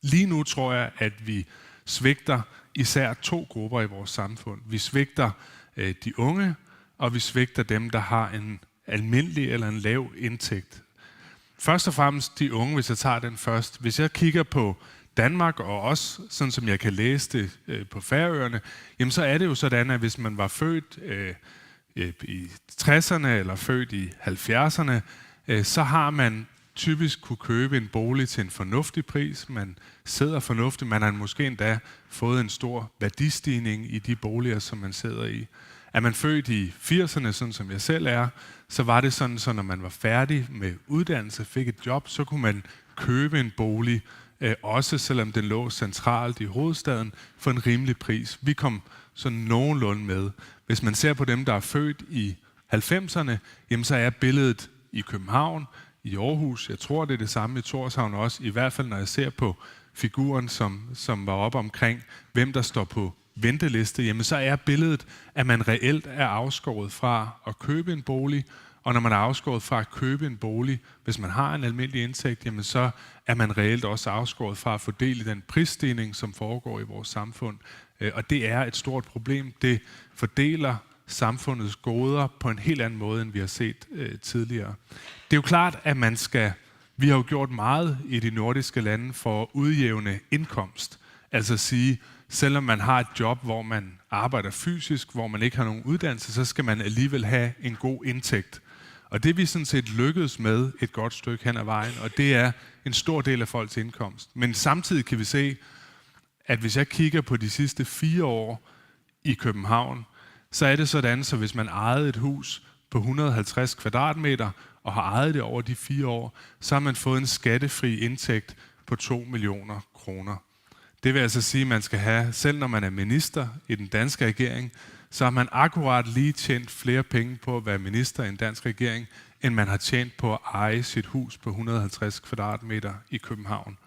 Lige nu tror jeg, at vi svigter især to grupper i vores samfund. Vi svigter, øh, de unge, og vi svigter dem, der har en almindelig eller en lav indtægt. Først og fremmest de unge, hvis jeg tager den først. Hvis jeg kigger på Danmark, og også sådan som jeg kan læse det, øh, på Færøerne, jamen så er det jo sådan, at hvis man var født, øh, øh, i tresserne eller født i halvfjerdserne, øh, så har man typisk kunne købe en bolig til en fornuftig pris. Man sidder fornuftigt. Man har måske endda fået en stor værdistigning i de boliger, som man sidder i. Er man født i firserne, sådan som jeg selv er, så var det sådan, så når man var færdig med uddannelse, fik et job, så kunne man købe en bolig, øh, også selvom den lå centralt i hovedstaden, for en rimelig pris. Vi kom sådan nogenlunde med. Hvis man ser på dem, der er født i halvfemserne, jamen så er billedet i København, i Aarhus, jeg tror, det er det samme i Tórshavn også, i hvert fald når jeg ser på figuren, som, som var oppe omkring, hvem der står på venteliste, jamen så er billedet, at man reelt er afskåret fra at købe en bolig, og når man er afskåret fra at købe en bolig, hvis man har en almindelig indtægt, jamen så er man reelt også afskåret fra at få del i den prisstigning, som foregår i vores samfund. Øh, og det er et stort problem. Det fordeler samfundets goder på en helt anden måde, end vi har set, øh, tidligere. Det er jo klart, at man skal, vi har jo gjort meget i de nordiske lande for at udjævne indkomst. Altså at sige, selvom man har et job, hvor man arbejder fysisk, hvor man ikke har nogen uddannelse, så skal man alligevel have en god indtægt. Og det er vi sådan set lykkedes med et godt stykke hen ad vejen, og det er en stor del af folks indkomst. Men samtidig kan vi se, at hvis jeg kigger på de sidste fire år i København, så er det sådan, så hvis man ejede et hus på hundrede og halvtreds kvadratmeter og har ejet det over de fire år, så har man fået en skattefri indtægt på to millioner kroner. Det vil altså sige, at man skal have, selv når man er minister i den danske regering, så har man akkurat lige tjent flere penge på at være minister i en dansk regering, end man har tjent på at eje sit hus på hundrede og halvtreds kvadratmeter i København.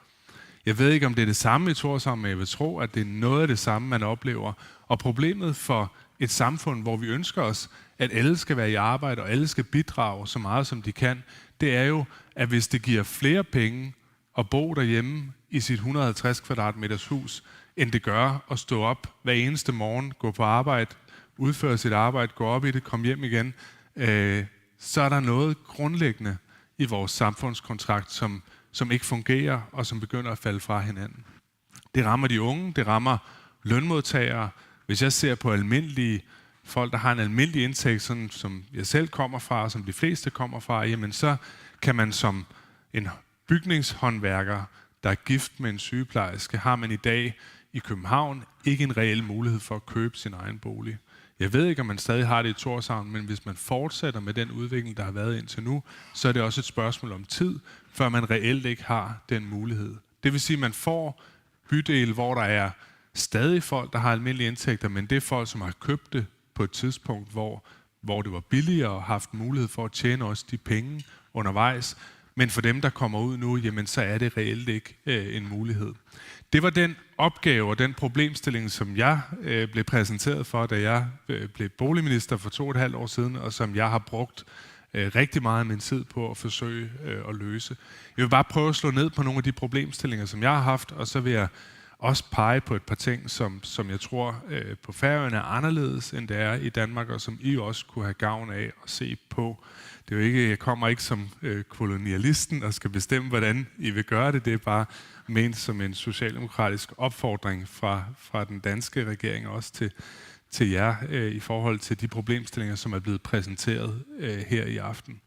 Jeg ved ikke, om det er det samme i Tórshavn, men jeg vil tro, at det er noget af det samme, man oplever. Og problemet for et samfund, hvor vi ønsker os, at alle skal være i arbejde, og alle skal bidrage så meget, som de kan, det er jo, at hvis det giver flere penge at bo derhjemme i sit hundrede og halvtreds kvadratmeters hus, end det gør at stå op hver eneste morgen, gå på arbejde, udføre sit arbejde, gå op i det, komme hjem igen, øh, så er der noget grundlæggende i vores samfundskontrakt, som, som ikke fungerer, og som begynder at falde fra hinanden. Det rammer de unge, det rammer lønmodtagere. Hvis jeg ser på almindelige folk, der har en almindelig indtægt, sådan som jeg selv kommer fra, og som de fleste kommer fra, jamen så kan man som en bygningshåndværker, der er gift med en sygeplejerske, har man i dag i København ikke en reel mulighed for at købe sin egen bolig. Jeg ved ikke, om man stadig har det i Tórshavn, men hvis man fortsætter med den udvikling, der har været indtil nu, så er det også et spørgsmål om tid, før man reelt ikke har den mulighed. Det vil sige, at man får bydele, hvor der er stadig folk, der har almindelige indtægter, men det er folk, som har købt det på et tidspunkt, hvor, hvor det var billigere og haft mulighed for at tjene også de penge undervejs. Men for dem, der kommer ud nu, jamen, så er det reelt ikke, øh, en mulighed. Det var den opgave og den problemstilling, som jeg, øh, blev præsenteret for, da jeg, øh, blev boligminister for to og et halvt år siden, og som jeg har brugt, øh, rigtig meget af min tid på at forsøge, øh, at løse. Jeg vil bare prøve at slå ned på nogle af de problemstillinger, som jeg har haft, og så vil jeg også pege på et par ting, som, som jeg tror, øh, på Færøerne er anderledes, end det er i Danmark, og som I også kunne have gavn af at se på. Det er jo ikke, jeg kommer ikke som, øh, kolonialisten og skal bestemme, hvordan I vil gøre det. Det er bare ment som en socialdemokratisk opfordring fra, fra den danske regering også til, til jer, øh, i forhold til de problemstillinger, som er blevet præsenteret, øh, her i aften.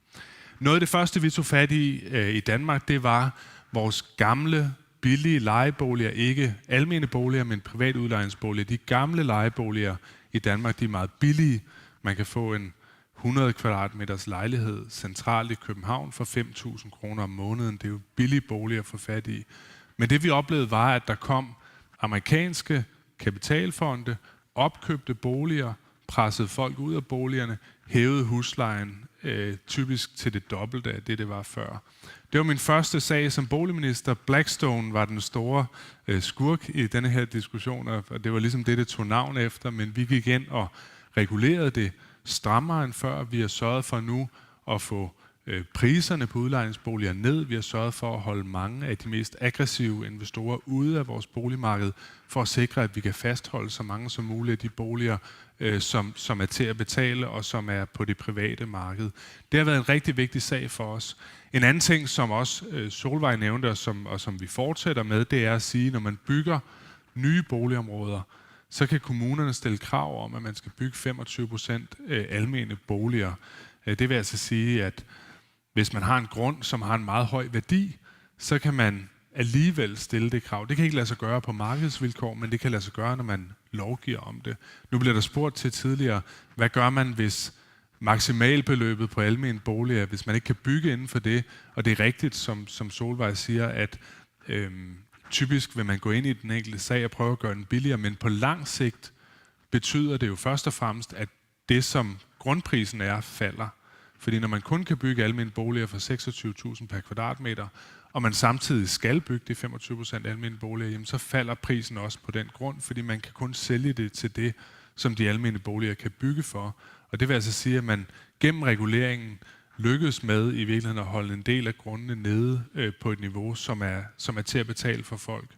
Noget af det første, vi tog fat i, øh, i Danmark, det var vores gamle, billige lejeboliger, ikke almene boliger, men privatudlejningsboliger. De gamle lejeboliger i Danmark, de er meget billige. Man kan få en hundrede kvadratmeters lejlighed centralt i København for fem tusind kroner om måneden. Det er jo billige boliger at få fat i. Men det, vi oplevede, var, at der kom amerikanske kapitalfonde, opkøbte boliger, pressede folk ud af boligerne, hævede huslejen, øh, typisk til det dobbelte af det, det var før. Det var min første sag som boligminister. Blackstone var den store, øh, skurk i denne her diskussion, og, og det var ligesom det, det tog navn efter, men vi gik ind og regulerede det strammere end før. Vi har sørget for nu at få, øh, priserne på udlejningsboliger ned. Vi har sørget for at holde mange af de mest aggressive investorer ude af vores boligmarked, for at sikre, at vi kan fastholde så mange som muligt af de boliger, øh, som, som er til at betale, og som er på det private marked. Det har været en rigtig vigtig sag for os. En anden ting, som også, øh, Solvej nævnte, og som, og som vi fortsætter med, det er at sige, når man bygger nye boligområder, så kan kommunerne stille krav om, at man skal bygge femogtyve procent, øh, almene boliger. Øh, det vil altså sige, at hvis man har en grund, som har en meget høj værdi, så kan man alligevel stille det krav. Det kan ikke lade sig gøre på markedsvilkår, men det kan lade sig gøre, når man lovgiver om det. Nu blev der spurgt til tidligere, hvad gør man, hvis maksimalbeløbet på almene boliger, hvis man ikke kan bygge inden for det, og det er rigtigt, som, som Solvej siger, at, øhm, typisk vil man gå ind i den enkelte sag og prøve at gøre den billigere, men på lang sigt betyder det jo først og fremmest, at det, som grundprisen er, falder. Fordi når man kun kan bygge almene boliger for seksogtyve tusind per kvadratmeter, og man samtidig skal bygge de femogtyve procent almene boliger, jamen så falder prisen også på den grund, fordi man kan kun sælge det til det, som de almene boliger kan bygge for. Og det vil altså sige, at man gennem reguleringen lykkes med i virkeligheden at holde en del af grundene nede, øh, på et niveau, som er, som er til at betale for folk.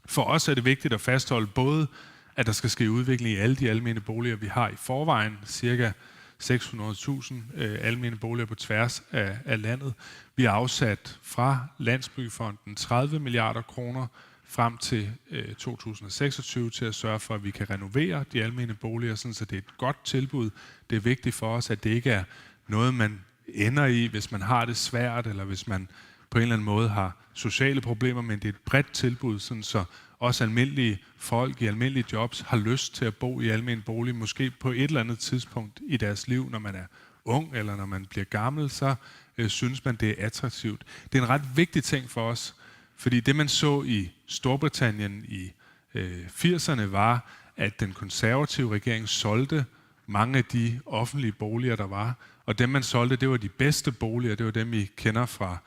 For os er det vigtigt at fastholde både, at der skal ske udvikling i alle de almene boliger, vi har i forvejen, cirka seks hundrede tusind, øh, almene boliger på tværs af, af landet. Vi har afsat fra Landsbyggefonden tredive milliarder kroner frem til, øh, to tusind og seksogtyve til at sørge for, at vi kan renovere de almene boliger, sådan så det er et godt tilbud. Det er vigtigt for os, at det ikke er noget, man ender i, hvis man har det svært, eller hvis man på en eller anden måde har sociale problemer, men det er et bredt tilbud, sådan så også almindelige folk i almindelige jobs har lyst til at bo i almen bolig, måske på et eller andet tidspunkt i deres liv, når man er ung, eller når man bliver gammel, så, øh, synes man, det er attraktivt. Det er en ret vigtig ting for os, fordi det, man så i Storbritannien i, øh, firserne, var, at den konservative regering solgte mange af de offentlige boliger, der var. Og dem, man solgte, det var de bedste boliger. Det var dem, I kender fra,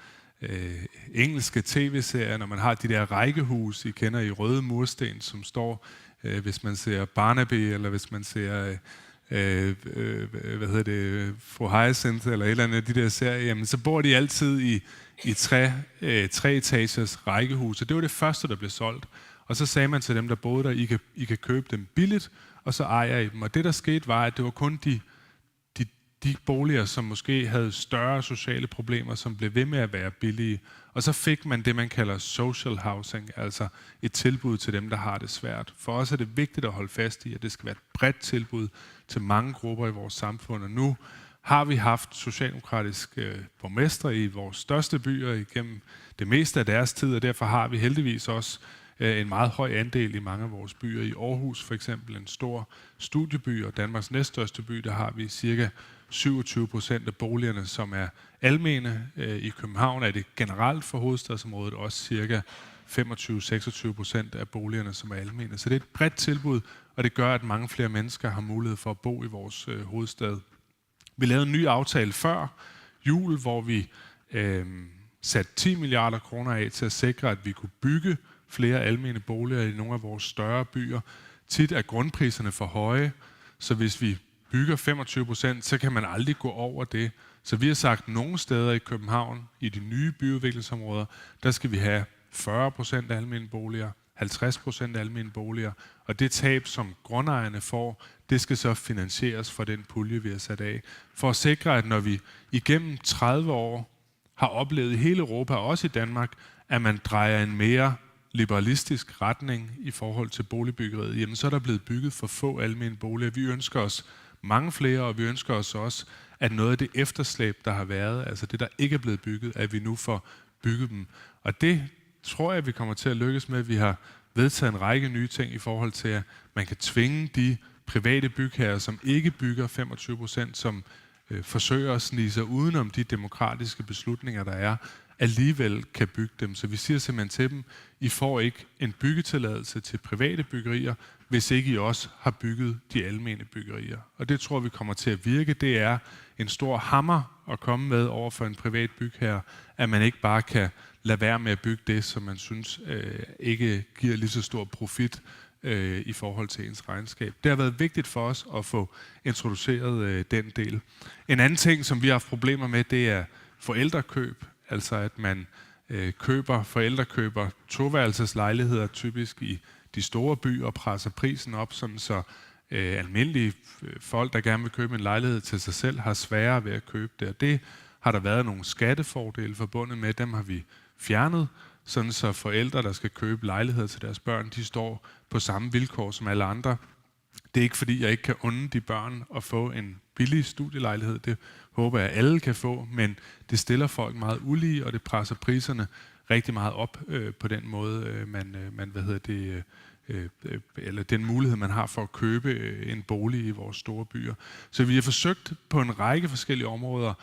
øh, engelske tv-serier, når man har de der rækkehuse, I kender i røde mursten, som står, øh, hvis man ser Barnaby, eller hvis man ser, øh, øh, øh, hvad hedder det, Fru Hyacinth, eller et eller andet af de der serier, jamen, så bor de altid i, i tre, øh, treetagers rækkehuse. Det var det første, der blev solgt. Og så sagde man til dem, der boede der: "I kan, I kan købe dem billigt, og så ejer I dem." Og det, der skete, var, at det var kun de, de, de boliger, som måske havde større sociale problemer, som blev ved med at være billige. Og så fik man det, man kalder social housing, altså et tilbud til dem, der har det svært. For os er det vigtigt at holde fast i, at det skal være et bredt tilbud til mange grupper i vores samfund. Og nu har vi haft socialdemokratiske, øh, borgmestre i vores største byer igennem det meste af deres tid, og derfor har vi heldigvis også, øh, en meget høj andel i mange af vores byer. I Aarhus for eksempel, en stor studieby og Danmarks næststørste by, der har vi cirka syvogtyve procent af boligerne, som er almene. Øh, i København er det generelt for hovedstadsområdet også cirka femogtyve-seksogtyve procent af boligerne, som er almene. Så det er et bredt tilbud, og det gør, at mange flere mennesker har mulighed for at bo i vores, øh, hovedstad. Vi lavede en ny aftale før jul, hvor vi, øhm, satte ti milliarder kroner af til at sikre, at vi kunne bygge flere almene boliger i nogle af vores større byer. Tit er grundpriserne for høje, så hvis vi bygger femogtyve procent, så kan man aldrig gå over det. Så vi har sagt, at nogle steder i København, i de nye byudviklingsområder, der skal vi have fyrre procent almene boliger, halvtreds procent almene boliger, og det tab, som grundejerne får, det skal så finansieres fra den pulje, vi har sat af, for at sikre, at når vi igennem tredive år har oplevet i hele Europa, og også i Danmark, at man drejer en mere liberalistisk retning i forhold til boligbyggeriet, jamen så er der blevet bygget for få almene boliger. Vi ønsker os mange flere, og vi ønsker os også, at noget af det efterslæb, der har været, altså det, der ikke er blevet bygget, at vi nu får bygget dem. Og det tror jeg, vi kommer til at lykkes med. Vi har vedtaget en række nye ting i forhold til, at man kan tvinge de private bygherrer, som ikke bygger femogtyve procent, som, øh, forsøger at snige sig udenom de demokratiske beslutninger, der er, alligevel kan bygge dem. Så vi siger simpelthen til dem, I får ikke en byggetilladelse til private byggerier, hvis ikke I også har bygget de almene byggerier. Og det tror vi kommer til at virke. Det er en stor hammer at komme med over for en privat bygherre, at man ikke bare kan lade være med at bygge det, som man synes øh, ikke giver lige så stor profit øh, i forhold til ens regnskab. Det har været vigtigt for os at få introduceret øh, den del. En anden ting, som vi har haft problemer med, det er forældrekøb. Altså at man øh, køber, forældrekøber toværelseslejligheder typisk i de store byer og presser prisen op, sådan så øh, almindelige øh, folk, der gerne vil købe en lejlighed til sig selv, har sværere ved at købe det. Og det har der været nogle skattefordele forbundet med, dem har vi fjernet, sådan så forældre, der skal købe lejligheder til deres børn, de står på samme vilkår som alle andre. Det er ikke fordi, jeg ikke kan unde de børn at få en billig studielejlighed. Det håber jeg, alle kan få, men det stiller folk meget ulige, og det presser priserne rigtig meget op øh, på den måde, øh, man, øh, man, hvad hedder det, øh, øh, eller den mulighed, man har for at købe øh, en bolig i vores store byer. Så vi har forsøgt på en række forskellige områder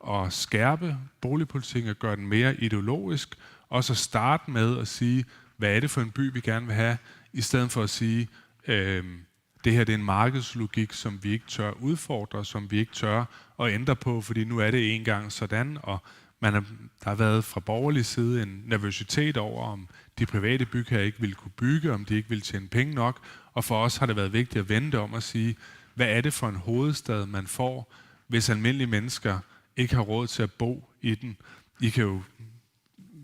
at skærpe boligpolitikken og gøre den mere ideologisk, også at starte med at sige, hvad er det for en by, vi gerne vil have, i stedet for at sige, øh, det her det er en markedslogik, som vi ikke tør udfordre, som vi ikke tør at ændre på, fordi nu er det engang sådan, og man er, der har været fra borgerlig side en nervøsitet over, om de private bygherrer ikke ville kunne bygge, om de ikke ville tjene penge nok. Og for os har det været vigtigt at vende det om og sige, hvad er det for en hovedstad, man får, hvis almindelige mennesker ikke har råd til at bo i den? I kan jo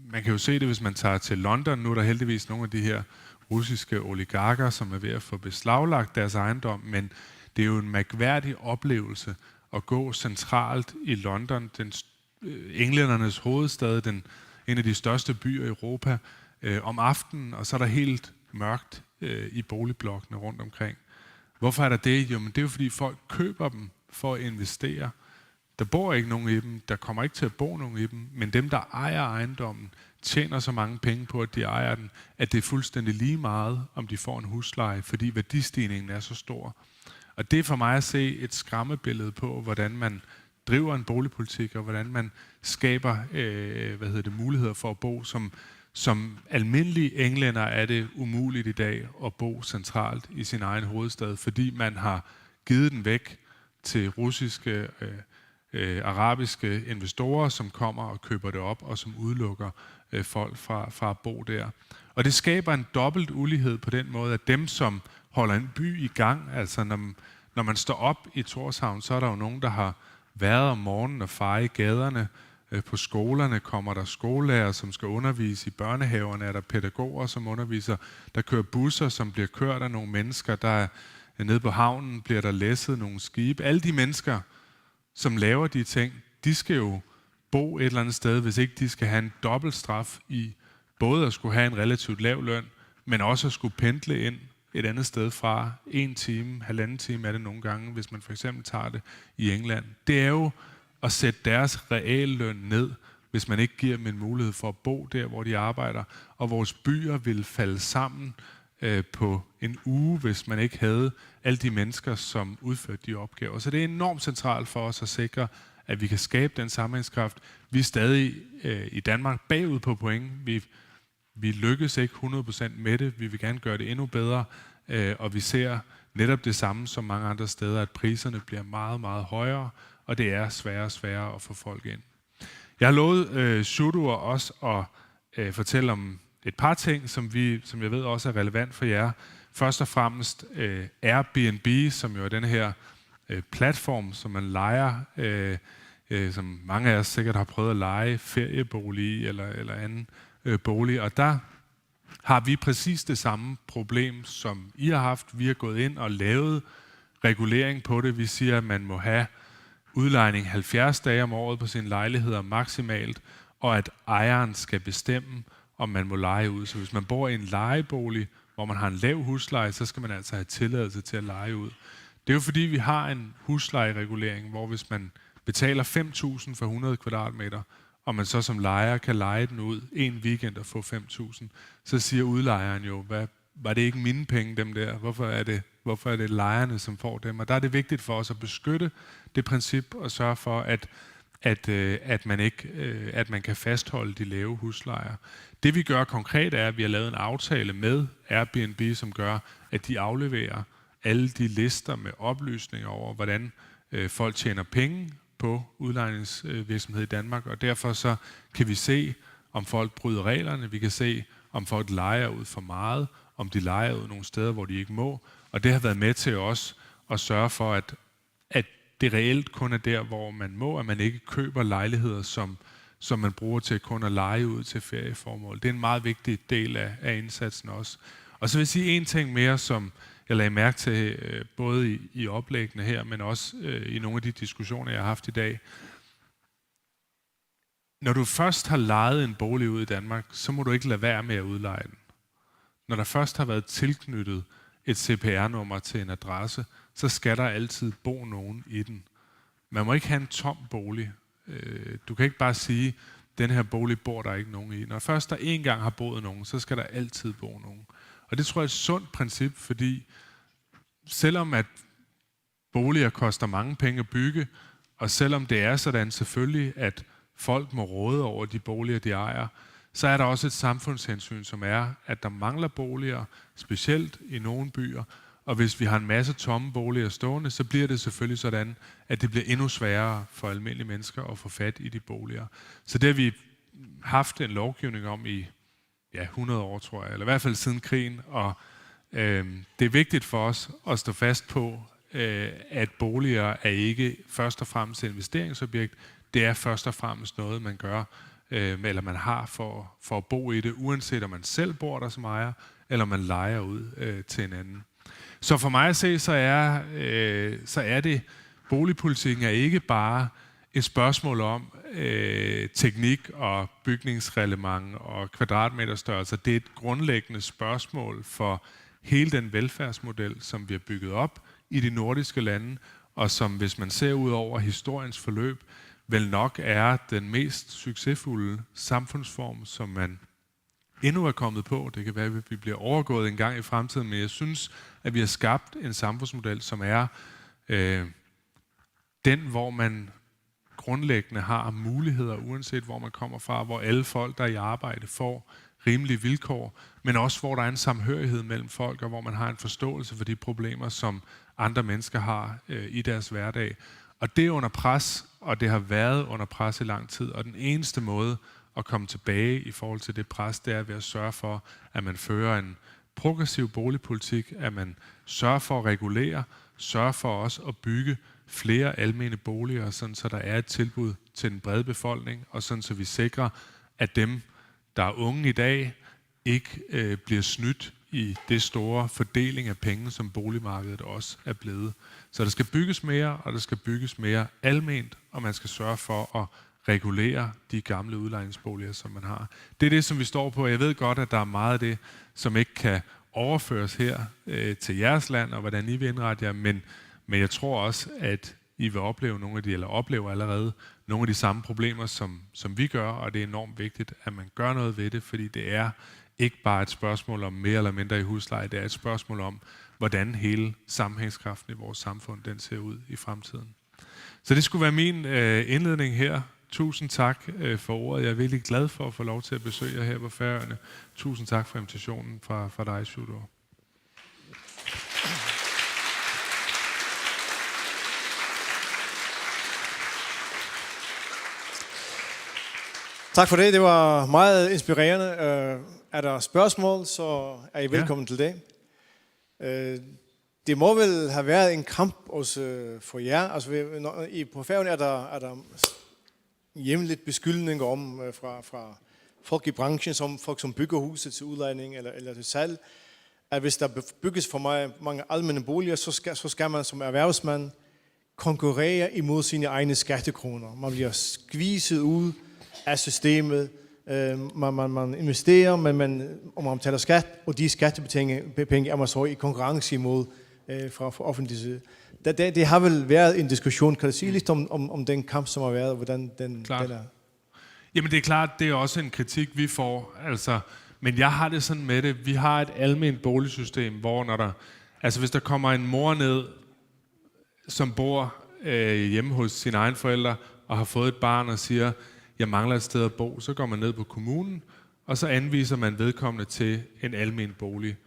man kan jo se det, hvis man tager til London. Nu er der heldigvis nogle af de her russiske oligarker, som er ved at få beslaglagt deres ejendom, men det er jo en mærkværdig oplevelse at gå centralt i London, den, øh, englændernes hovedstad, den, en af de største byer i Europa, øh, om aftenen, og så er der helt mørkt øh, i boligblokkene rundt omkring. Hvorfor er der det? Jo, men det er jo fordi folk køber dem for at investere. Der bor ikke nogen i dem, der kommer ikke til at bo nogen i dem, men dem, der ejer ejendommen, tjener så mange penge på, at de ejer den, at det er fuldstændig lige meget, om de får en husleje, fordi værdistigningen er så stor. Og det er for mig at se et skræmmebillede på, hvordan man driver en boligpolitik, og hvordan man skaber øh, hvad hedder det, muligheder for at bo. Som, som almindelig englænder er det umuligt i dag at bo centralt i sin egen hovedstad, fordi man har givet den væk til russiske, øh, øh, arabiske investorer, som kommer og køber det op, og som udelukker øh, folk fra, fra at bo der. Og det skaber en dobbelt ulighed på den måde, at dem, som holder en by i gang, altså når, når man står op i Tórshavn, så er der jo nogen, der har været om morgenen og feje gaderne. Øh, på skolerne kommer der skolelærer, som skal undervise. I børnehaverne er der pædagoger, som underviser. Der kører busser, som bliver kørt af nogle mennesker. Der er, nede på havnen bliver der læsset nogle skibe. Alle de mennesker, som laver de ting, de skal jo bo et eller andet sted, hvis ikke de skal have en dobbelt straf i både at skulle have en relativt lav løn, men også at skulle pendle ind et andet sted fra en time, halvanden time er det nogle gange, hvis man for eksempel tager det i England. Det er jo at sætte deres realløn ned, hvis man ikke giver dem en mulighed for at bo der, hvor de arbejder, og vores byer vil falde sammen øh, på en uge, hvis man ikke havde alle de mennesker, som udførte de opgaver. Så det er enormt centralt for os at sikre, at vi kan skabe den sammenhængskraft. Vi er stadig øh, i Danmark bagud på point. Vi, vi lykkes ikke hundrede procent med det. Vi vil gerne gøre det endnu bedre, øh, og vi ser netop det samme som mange andre steder, at priserne bliver meget, meget højere, og det er sværere og sværere at få folk ind. Jeg har lovet øh, Sjúrður også at øh, fortælle om et par ting, som, vi, som jeg ved også er relevant for jer. Først og fremmest øh, Airbnb, som jo er den her øh, platform, som man lejer, øh, øh, som mange af os sikkert har prøvet at leje feriebolig eller, eller anden øh, bolig. Og der har vi præcis det samme problem, som I har haft. Vi har gået ind og lavet regulering på det. Vi siger, at man må have udlejning halvfjerds dage om året på sine lejligheder maksimalt, og at ejeren skal bestemme, om man må leje ud. Så hvis man bor i en lejebolig, hvor man har en lav husleje, så skal man altså have tilladelse til at leje ud. Det er jo fordi, vi har en huslejeregulering, hvor hvis man betaler fem tusind for hundrede kvadratmeter, og man så som lejer kan leje den ud en weekend og få fem tusind, så siger udlejeren jo, hvad, var det ikke mine penge, dem der? Hvorfor er det, hvorfor er det lejerne, som får dem? Og der er det vigtigt for os at beskytte det princip og sørge for, at at, øh, at man ikke, øh, at man kan fastholde de lave huslejer. Det vi gør konkret er, at vi har lavet en aftale med Airbnb, som gør, at de afleverer alle de lister med oplysninger over, hvordan, øh, folk tjener penge på udlejningsvirksomhed i Danmark, og derfor så kan vi se, om folk bryder reglerne. Vi kan se, om folk lejer ud for meget, om de lejer ud nogle steder, hvor de ikke må. Og det har været med til også at sørge for, at, at det reelt kun er der, hvor man må, at man ikke køber lejligheder, som, som man bruger til kun at leje ud til ferieformål. Det er en meget vigtig del af, af indsatsen også. Og så vil jeg sige en ting mere, som jeg lagde mærke til, øh, både i, i oplæggene her, men også, øh, i nogle af de diskussioner, jeg har haft i dag. Når du først har lejet en bolig ud i Danmark, så må du ikke lade være med at udleje den. Når der først har været tilknyttet et C P R-nummer til en adresse, så skal der altid bo nogen i den. Man må ikke have en tom bolig. Øh, du kan ikke bare sige, den her bolig bor der ikke nogen i. Når først der en gang har boet nogen, så skal der altid bo nogen. Og det tror jeg er et sundt princip, fordi selvom at boliger koster mange penge at bygge, og selvom det er sådan selvfølgelig, at folk må råde over de boliger, de ejer, så er der også et samfundshensyn, som er, at der mangler boliger, specielt i nogle byer, og hvis vi har en masse tomme boliger stående, så bliver det selvfølgelig sådan, at det bliver endnu sværere for almindelige mennesker at få fat i de boliger. Så det har vi haft en lovgivning om i, ja, hundrede år, tror jeg, eller i hvert fald siden krigen, og, øhm, det er vigtigt for os at stå fast på, øh, at boliger er ikke først og fremmest et investeringsobjekt, det er først og fremmest noget, man gør, øh, eller man har for, for at bo i det, uanset om man selv bor der som ejer, eller man lejer ud, øh, til en anden. Så for mig at se, så er, øh, så er det, boligpolitikken er ikke bare et spørgsmål om, øh, teknik og bygningsreglement og kvadratmeterstørrelser. Det er et grundlæggende spørgsmål for hele den velfærdsmodel, som vi har bygget op i de nordiske lande, og som, hvis man ser ud over historiens forløb, vel nok er den mest succesfulde samfundsform, som man endnu er kommet på. Det kan være, at vi bliver overgået en gang i fremtiden, men jeg synes, at vi har skabt en samfundsmodel, som er, øh, den, hvor man grundlæggende har muligheder, uanset hvor man kommer fra, hvor alle folk, der er i arbejde, får rimelige vilkår, men også hvor der er en samhørighed mellem folk, og hvor man har en forståelse for de problemer, som andre mennesker har, øh, i deres hverdag. Og det er under pres, og det har været under pres i lang tid, og den eneste måde at komme tilbage i forhold til det pres, det er ved at sørge for, at man fører en progressiv boligpolitik, at man sørger for at regulere, sørger for også at bygge flere almene boliger, sådan så der er et tilbud til den brede befolkning, og sådan så vi sikrer, at dem, der er unge i dag, ikke, øh, bliver snydt i det store fordeling af penge, som boligmarkedet også er blevet. Så der skal bygges mere, og der skal bygges mere alment, og man skal sørge for at regulere de gamle udlejningsboliger, som man har. Det er det, som vi står på. Jeg ved godt, at der er meget af det, som ikke kan overføres her, øh, til jeres land, og hvordan I vil indrette jer, men, men jeg tror også, at I vil opleve nogle af de, eller oplever allerede nogle af de samme problemer, som, som vi gør, og det er enormt vigtigt, at man gør noget ved det, fordi det er ikke bare et spørgsmål om mere eller mindre i husleje, det er et spørgsmål om, hvordan hele sammenhængskraften i vores samfund, den ser ud i fremtiden. Så det skulle være min, øh, indledning her. Tusind tak, øh, for ordet. Jeg er virkelig glad for at få lov til at besøge jer her på Færøerne. Tusind tak for invitationen fra, fra dig, Sjúrður. Tak for det. Det var meget inspirerende. Øh, er der spørgsmål, så er I Ja. velkommen til det. Øh, det må vel have været en kamp også, øh, for jer. Altså, vi, når, i, på Færøerne er der, er der jævnligt beskyldninger om, øh, fra, fra folk i branchen, som folk, som bygger huset til udlejning eller, eller til salg, at hvis der be-, bygges for meget, mange almene boliger, så skal, så skal man som erhvervsmand konkurrere imod sine egne skattekroner. Man bliver skviset ud af systemet. Øh, man, man, man investerer, men man, og man betaler skat, og de skattepenge, pe-, penge er man så i konkurrence imod, øh, fra, fra offentlig side. Det, det, det har vel været en diskussion. Kan du sige lidt om, om, om den kamp, som har været, og hvordan den, Klart. den er? Jamen, det er klart, det er også en kritik, vi får. Altså, men jeg har det sådan med det. Vi har et alment boligsystem, hvor når der, altså, hvis der kommer en mor ned, som bor, øh, hjemme hos sine egne forældre, og har fået et barn og siger, jeg mangler et sted at bo, så går man ned på kommunen, og så anviser man vedkommende til en almen bolig.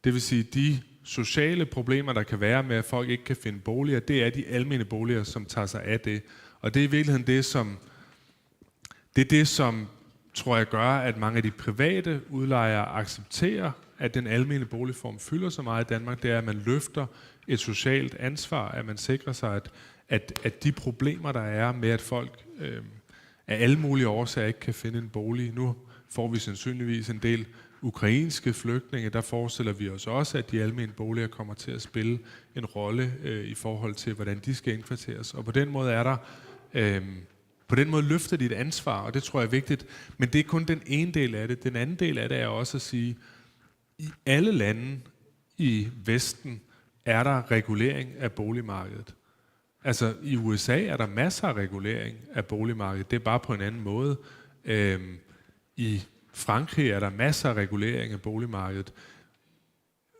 Det vil sige, de sociale problemer, der kan være med, at folk ikke kan finde boliger, det er de almene boliger, som tager sig af det. Og det er i virkeligheden det, som, det er det, som tror jeg gør, at mange af de private udlejere accepterer, at den almene boligform fylder så meget i Danmark, det er, at man løfter et socialt ansvar, at man sikrer sig, at, at, at de problemer, der er med, at folk øh, af alle mulige årsager ikke kan finde en bolig. Nu får vi sandsynligvis en del ukrainske flygtninge. Der forestiller vi os også, at de almene boliger kommer til at spille en rolle øh, i forhold til, hvordan de skal indkvarteres. Og på den måde er der... Øh, på den måde løfter de et ansvar, og det tror jeg er vigtigt. Men det er kun den ene del af det. Den anden del af det er også at sige, i alle lande i Vesten er der regulering af boligmarkedet. Altså, i U S A er der masser af regulering af boligmarkedet. Det er bare på en anden måde. Øhm, I Frankrig er der masser af regulering af boligmarkedet.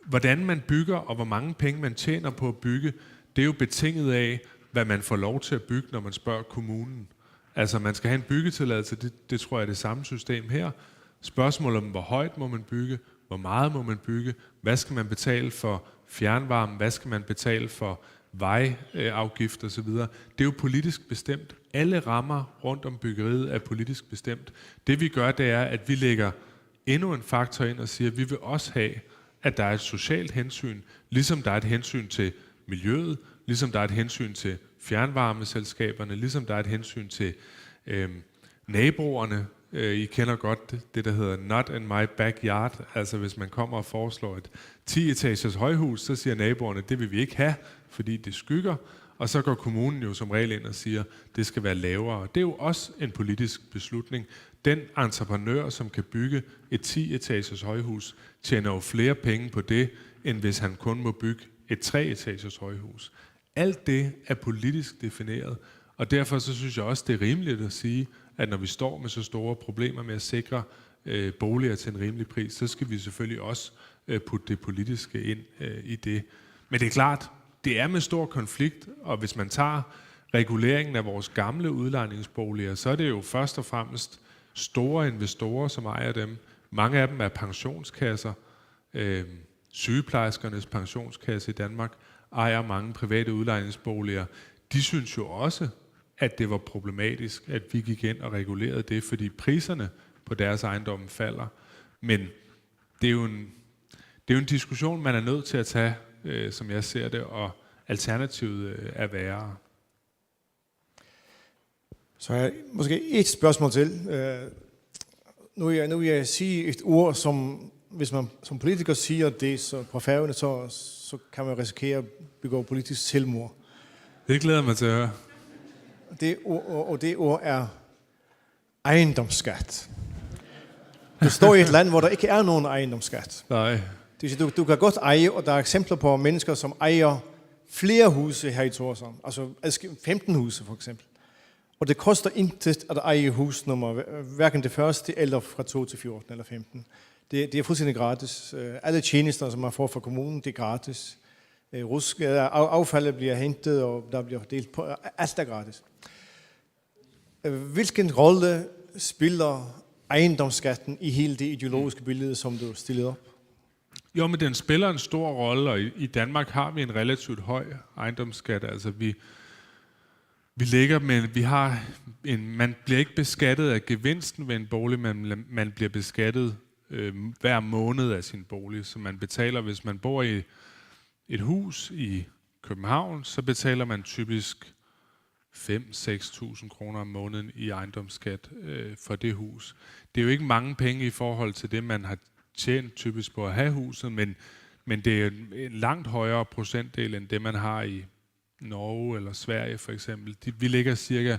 Hvordan man bygger, og hvor mange penge man tjener på at bygge, det er jo betinget af, hvad man får lov til at bygge, når man spørger kommunen. Altså, man skal have en byggetilladelse, det, det tror jeg er det samme system her. Spørgsmålet om, hvor højt må man bygge, hvor meget må man bygge, hvad skal man betale for fjernvarme, hvad skal man betale for vejafgift og så videre. Det er jo politisk bestemt. Alle rammer rundt om byggeriet er politisk bestemt. Det vi gør, det er, at vi lægger endnu en faktor ind og siger, at vi vil også have, at der er et socialt hensyn, ligesom der er et hensyn til miljøet, ligesom der er et hensyn til fjernvarmeselskaberne, ligesom der er et hensyn til øhm, naboerne. Øh, I kender godt det, det, der hedder not in my backyard. Altså hvis man kommer og foreslår et ti-etagers højhus, så siger naboerne, det vil vi ikke have, fordi det skygger. Og så går kommunen jo som regel ind og siger, det skal være lavere. Det er jo også en politisk beslutning. Den entreprenør, som kan bygge et ti-etagers højhus, tjener jo flere penge på det, end hvis han kun må bygge et tre-etagers højhus. Alt det er politisk defineret, og derfor så synes jeg også, det er rimeligt at sige, at når vi står med så store problemer med at sikre øh, boliger til en rimelig pris, så skal vi selvfølgelig også øh, putte det politiske ind øh, i det. Men det er klart, det er med stor konflikt, og hvis man tager reguleringen af vores gamle udlejningsboliger, så er det jo først og fremmest store investorer, som ejer dem. Mange af dem er pensionskasser. Øh, sygeplejerskernes pensionskasse i Danmark ejer mange private udlejningsboliger. De synes jo også, at det var problematisk, at vi gik ind og regulerede det, fordi priserne på deres ejendomme falder. Men det er jo en, det er jo en diskussion, man er nødt til at tage, øh, som jeg ser det, og alternativet øh, er værre. Så har jeg måske et spørgsmål til. Øh, nu, vil jeg, nu vil jeg sige et ord, som hvis man som politiker siger det så på Færøerne, så, så kan man risikere at begå politisk selvmord. Det glæder jeg mig til at høre. Det ord, og, og det ord er ejendomsskat. Du står i et land, hvor der ikke er nogen ejendomsskat. Nej. Det vil sige, du, du kan godt eje, og der er eksempler på mennesker, som ejer flere huse her i Tórshavn, altså adskil- femten huse for eksempel. Og det koster intet at eje hus nummer, hver- hverken det første eller fra to til fjorten eller femten. Det, det er fuldstændig gratis. Øh, Alle tjenester, som man får fra kommunen, det er gratis. Øh, Rusk, øh, af- affaldet bliver hentet, og der bliver fordelt på. Alt er gratis. Øh, Hvilken rolle spiller ejendomsskatten i hele det ideologiske billede, som du stillede op? Jo, men den spiller en stor rolle, og i, i Danmark har vi en relativt høj ejendomsskat. Altså vi, vi ligger, men vi har en, man bliver ikke beskattet af gevinsten ved en bolig, men man bliver beskattet øh, hver måned af sin bolig, som man betaler. Hvis man bor i et hus i København, så betaler man typisk fem, seks tusind kroner om måneden i ejendomsskat øh, for det hus. Det er jo ikke mange penge i forhold til det, man har tjent typisk på at have huset, men, men det er en langt højere procentdel end det, man har i Norge eller Sverige for eksempel. De, vi ligger cirka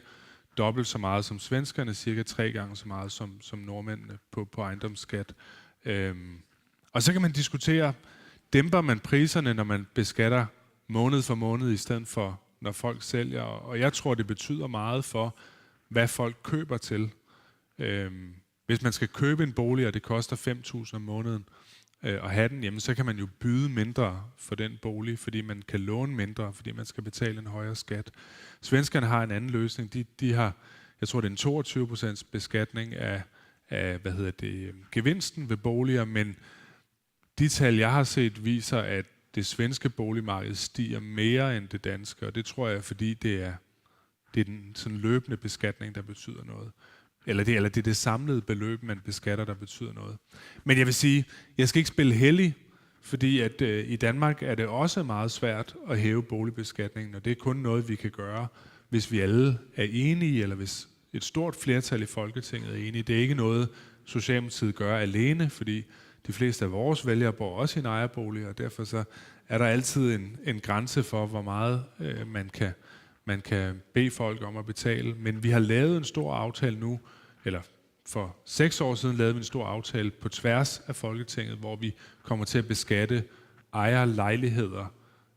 dobbelt så meget som svenskerne, cirka tre gange så meget som, som nordmændene på, på ejendomsskat. Øhm, og så kan man diskutere, dæmper man priserne, når man beskatter måned for måned i stedet for, når folk sælger. Og jeg tror, det betyder meget for, hvad folk køber til. Øhm, hvis man skal købe en bolig, og det koster fem tusind om måneden, øh, at have den, jamen så kan man jo byde mindre for den bolig, fordi man kan låne mindre, fordi man skal betale en højere skat. Svenskerne har en anden løsning. De, de har, jeg tror det er en toogtyve procent beskatning af, af, hvad hedder det, gevinsten ved boliger, men de tal, jeg har set, viser, at det svenske boligmarked stiger mere end det danske, og det tror jeg, fordi det er, det er den sådan løbende beskatning, der betyder noget. Eller det, eller det er det samlede beløb, man beskatter, der betyder noget. Men jeg vil sige, jeg skal ikke spille hellig, fordi at, øh, i Danmark er det også meget svært at hæve boligbeskatningen, og det er kun noget, vi kan gøre, hvis vi alle er enige, eller hvis et stort flertal i Folketinget er enige. Det er ikke noget, Socialdemokratiet gør alene, fordi de fleste af vores vælgere bor også i en ejerbolig, og derfor så er der altid en, en grænse for, hvor meget, øh, man kan, man kan bede folk om at betale. Men vi har lavet en stor aftale nu, eller for seks år siden lavede vi en stor aftale på tværs af Folketinget, hvor vi kommer til at beskatte ejerlejligheder,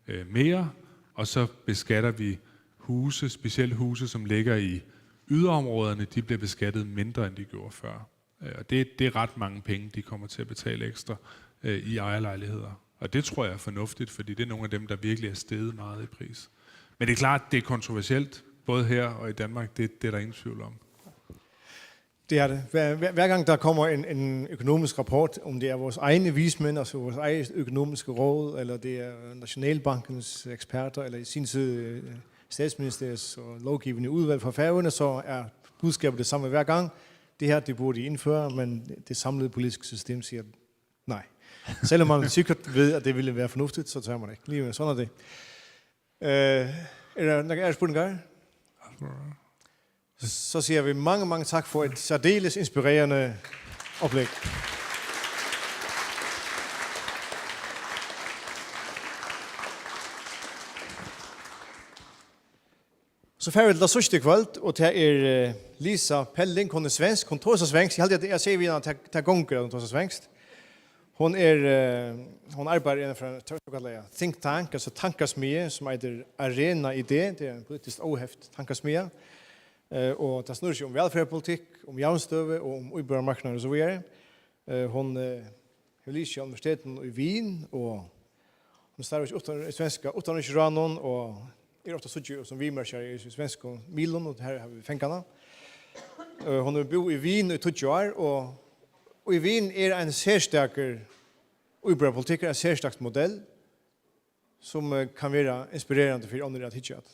øh, mere, og så beskatter vi huse, specielt huse, som ligger i yderområderne, de bliver beskattet mindre, end de gjorde før. Øh, og det, det er ret mange penge, de kommer til at betale ekstra, øh, i ejerlejligheder. Og det tror jeg er fornuftigt, fordi det er nogle af dem, der virkelig er steget meget i pris. Men det er klart, det er kontroversielt, både her og i Danmark, det, det er der ingen tvivl om. Det er det. Hver, hver, hver gang der kommer en, en økonomisk rapport, om det er vores egne vismænd, altså vores eget økonomiske råd, eller det er Nationalbankens eksperter, eller i sin tid, øh, statsministeriets og lovgivende udvalg fra Færøerne, så er budskabet det samme hver gang. Det her, det burde I indføre, men det samlede politiske system siger nej. Selvom man sikkert ved, at det ville være fornuftigt, så tør man ikke. Lige sådan er det. Øh, er der nogen andre spørgsmål? Så siger vi mange, mange tak for et særdeles inspirerende oplæg. So fara vit til tað síðsta í kvøld, og tað er, eh, Lisa Pelling. Hon er svensk, hon tosar svenskt. Eg haldi, at eg sigi við hana, at tað, tað gongur, at hon tosar svenskt. Hon er, eh, hon arbeiðir innan fyri ein sokallaðan think tank, altso tankasmiðju, sum eitur Arena Idé. Tað er ein politiskt óheft tankasmiðja. Eh, og tað snýr seg um vælferðarpolitikk, um javnstøðu og um íbúðarmarknaðin og so víðari. Eh, hon, eh, hevur lisið á universitetinum í Wien, og hon starvar í uttan-, í svenska uttanríkisráðnum og er ofta síggj sum viðmerkjari í svenskum miðlum, og her hava vit fingið hana. Eh, hon hevur búð í Wien í tíggju ár, og, og í Wien er ein serstakur íbúðarpolitikkur, ein serstakt modell, sum, eh, kann vera inspirerandi fyri onnur at hyggja at.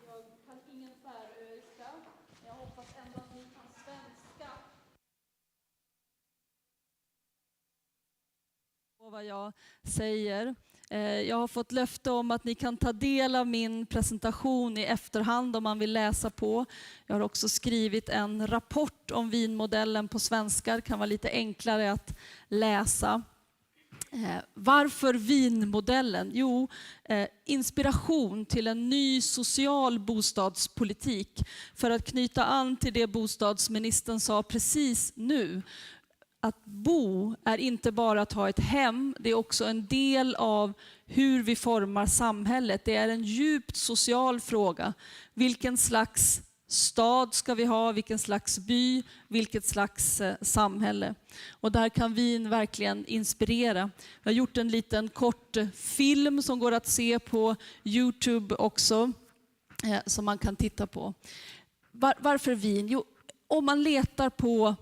Jag kan ingen färöiska. Jag hoppas ändå att ni kan svenska. På vad jag säger. Eh, jag har fått löfte om att ni kan ta del av min presentation i efterhand om man vill läsa på. Jag har också skrivit en rapport om Wienmodellen på svenska. Det kan vara lite enklare att läsa. Eh, varför Wienmodellen? Jo, eh, inspiration till en ny social bostadspolitik. För att knyta an till det bostadsministern sa precis nu, att bo är inte bara att ha ett hem, det är också en del av hur vi formar samhället. Det är en djupt social fråga. Vilken slags stad ska vi ha? Vilken slags by? Vilket slags, eh, samhälle? Och där kan Wien verkligen inspirera. Vi har gjort en liten kort, eh, film som går att se på YouTube också, eh, som man kan titta på. Var-, varför Wien? Jo, om man letar på,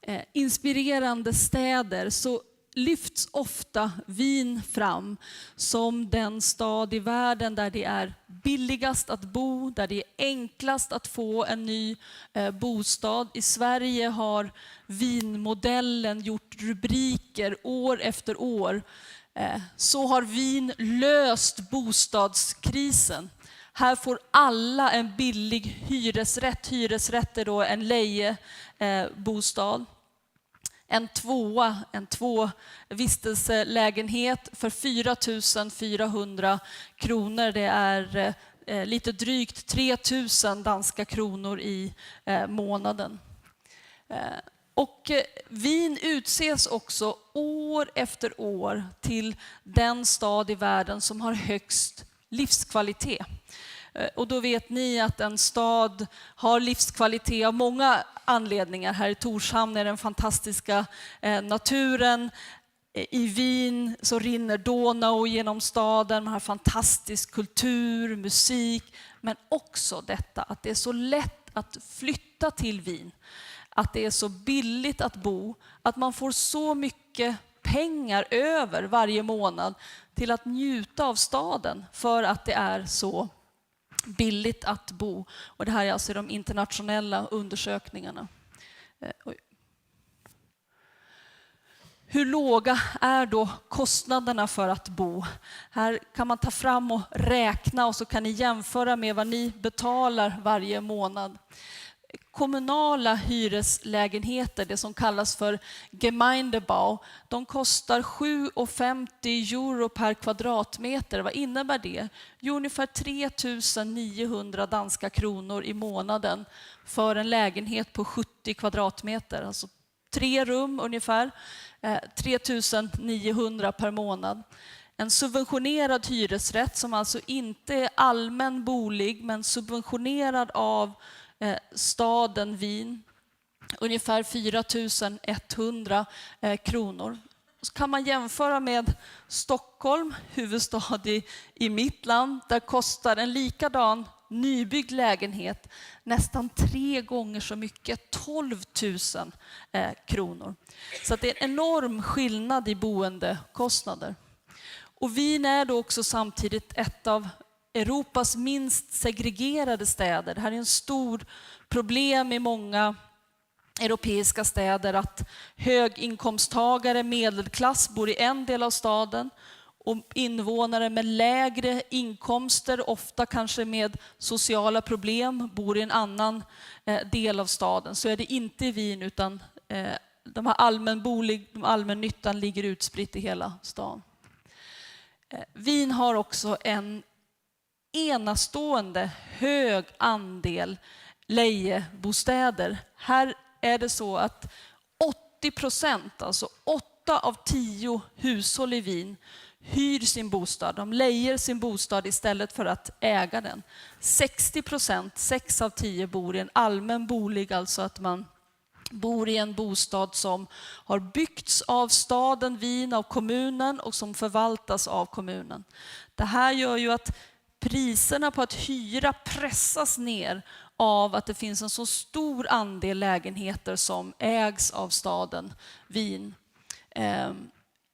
eh, inspirerande städer så lyfts ofta Wien fram som den stad i världen där det är billigast att bo, där det är enklast att få en ny, eh, bostad. I Sverige har Wienmodellen gjort rubriker år efter år. Eh, så har Wien löst bostadskrisen. Här får alla en billig hyresrätt. Hyresrätt är då en leje, eh, bostad. En tvåa, en två vistelselägenhet för fyra tusen fyrahundra kronor. Det är, eh, lite drygt tre tusen danska kronor i, eh, månaden. Eh, och, eh, Wien utses också år efter år till den stad i världen som har högst livskvalitet. Eh, och då vet ni att en stad har livskvalitet av många anledningar. Här i Torshavn är den fantastiska, eh, naturen. Eh, i Wien så rinner Donau genom staden, man har fantastisk kultur, musik, men också detta att det är så lätt att flytta till Wien. Att det är så billigt att bo, att man får så mycket pengar över varje månad till att njuta av staden för att det är så billigt att bo. Och det här är alltså de internationella undersökningarna. Eh, oj. Hur låga är då kostnaderna för att bo? Här kan man ta fram och räkna och så kan ni jämföra med vad ni betalar varje månad. Kommunala hyreslägenheter, det som kallas för Gemeindebau, de kostar sju och femtio euro per kvadratmeter. Vad innebär det? Jo, ungefär tre tusen niohundra danska kronor i månaden för en lägenhet på sjuttio kvadratmeter, alltså tre rum ungefär, eh, tre tusen niohundra per månad. En subventionerad hyresrätt som alltså inte är allmän bolig men subventionerad av, eh, staden Wien, ungefär fyra tusen etthundra, eh, kronor. Så kan man jämföra med Stockholm, huvudstad i, i mitt land. Där kostar en likadan nybyggd lägenhet nästan tre gånger så mycket, tolv tusen, eh, kronor. Så att det är en enorm skillnad i boendekostnader. Och Wien är då också samtidigt ett av Europas minst segregerade städer. Det här är en stor problem i många europeiska städer, att höginkomsttagare, medelklass, bor i en del av staden och invånare med lägre inkomster, ofta kanske med sociala problem, bor i en annan, eh, del av staden. Så är det inte i Wien, utan, eh, de har allmänbolig, de allmännyttan ligger utspritt i hela stan. Eh, Wien har också en enastående hög andel lejestäder. Här är det så att åttio procent, alltså åtta av tio hushåll i Wien, hyr sin bostad. De lejer sin bostad istället för att äga den. Sextio procent, sex av tio, bor i en allmän bolig, alltså att man bor i en bostad som har byggts av staden Wien, av kommunen och som förvaltas av kommunen. Det här gör ju att priserna på att hyra pressas ner av att det finns en så stor andel lägenheter som ägs av staden Wien. Ehm,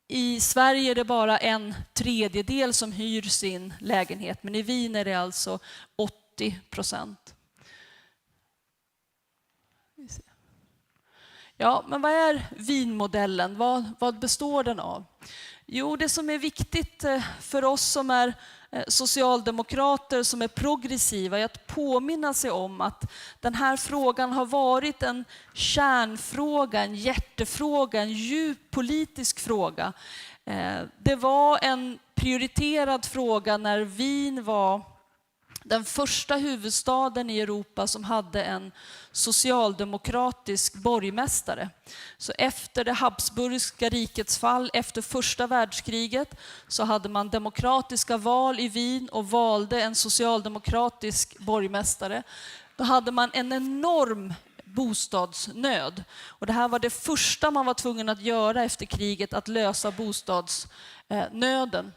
I Sverige är det bara en tredjedel som hyr sin lägenhet, men i Wien är det alltså åttio procent. Vi ser. Ja, men vad är Wienmodellen? Vad, vad består den av? Jo, det som är viktigt, eh, för oss som är, eh, socialdemokrater, som är progressiva, är att påminna sig om att den här frågan har varit en kärnfråga, en hjärtefråga, en djup politisk fråga. Eh, det var en prioriterad fråga när Wien var den första huvudstaden i Europa som hade en socialdemokratisk borgmästare. Så efter det habsburgska rikets fall, efter första världskriget, så hade man demokratiska val i Wien och valde en socialdemokratisk borgmästare. Då hade man en enorm bostadsnöd. Och det här var det första man var tvungen att göra efter kriget, att lösa bostadsnöden.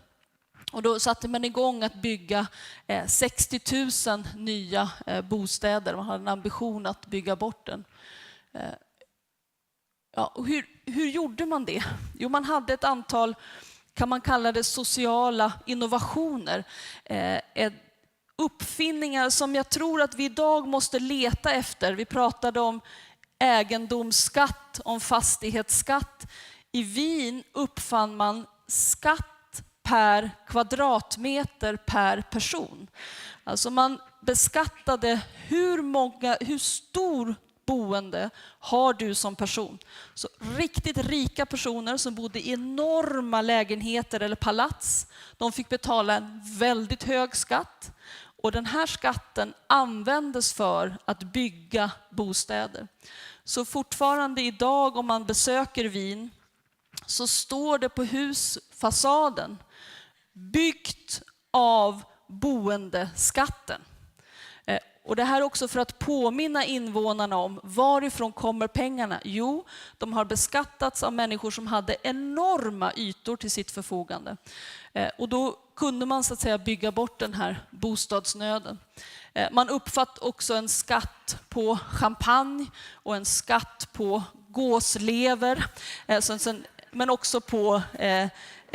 Och då satte man igång att bygga, eh, sextio tusen nya, eh, bostäder. Man hade en ambition att bygga bort den. Eh, ja, och hur, hur gjorde man det? Jo, man hade ett antal, kan man kalla det, sociala innovationer. Eh, ett uppfinningar som jag tror att vi idag måste leta efter. Vi pratade om egendomsskatt, om fastighetsskatt. I Wien uppfann man skatt per kvadratmeter per person. Alltså man beskattade hur många, hur stor boende har du som person. Så riktigt rika personer som bodde i enorma lägenheter eller palats, de fick betala en väldigt hög skatt. Och den här skatten användes för att bygga bostäder. Så fortfarande idag, om man besöker Wien, så står det på husfasaden: byggt av boendeskatten. Och det här är också för att påminna invånarna om varifrån kommer pengarna? Jo, de har beskattats av människor som hade enorma ytor till sitt förfogande. Eh, och då kunde man så att säga bygga bort den här bostadsnöden. Eh, man uppfann också en skatt på champagne och en skatt på gåslever, eh, så, så, men också på eh,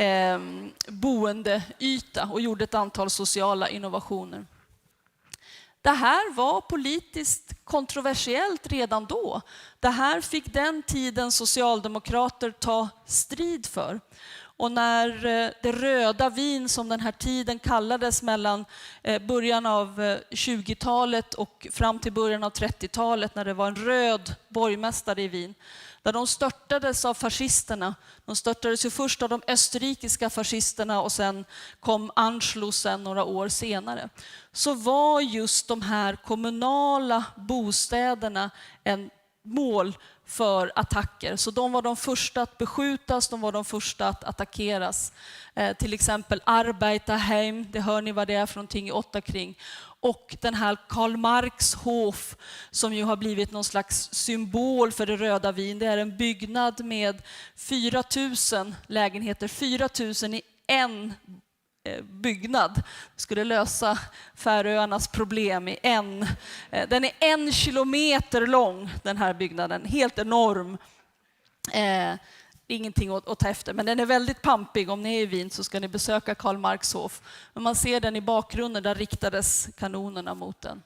eh, boendeyta och gjorde ett antal sociala innovationer. Det här var politiskt kontroversiellt redan då. Det här fick den tidens socialdemokrater ta strid för. Och när eh, det röda Wien, som den här tiden kallades mellan eh, början av eh, tjugotalet och fram till början av trettiotalet, när det var en röd borgmästare i Wien, där de störtades av fascisterna. De störtades ju först av de österrikiska fascisterna och sen kom Anschlussen några år senare. Så var just de här kommunala bostäderna en mål för attacker. Så de var de första att beskjutas, de var de första att attackeras. Eh, till exempel Arbeiterheim, det hör ni vad det är för någonting i Ottakring. Och den här Karl Marx Hof, som ju har blivit någon slags symbol för det röda Wien. Det är en byggnad med fyra tusen lägenheter, fyra tusen i en eh, byggnad. Skulle lösa Färöarnas problem i en. Eh, den är en kilometer lång, den här byggnaden. Helt enorm. Eh, ingenting att, att ta efter, men den är väldigt pampig. Om ni är i Wien så ska ni besöka Karl Marx Hof. Men man ser den i bakgrunden, där riktades kanonerna mot den.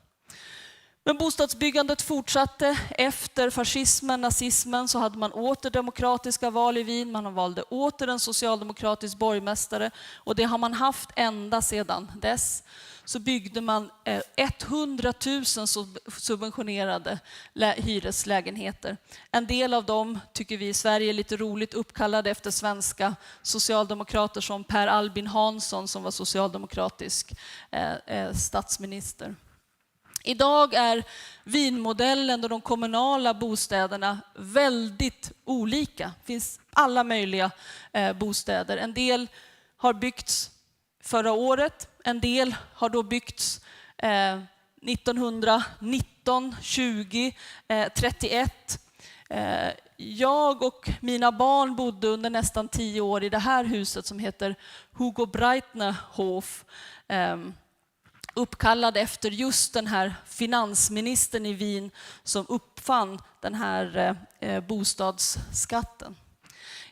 Men bostadsbyggandet fortsatte. Efter fascismen, nazismen, så hade man åter demokratiska val i Wien. Man valde åter en socialdemokratisk borgmästare. Och det har man haft ända sedan dess. Så byggde man eh, hundratusen sub- subventionerade lä- hyreslägenheter. En del av dem tycker vi i Sverige är lite roligt uppkallade efter svenska socialdemokrater som Per Albin Hansson som var socialdemokratisk eh, eh, statsminister. Idag är Wienmodellen och de kommunala bostäderna väldigt olika. Det finns alla möjliga eh, bostäder. En del har byggts förra året, en del har då byggts eh, nittonhundranitton, tjugo, eh, trettioett. Eh, jag och mina barn bodde under nästan tio år i det här huset som heter Hugo Breitner Hof. Eh, uppkallad efter just den här finansministern i Wien som uppfann den här eh, eh, bostadsskatten.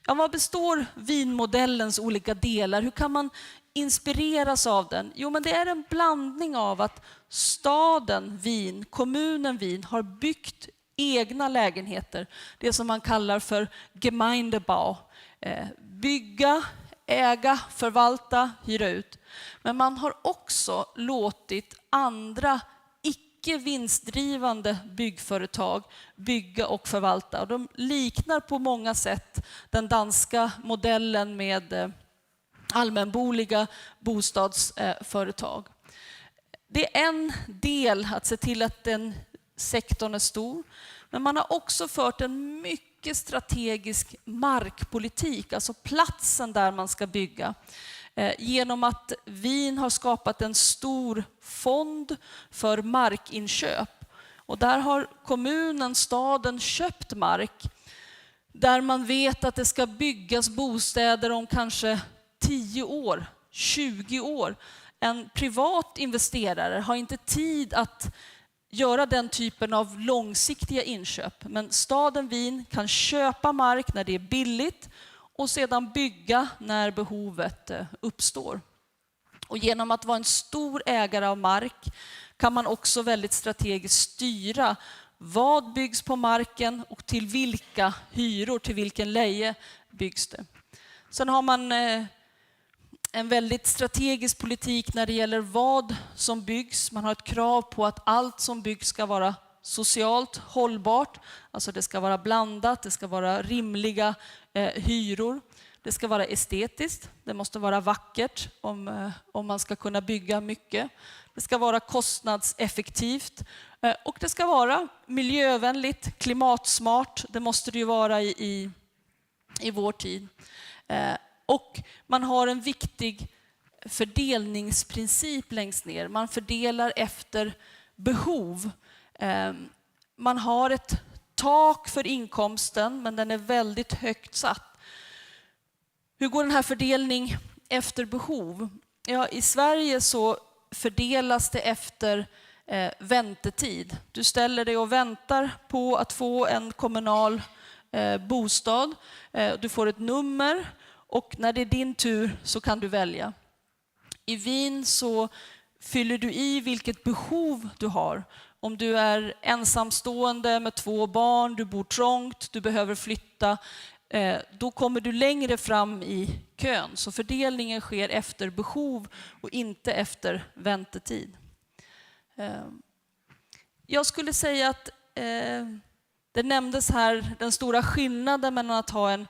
Ja, vad består Wienmodellens olika delar? Hur kan man inspireras av den? Jo, men det är en blandning av att staden Wien, kommunen Wien, har byggt egna lägenheter, det som man kallar för Gemeindebau. Eh, bygga, äga, förvalta, hyra ut. Men man har också låtit andra icke vinstdrivande byggföretag bygga och förvalta. Och de liknar på många sätt den danska modellen med eh, allmänboliga bostadsföretag. Det är en del att se till att den sektorn är stor, men man har också fört en mycket strategisk markpolitik, alltså platsen där man ska bygga, eh, genom att Wien har skapat en stor fond för markinköp. Och där har kommunen, staden, köpt mark där man vet att det ska byggas bostäder om kanske tio år, tjugo år. En privat investerare har inte tid att göra den typen av långsiktiga inköp. Men staden Wien kan köpa mark när det är billigt och sedan bygga när behovet eh, uppstår. Och genom att vara en stor ägare av mark kan man också väldigt strategiskt styra vad byggs på marken och till vilka hyror, till vilken leje byggs det. Sen har man eh, en väldigt strategisk politik när det gäller vad som byggs. Man har ett krav på att allt som byggs ska vara socialt hållbart. Alltså det ska vara blandat, det ska vara rimliga eh, hyror. Det ska vara estetiskt, det måste vara vackert om, eh, om man ska kunna bygga mycket. Det ska vara kostnadseffektivt eh, och det ska vara miljövänligt, klimatsmart. Det måste det ju vara i, i, i vår tid. Eh, och man har en viktig fördelningsprincip längst ner. Man fördelar efter behov. Eh, man har ett tak för inkomsten, men den är väldigt högt satt. Hur går den här fördelning efter behov? Ja, i Sverige så fördelas det efter eh, väntetid. Du ställer dig och väntar på att få en kommunal eh, bostad. Eh, du får ett nummer och när det är din tur så kan du välja. I Wien så fyller du i vilket behov du har. Om du är ensamstående med två barn, du bor trångt, du behöver flytta, eh, då kommer du längre fram i kön. Så fördelningen sker efter behov och inte efter väntetid. Eh, jag skulle säga att eh, det nämndes här den stora skillnaden mellan att ha en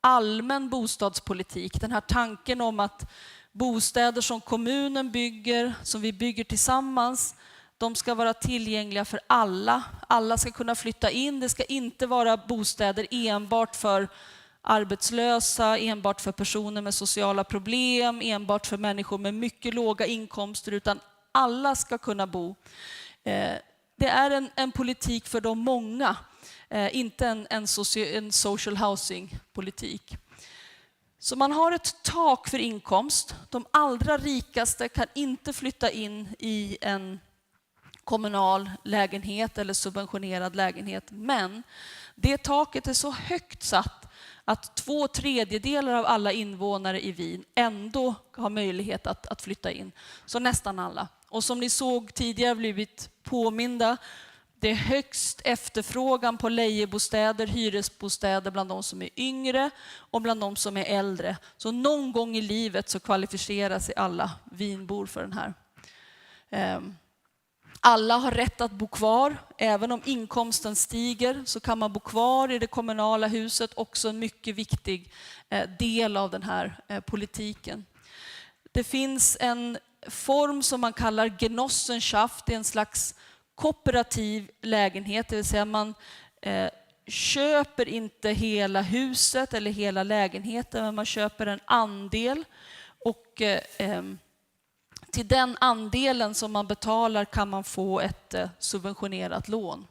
allmän bostadspolitik, den här tanken om att bostäder som kommunen bygger, som vi bygger tillsammans, de ska vara tillgängliga för alla. Alla ska kunna flytta in. Det ska inte vara bostäder enbart för arbetslösa, enbart för personer med sociala problem, enbart för människor med mycket låga inkomster, utan alla ska kunna bo. Eh, det är en, en politik för de många, eh, inte en, en, soci- en social housing-politik. Så man har ett tak för inkomst. De allra rikaste kan inte flytta in i en kommunal lägenhet eller subventionerad lägenhet. Men det taket är så högt satt att två tredjedelar av alla invånare i Wien ändå har möjlighet att, att flytta in. Så nästan alla. Och som ni såg tidigare, blivit påminda, det är högst efterfrågan på lejebustäder, hyresbostäder bland de som är yngre och bland de som är äldre. Så någon gång i livet så kvalificerar sig alla Wienbor för den här. Ehm, Alla har rätt att bo kvar. Även om inkomsten stiger så kan man bo kvar i det kommunala huset. Också en mycket viktig eh, del av den här eh, politiken. Det finns en form som man kallar Genossenschaft. Det är en slags kooperativ lägenhet, det vill säga man eh, köper inte hela huset eller hela lägenheten, men man köper en andel. Och eh, ehm, till den andelen som man betalar kan man få ett eh, subventionerat lån.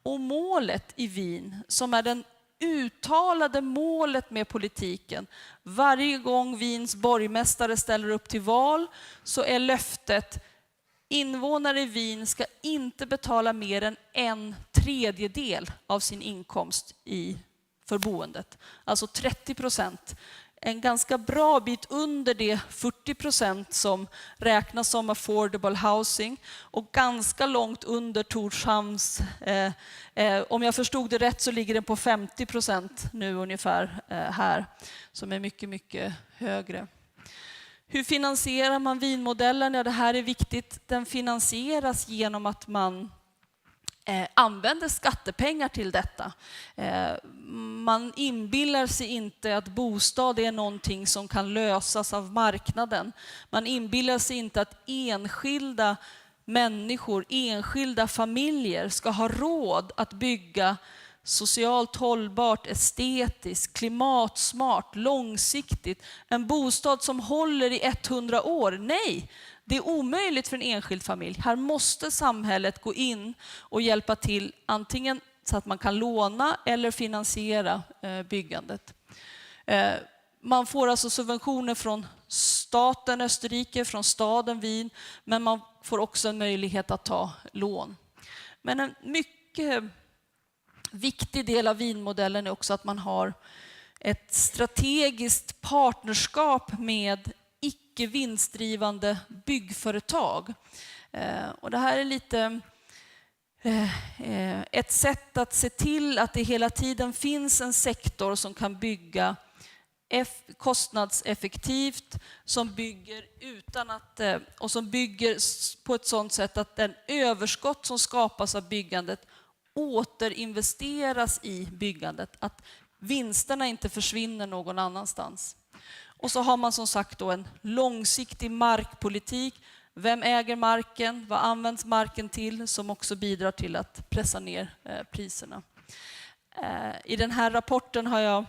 Och målet i Wien, som är den uttalade målet med politiken, varje gång Wiens borgmästare ställer upp till val så är löftet: invånare i Wien ska inte betala mer än en tredjedel av sin inkomst i för boendet, alltså trettio procent. En ganska bra bit under det fyrtio procent som räknas som affordable housing och ganska långt under Tórshavns, eh, eh, om jag förstod det rätt så ligger den på femtio procent nu ungefär eh, här, som är mycket, mycket högre. Hur finansierar man Wienmodellen? Ja, det här är viktigt. Den finansieras genom att man eh, använder skattepengar till detta. Eh, man inbillar sig inte att bostad är någonting som kan lösas av marknaden. Man inbillar sig inte att enskilda människor, enskilda familjer ska ha råd att bygga socialt hållbart, estetiskt, klimatsmart, långsiktigt. En bostad som håller i hundra år. Nej, det är omöjligt för en enskild familj. Här måste samhället gå in och hjälpa till, antingen så att man kan låna eller finansiera eh, byggandet. Eh, man får alltså subventioner från staten Österrike, från staden Wien, men man får också en möjlighet att ta lån. Men en mycket viktig del av Wienmodellen är också att man har ett strategiskt partnerskap med icke vinstdrivande byggföretag. Eh, och det här är lite eh, eh, ett sätt att se till att det hela tiden finns en sektor som kan bygga eff- kostnadseffektivt, som bygger utan att, eh, och som bygger s- på ett sådant sätt att den överskott som skapas av byggandet återinvesteras i byggandet, att vinsterna inte försvinner någon annanstans. Och så har man som sagt då en långsiktig markpolitik. Vem äger marken? Vad används marken till? Som också bidrar till att pressa ner eh, priserna. Eh, I den här rapporten har jag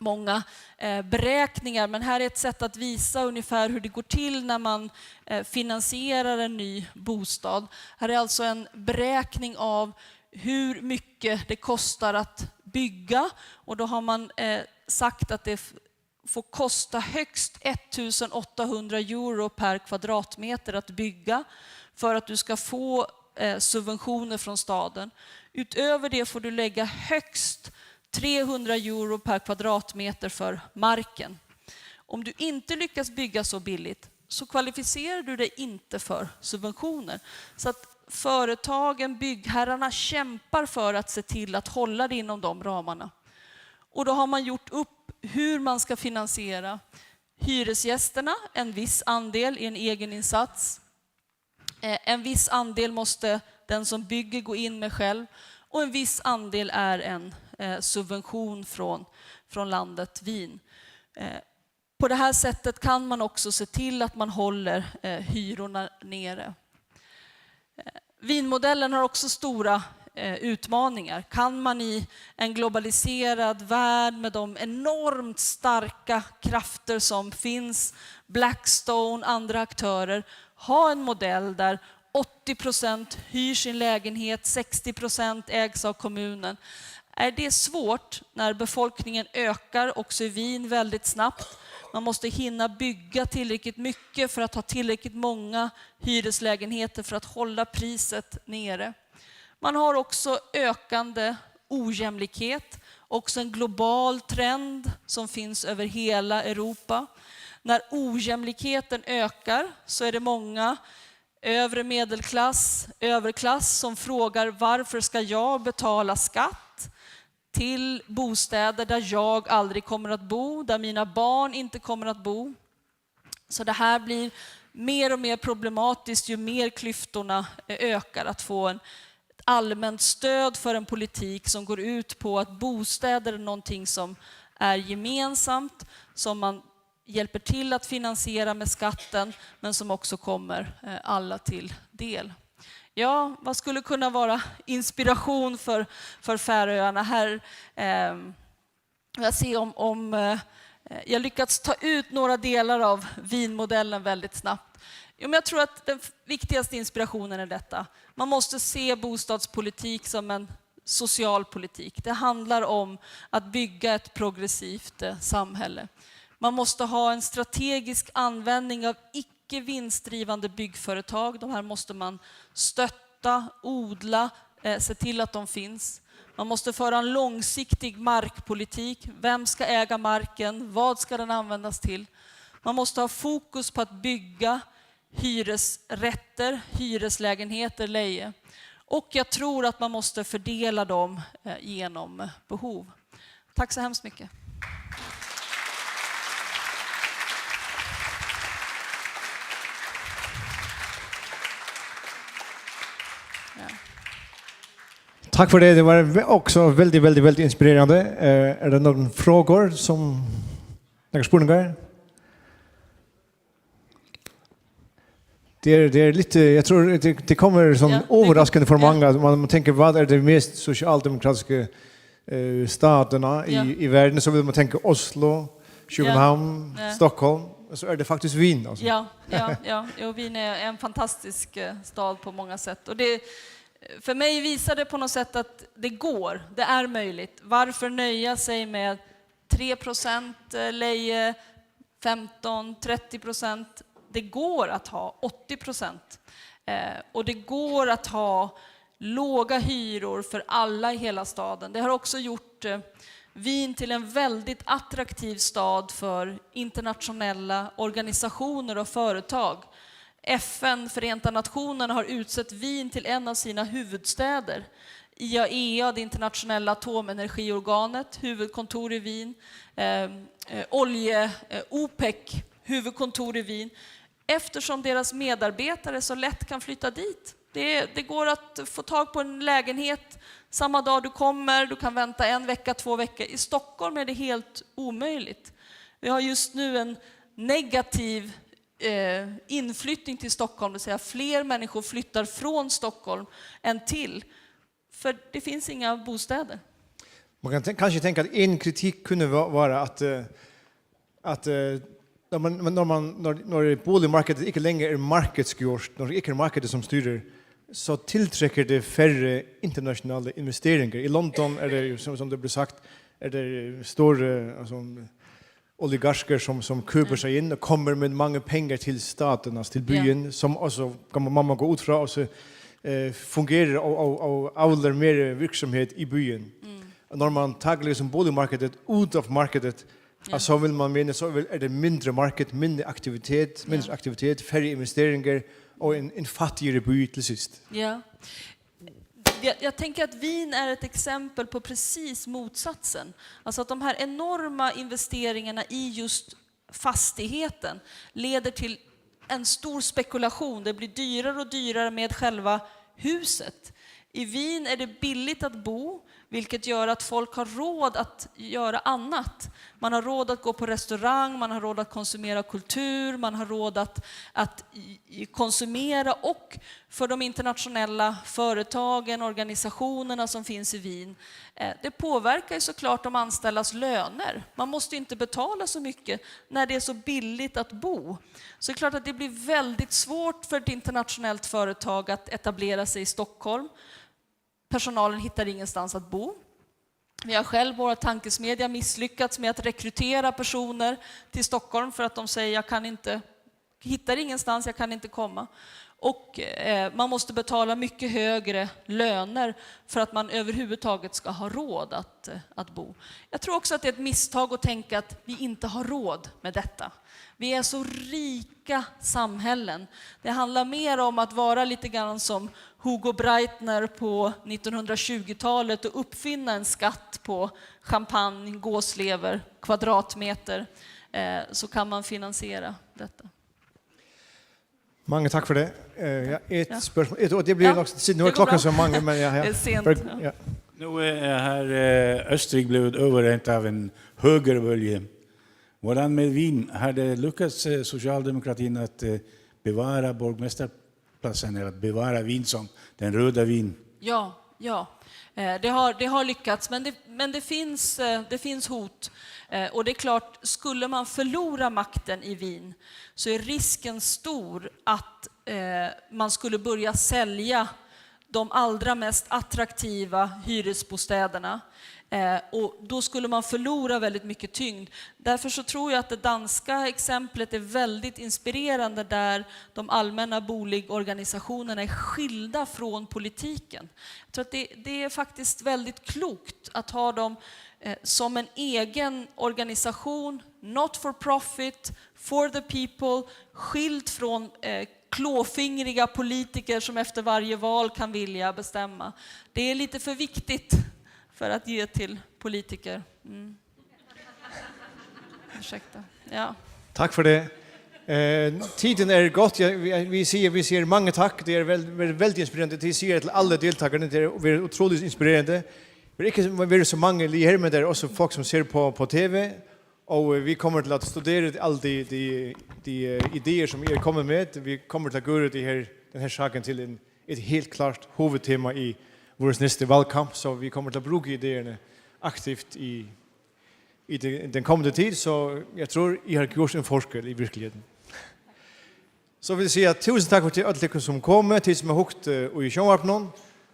många eh, beräkningar, men här är ett sätt att visa ungefär hur det går till när man eh, finansierar en ny bostad. Här är alltså en beräkning av hur mycket det kostar att bygga, och då har man eh, sagt att det f- får kosta högst ettusen åttahundra euro per kvadratmeter att bygga för att du ska få eh, subventioner från staden. Utöver det får du lägga högst trehundra euro per kvadratmeter för marken. Om du inte lyckas bygga så billigt så kvalificerar du dig inte för subventioner. Så att företagen, byggherrarna kämpar för att se till att hålla det inom de ramarna. Och då har man gjort upp hur man ska finansiera hyresgästerna, en viss andel i en egen insats. Eh, en viss andel måste den som bygger gå in med själv, och en viss andel är en eh, subvention från, från landet Wien. Eh, på det här sättet kan man också se till att man håller eh, hyrorna nere. Eh, Wienmodellen har också stora eh, utmaningar. Kan man i en globaliserad värld med de enormt starka krafter som finns, Blackstone, andra aktörer, ha en modell där åttio procent hyr sin lägenhet, sextio procent ägs av kommunen? Är det svårt när befolkningen ökar också i Wien väldigt snabbt? Man måste hinna bygga tillräckligt mycket för att ha tillräckligt många hyreslägenheter för att hålla priset nere. Man har också ökande ojämlikhet, också en global trend som finns över hela Europa. När ojämlikheten ökar så är det många övre medelklass, överklass som frågar: varför ska jag betala skatt till bostäder där jag aldrig kommer att bo, där mina barn inte kommer att bo? Så det här blir mer och mer problematiskt ju mer klyftorna eh, ökar, att få en, ett allmänt stöd för en politik som går ut på att bostäder är någonting som är gemensamt, som man hjälper till att finansiera med skatten, men som också kommer eh, alla till del. Ja, vad skulle kunna vara inspiration för, för Färöarna? Här, ehm, jag ser om, om eh, jag lyckats ta ut några delar av Wienmodellen väldigt snabbt. Jo, men jag tror att den f- viktigaste inspirationen är detta. Man måste se bostadspolitik som en social politik. Det handlar om att bygga ett progressivt eh, samhälle. Man måste ha en strategisk användning av icke vinstdrivande byggföretag. De här måste man stötta, odla, eh, se till att de finns. Man måste föra en långsiktig markpolitik. Vem ska äga marken? Vad ska den användas till? Man måste ha fokus på att bygga hyresrätter, hyreslägenheter, leie. Och jag tror att man måste fördela dem eh, genom behov. Tack så hemskt mycket. Takk for det. Det var ve- også veldig, veldig, veldig inspirerende. Eh, er det noen frågor som... Noen spurningar? Det er, det er litt, eh, jeg tror det, det kommer sånn Ja, det overraskende for kom- ja. mange. At man, man tenker, hva er det mest sosialdemokratiske eh, statene i, Ja. i verden? Så vil man tenke Oslo, København, Ja. Stockholm. Så er det faktisk Wien. Altså. Ja, ja, ja. Jo, Wien är en fantastisk eh, stad på många sätt. Och det, för mig visar det på något sätt att det går, det är möjligt. Varför nöja sig med tre procent eh, leie, femton, trettio procent? Det går att ha åttio procent. Eh, och det går att ha låga hyror för alla i hela staden. Det har också gjort eh, Wien till en väldigt attraktiv stad för internationella organisationer och företag. F N, Förenta Nationerna, har utsett Wien till en av sina huvudstäder. I A E A, det internationella atomenergiorganet, huvudkontor i Wien. Eh, eh, olje, eh, OPEC, huvudkontor i Wien. Eftersom deras medarbetare så lätt kan flytta dit. Det, det går att få tag på en lägenhet samma dag du kommer, du kan vänta en vecka, två veckor. I Stockholm är det helt omöjligt. Vi har just nu en negativ eh, inflyttning till Stockholm, det vill säga fler människor flyttar från Stockholm än till. För det finns inga bostäder. Man kan ten- kanskje tenke at en kritikk kunne va- være at, eh, at eh, når man, men når, man, når, når boligmarkedet ikke lenger er markedsgjort, når det ikke er markedet som styrer, så tiltrekker det færre internasjonale investeringer. I London er det jo, som, som det ble sagt, er det store altså, oligarker som, som køber seg inn og kommer med mange penger til staten, altså til byen, som også kan man, man gå ut fra, og så eh, fungerer og, og, og avler mer virksomhed i byen. Og når man tager liksom boligmarkedet ut av markedet, ja. Så vil man mene, så vil, er det mindre marked, mindre aktivitet, mindre ja. Aktivitet, færre investeringer og en, en fattigere by til sidst. Ja. Jag, jag tänker att Wien är ett exempel på precis motsatsen. Alltså att de här enorma investeringarna i just fastigheten leder till en stor spekulation. Det blir dyrare och dyrare med själva huset. I Wien är det billigt att bo, vilket gör att folk har råd att göra annat. Man har råd att gå på restaurang, man har råd att konsumera kultur, man har råd att, att konsumera och för de internationella företagen, organisationerna som finns i Wien. Eh, det påverkar ju såklart de anställdas löner. Man måste inte betala så mycket när det är så billigt att bo. Så det är klart att det blir väldigt svårt för ett internationellt företag att etablera sig i Stockholm. Personalen hittar ingenstans att bo. Vi har själv, våra tankesmedja, misslyckats med att rekrytera personer till Stockholm för att de säger jag kan inte, hittar ingenstans, jag kan inte komma. Och eh, man måste betala mycket högre löner för att man överhuvudtaget ska ha råd att, eh, att bo. Jag tror också att det är ett misstag att tänka att vi inte har råd med detta. Vi är så rika samhällen. Det handlar mer om att vara lite grann som Hugo Breitner på nittonhundratjugotalet och uppfinna en skatt på champagne, gåslever, kvadratmeter, eh, så kan man finansiera detta. Mange takk for det. Eh, ja, et ja. Spørsmål. Et, og det blir ja. Nok, nu er klokken så mange, men ja, ja. Det er sent. Ja. Nu er her eh, Østrig blevet overrendt av en høyrebølge. Hvordan med Wien? Har det lykkes eh, Socialdemokratiet at eh, bevare borgmesterpladsen, eller at bevare Wien som den røde Wien? Ja, ja. Eh, det, har, det har lyckats, men det, men det, finns, eh, det finns hot. Eh, och det är klart, skulle man förlora makten i Wien så är risken stor att eh, man skulle börja sälja de allra mest attraktiva hyresbostäderna. Eh, och då skulle man förlora väldigt mycket tyngd. Därför så tror jag att det danska exemplet är väldigt inspirerande där de allmänna boligorganisationerna är skilda från politiken. Jag tror att det, det är faktiskt väldigt klokt att ha dem eh, som en egen organisation, not for profit, for the people, skilt från eh, klåfingriga politiker som efter varje val kan vilja bestämma. Det är lite för viktigt för att ge till politiker. Mm. Ursäkta. Ja. Takk for det. Eh, tiden er gått. Ja, vi, vi, sier, vi sier mange takk. Det er veld, veld, veldig inspirerende. Det sier jeg til alle deltakerne. Det er utrolig inspirerende. Vi er ikke vi er så mange lige her, men det er også folk som ser på, på T V. Og eh, vi kommer til at studere alle de, de, de eh, ideer som I er kommet med. Vi kommer til at gøre det her, den her saken til en, et helt klart hovedtema i vores næste valgkamp, så vi kommer til at bruge ideerne aktivt i, i det, den kommende tid, så jeg tror, I har gjort en forskel i virkeligheden. Så vil jeg sige, at tusind takk for til alle som kom med, til som har hugt uh, i sjónvarpnum.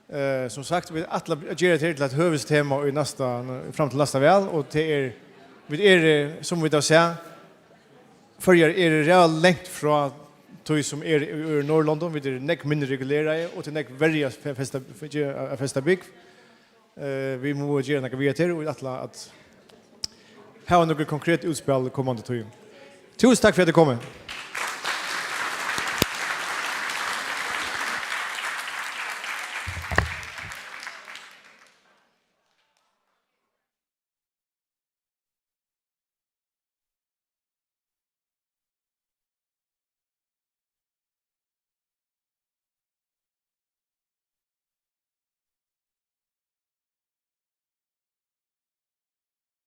Uh, som sagt, vi ætla at gera det her til et høvestema i næsta, fram til næsta valg, og det er, vi er, uh, som vi da ser, Føroyar eru ræðuliga langt frá tí sum er í Norðurlondum, vit eru nógv minni reguleraði og tað er nógv verri at fe- festa, at festa búgv. Eh, vit mugu gera nakað við hetta her og vit ætla at hava nøkur konkret útspæl í komandi tíð. Túsund takk fyri at tit komu.